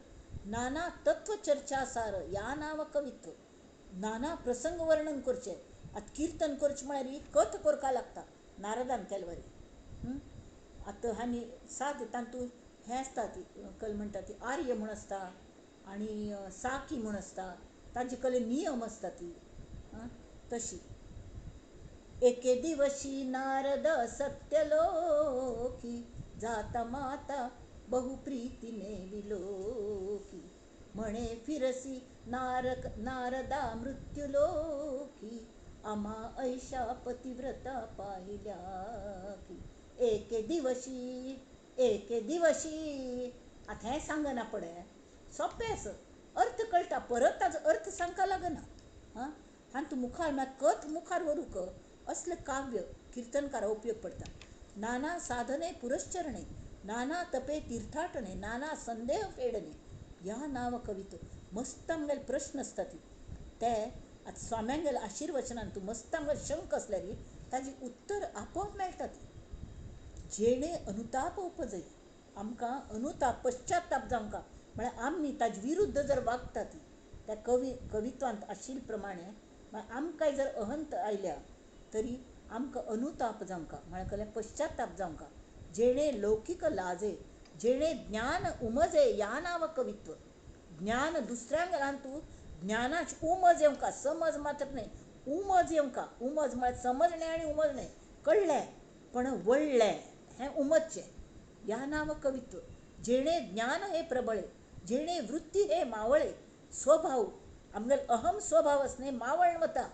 नाना तत्वचर्चा सार, ह्या नांव कवित्व. नाना प्रसंग वर्णन करचें. आतां किर्तन करचें म्हळ्यार कथ करपाक लागता नारदान केले वरी. आतां आनी साद तातूंत हें आसता, ती कल म्हणटा ती आर्य म्हूण आसता आनी साकी म्हूण आसता, तांचे कडेन नियम आसता ती तशी. एके दिवशी नारद सत्यलोकी, जाता माता बहु प्रीतीने विलोकी, म्हणे फिरसी नारक नारदा मृत्युलोकी, आम्हा ऐशा पतिव्रता पाहिल्या की. एके दिवशी, एके दिवशी. आतां हें सांगना पडे, सोंपें आसा, अर्थ कळटा, परत ताजो अर्थ सांगपाक लागना. हां आनी तूं मुखार म्हळ्यार कथ मुखार व्हरूंक असलें काव्य किर्तनकारा उपयोग पडटा. नाना साधने पुरश्चरणे, नाना तपे तीर्थाटणे, नाना संदेह फेडणे ह्या नांव कवित्व. मस्त आमगेले प्रश्न आसता ती ते आतां स्वाम्यांगेले आशिर्वचनान तूं मस्त आमगेले शंक आसल्यार ताजी उत्तर आपोआप मेळटा ती. जेणे अनुताप उपजय, आमकां अनुताप पश्चाताप जावंका म्हळ्यार आमी ताजे विरुद्ध जर वागता ती त्या कवित्वांत आशिल्ले प्रमाणे म्हळ्यार आमकां जर अहंत आयल्या तरी आमकां अनुताप जावंका म्हळ्यार कसलें पश्चाताप जावंका. जेणे लौकीक लाजे, जेणे ज्ञान उमजे ह्या नांव कवित्व. ज्ञान दुसऱ्यांक घालून तूं ज्ञानाची उमज येवंका, समज मात्र न्हय, उमज येवंका. उमज म्हळ्यार समजणें आनी उमजणें, कळ्ळें पण वळ्ळें हें उमजचें ह्या नांव कवित्व. जेणे ज्ञान हे प्रबळे, जेणे वृत्ती हे मावळे, स्वभाव आमगेलो अहम स्वभाव आसा न्हय मावळण वता.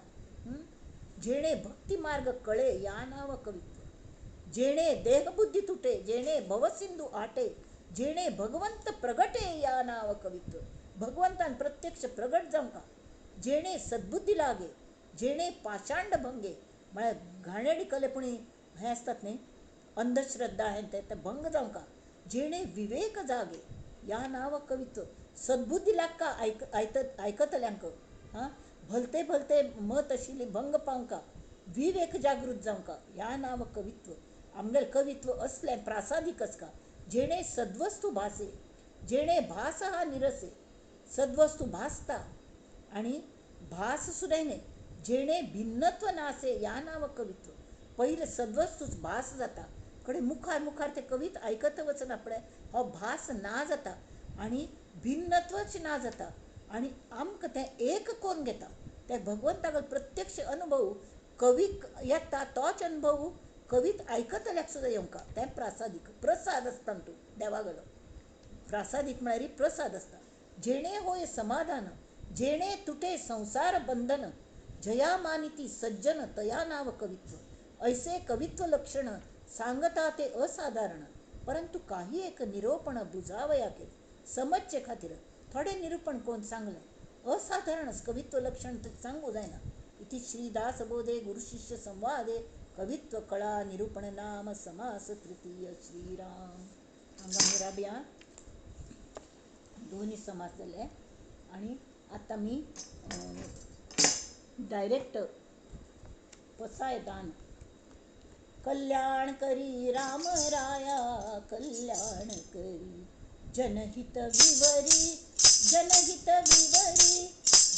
जेणे भक्ती मार्ग कळे ह्या नांव कवित्व. जेणे देहबुद्धी तुटे, जेणे भवसिंधू आटे, जेणे भगवंत प्रगटे ह्या नांव कवित्व. भगवंतान प्रत्यक्ष प्रगट जावंका. जेणे सद्बुद्धी लागे, जेणे पाषांड भंगे म्हळ्यार घाणेरडी कलेपणी हें आसतात न्हय अंधश्रद्धा हें तें भंग जावंका. जेणे विवेक जागे ह्या नांव कवित्व. सद्बुद्धी लागका आयकतल्यांक, आं भलते भलते मत आशिल्ली भंग पावंका, विवेक जागृत जावंका ह्या नांव कवित्व. आमगेलें कवित्व असलें प्रासादीक आसका. जेणे सद्वस्तू भासे, जेणे भास हा निरसे, सद्वस्तू भासता आनी भास सुद्दां न्हय. जेणे भिन्नत्व नासे ह्या नांव कवित्व. पयलें सद्वस्तूच भास जाता, कडेन मुखार मुखार तें कवित आयकत वचना पळय हो भास ना जाता आनी भिन्नत्वच ना जाता आनी आमकां तें एक कोन्न घेता. ते भगवंतागेलो प्रत्यक्ष अनुभव कवीक येता तोच अनुभव कवीत आयकतल्याक सुद्दां येवंका. तें प्रासादीक प्रसाद आसता तूं देवागेलो प्रासादीक म्हळ्यार प्रसाद आसता. जेणे होय समाधान, जेणे तुटे संसार बंधन, जया मानिती सज्जन तया नांव कवित्व. ऐसे कवित्व लक्षण सांगता ते असाधारण, परंतु काही एक निरोपण बुजावया केले समजचे खातीर थोडे निरूपण कोण सांगलें असाधारणच कवित्व लक्षण सांगू जायना. इति श्रीदासबोधे गुरुशिष्य संवादे कवित्व कळा निरूपण नाम समास तृतीय. श्रीराम. हांगा आमी राबया, दोनूय समास जाले आनी आतां आमी डायरेक्ट पसाय दान. कल्याण करी राम राया, कल्याण करी जनहित विवरी, जनहित विवरी,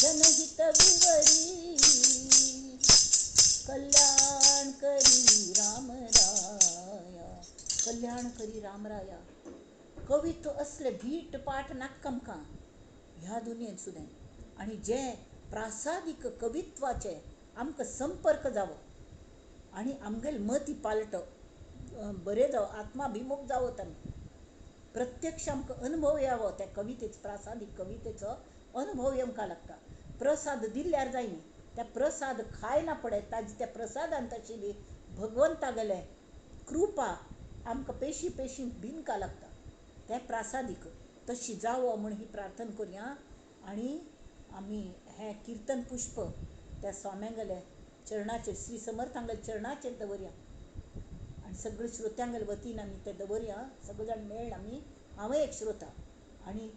जनहित विवरी, कल्याण करी राम राया, कल्याण करी राम राया. कवित्व असले भीट पाठ नाका आमकां ह्या दुनियेंत सुद्दां. आनी जे प्रासादीक कवित्वाचे आमकां संपर्क जावो आनी आमगेले मती पालटो बरें जावो, आत्माभिमुख जावो, आमी प्रत्यक्ष आमकां अनुभव यावो त्या कवितेचो, प्रासादीक कवितेचो अनुभव येवंक लागता. प्रसाद दिल्यार जायना, त्या प्रसाद खायना पडय ताजी त्या प्रसादांत आशिल्ली भगवंतागेले कृपा आमकां पेशी पेशी भिनका लागता. तें प्रासादीक तशी जावो म्हूण ही प्रार्थना करुया. आनी आमी हें किर्तन पुष्प त्या स्वाम्यांगेले चरणाचेर, श्री समर्थांगेले चरणाचेर दवरया आनी सगळे श्रोत्यांगेले वतीन आमी ते दवरया. सगळे जाण मेळ्ळ आमी, हांवूय एक श्रोता आनी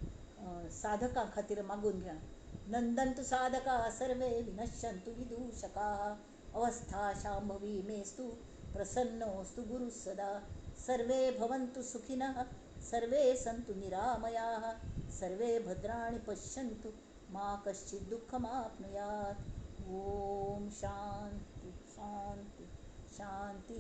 साधकां खातीर मागून घेया. नंदंतु साधका सर्वे विनश्यन्तु विदूषकाः, अवस्था शांभवी मेस्तु प्रसन्नोऽस्तु गुरुः सदा. सर्वे भवन्तु सुखिनः, सर्वे सन्तु निरामयाः, सर्वे भद्राणि पश्यन्तु मा कश्चित् दुःखमाप्नुयात्. ओम शांति शांति शांति.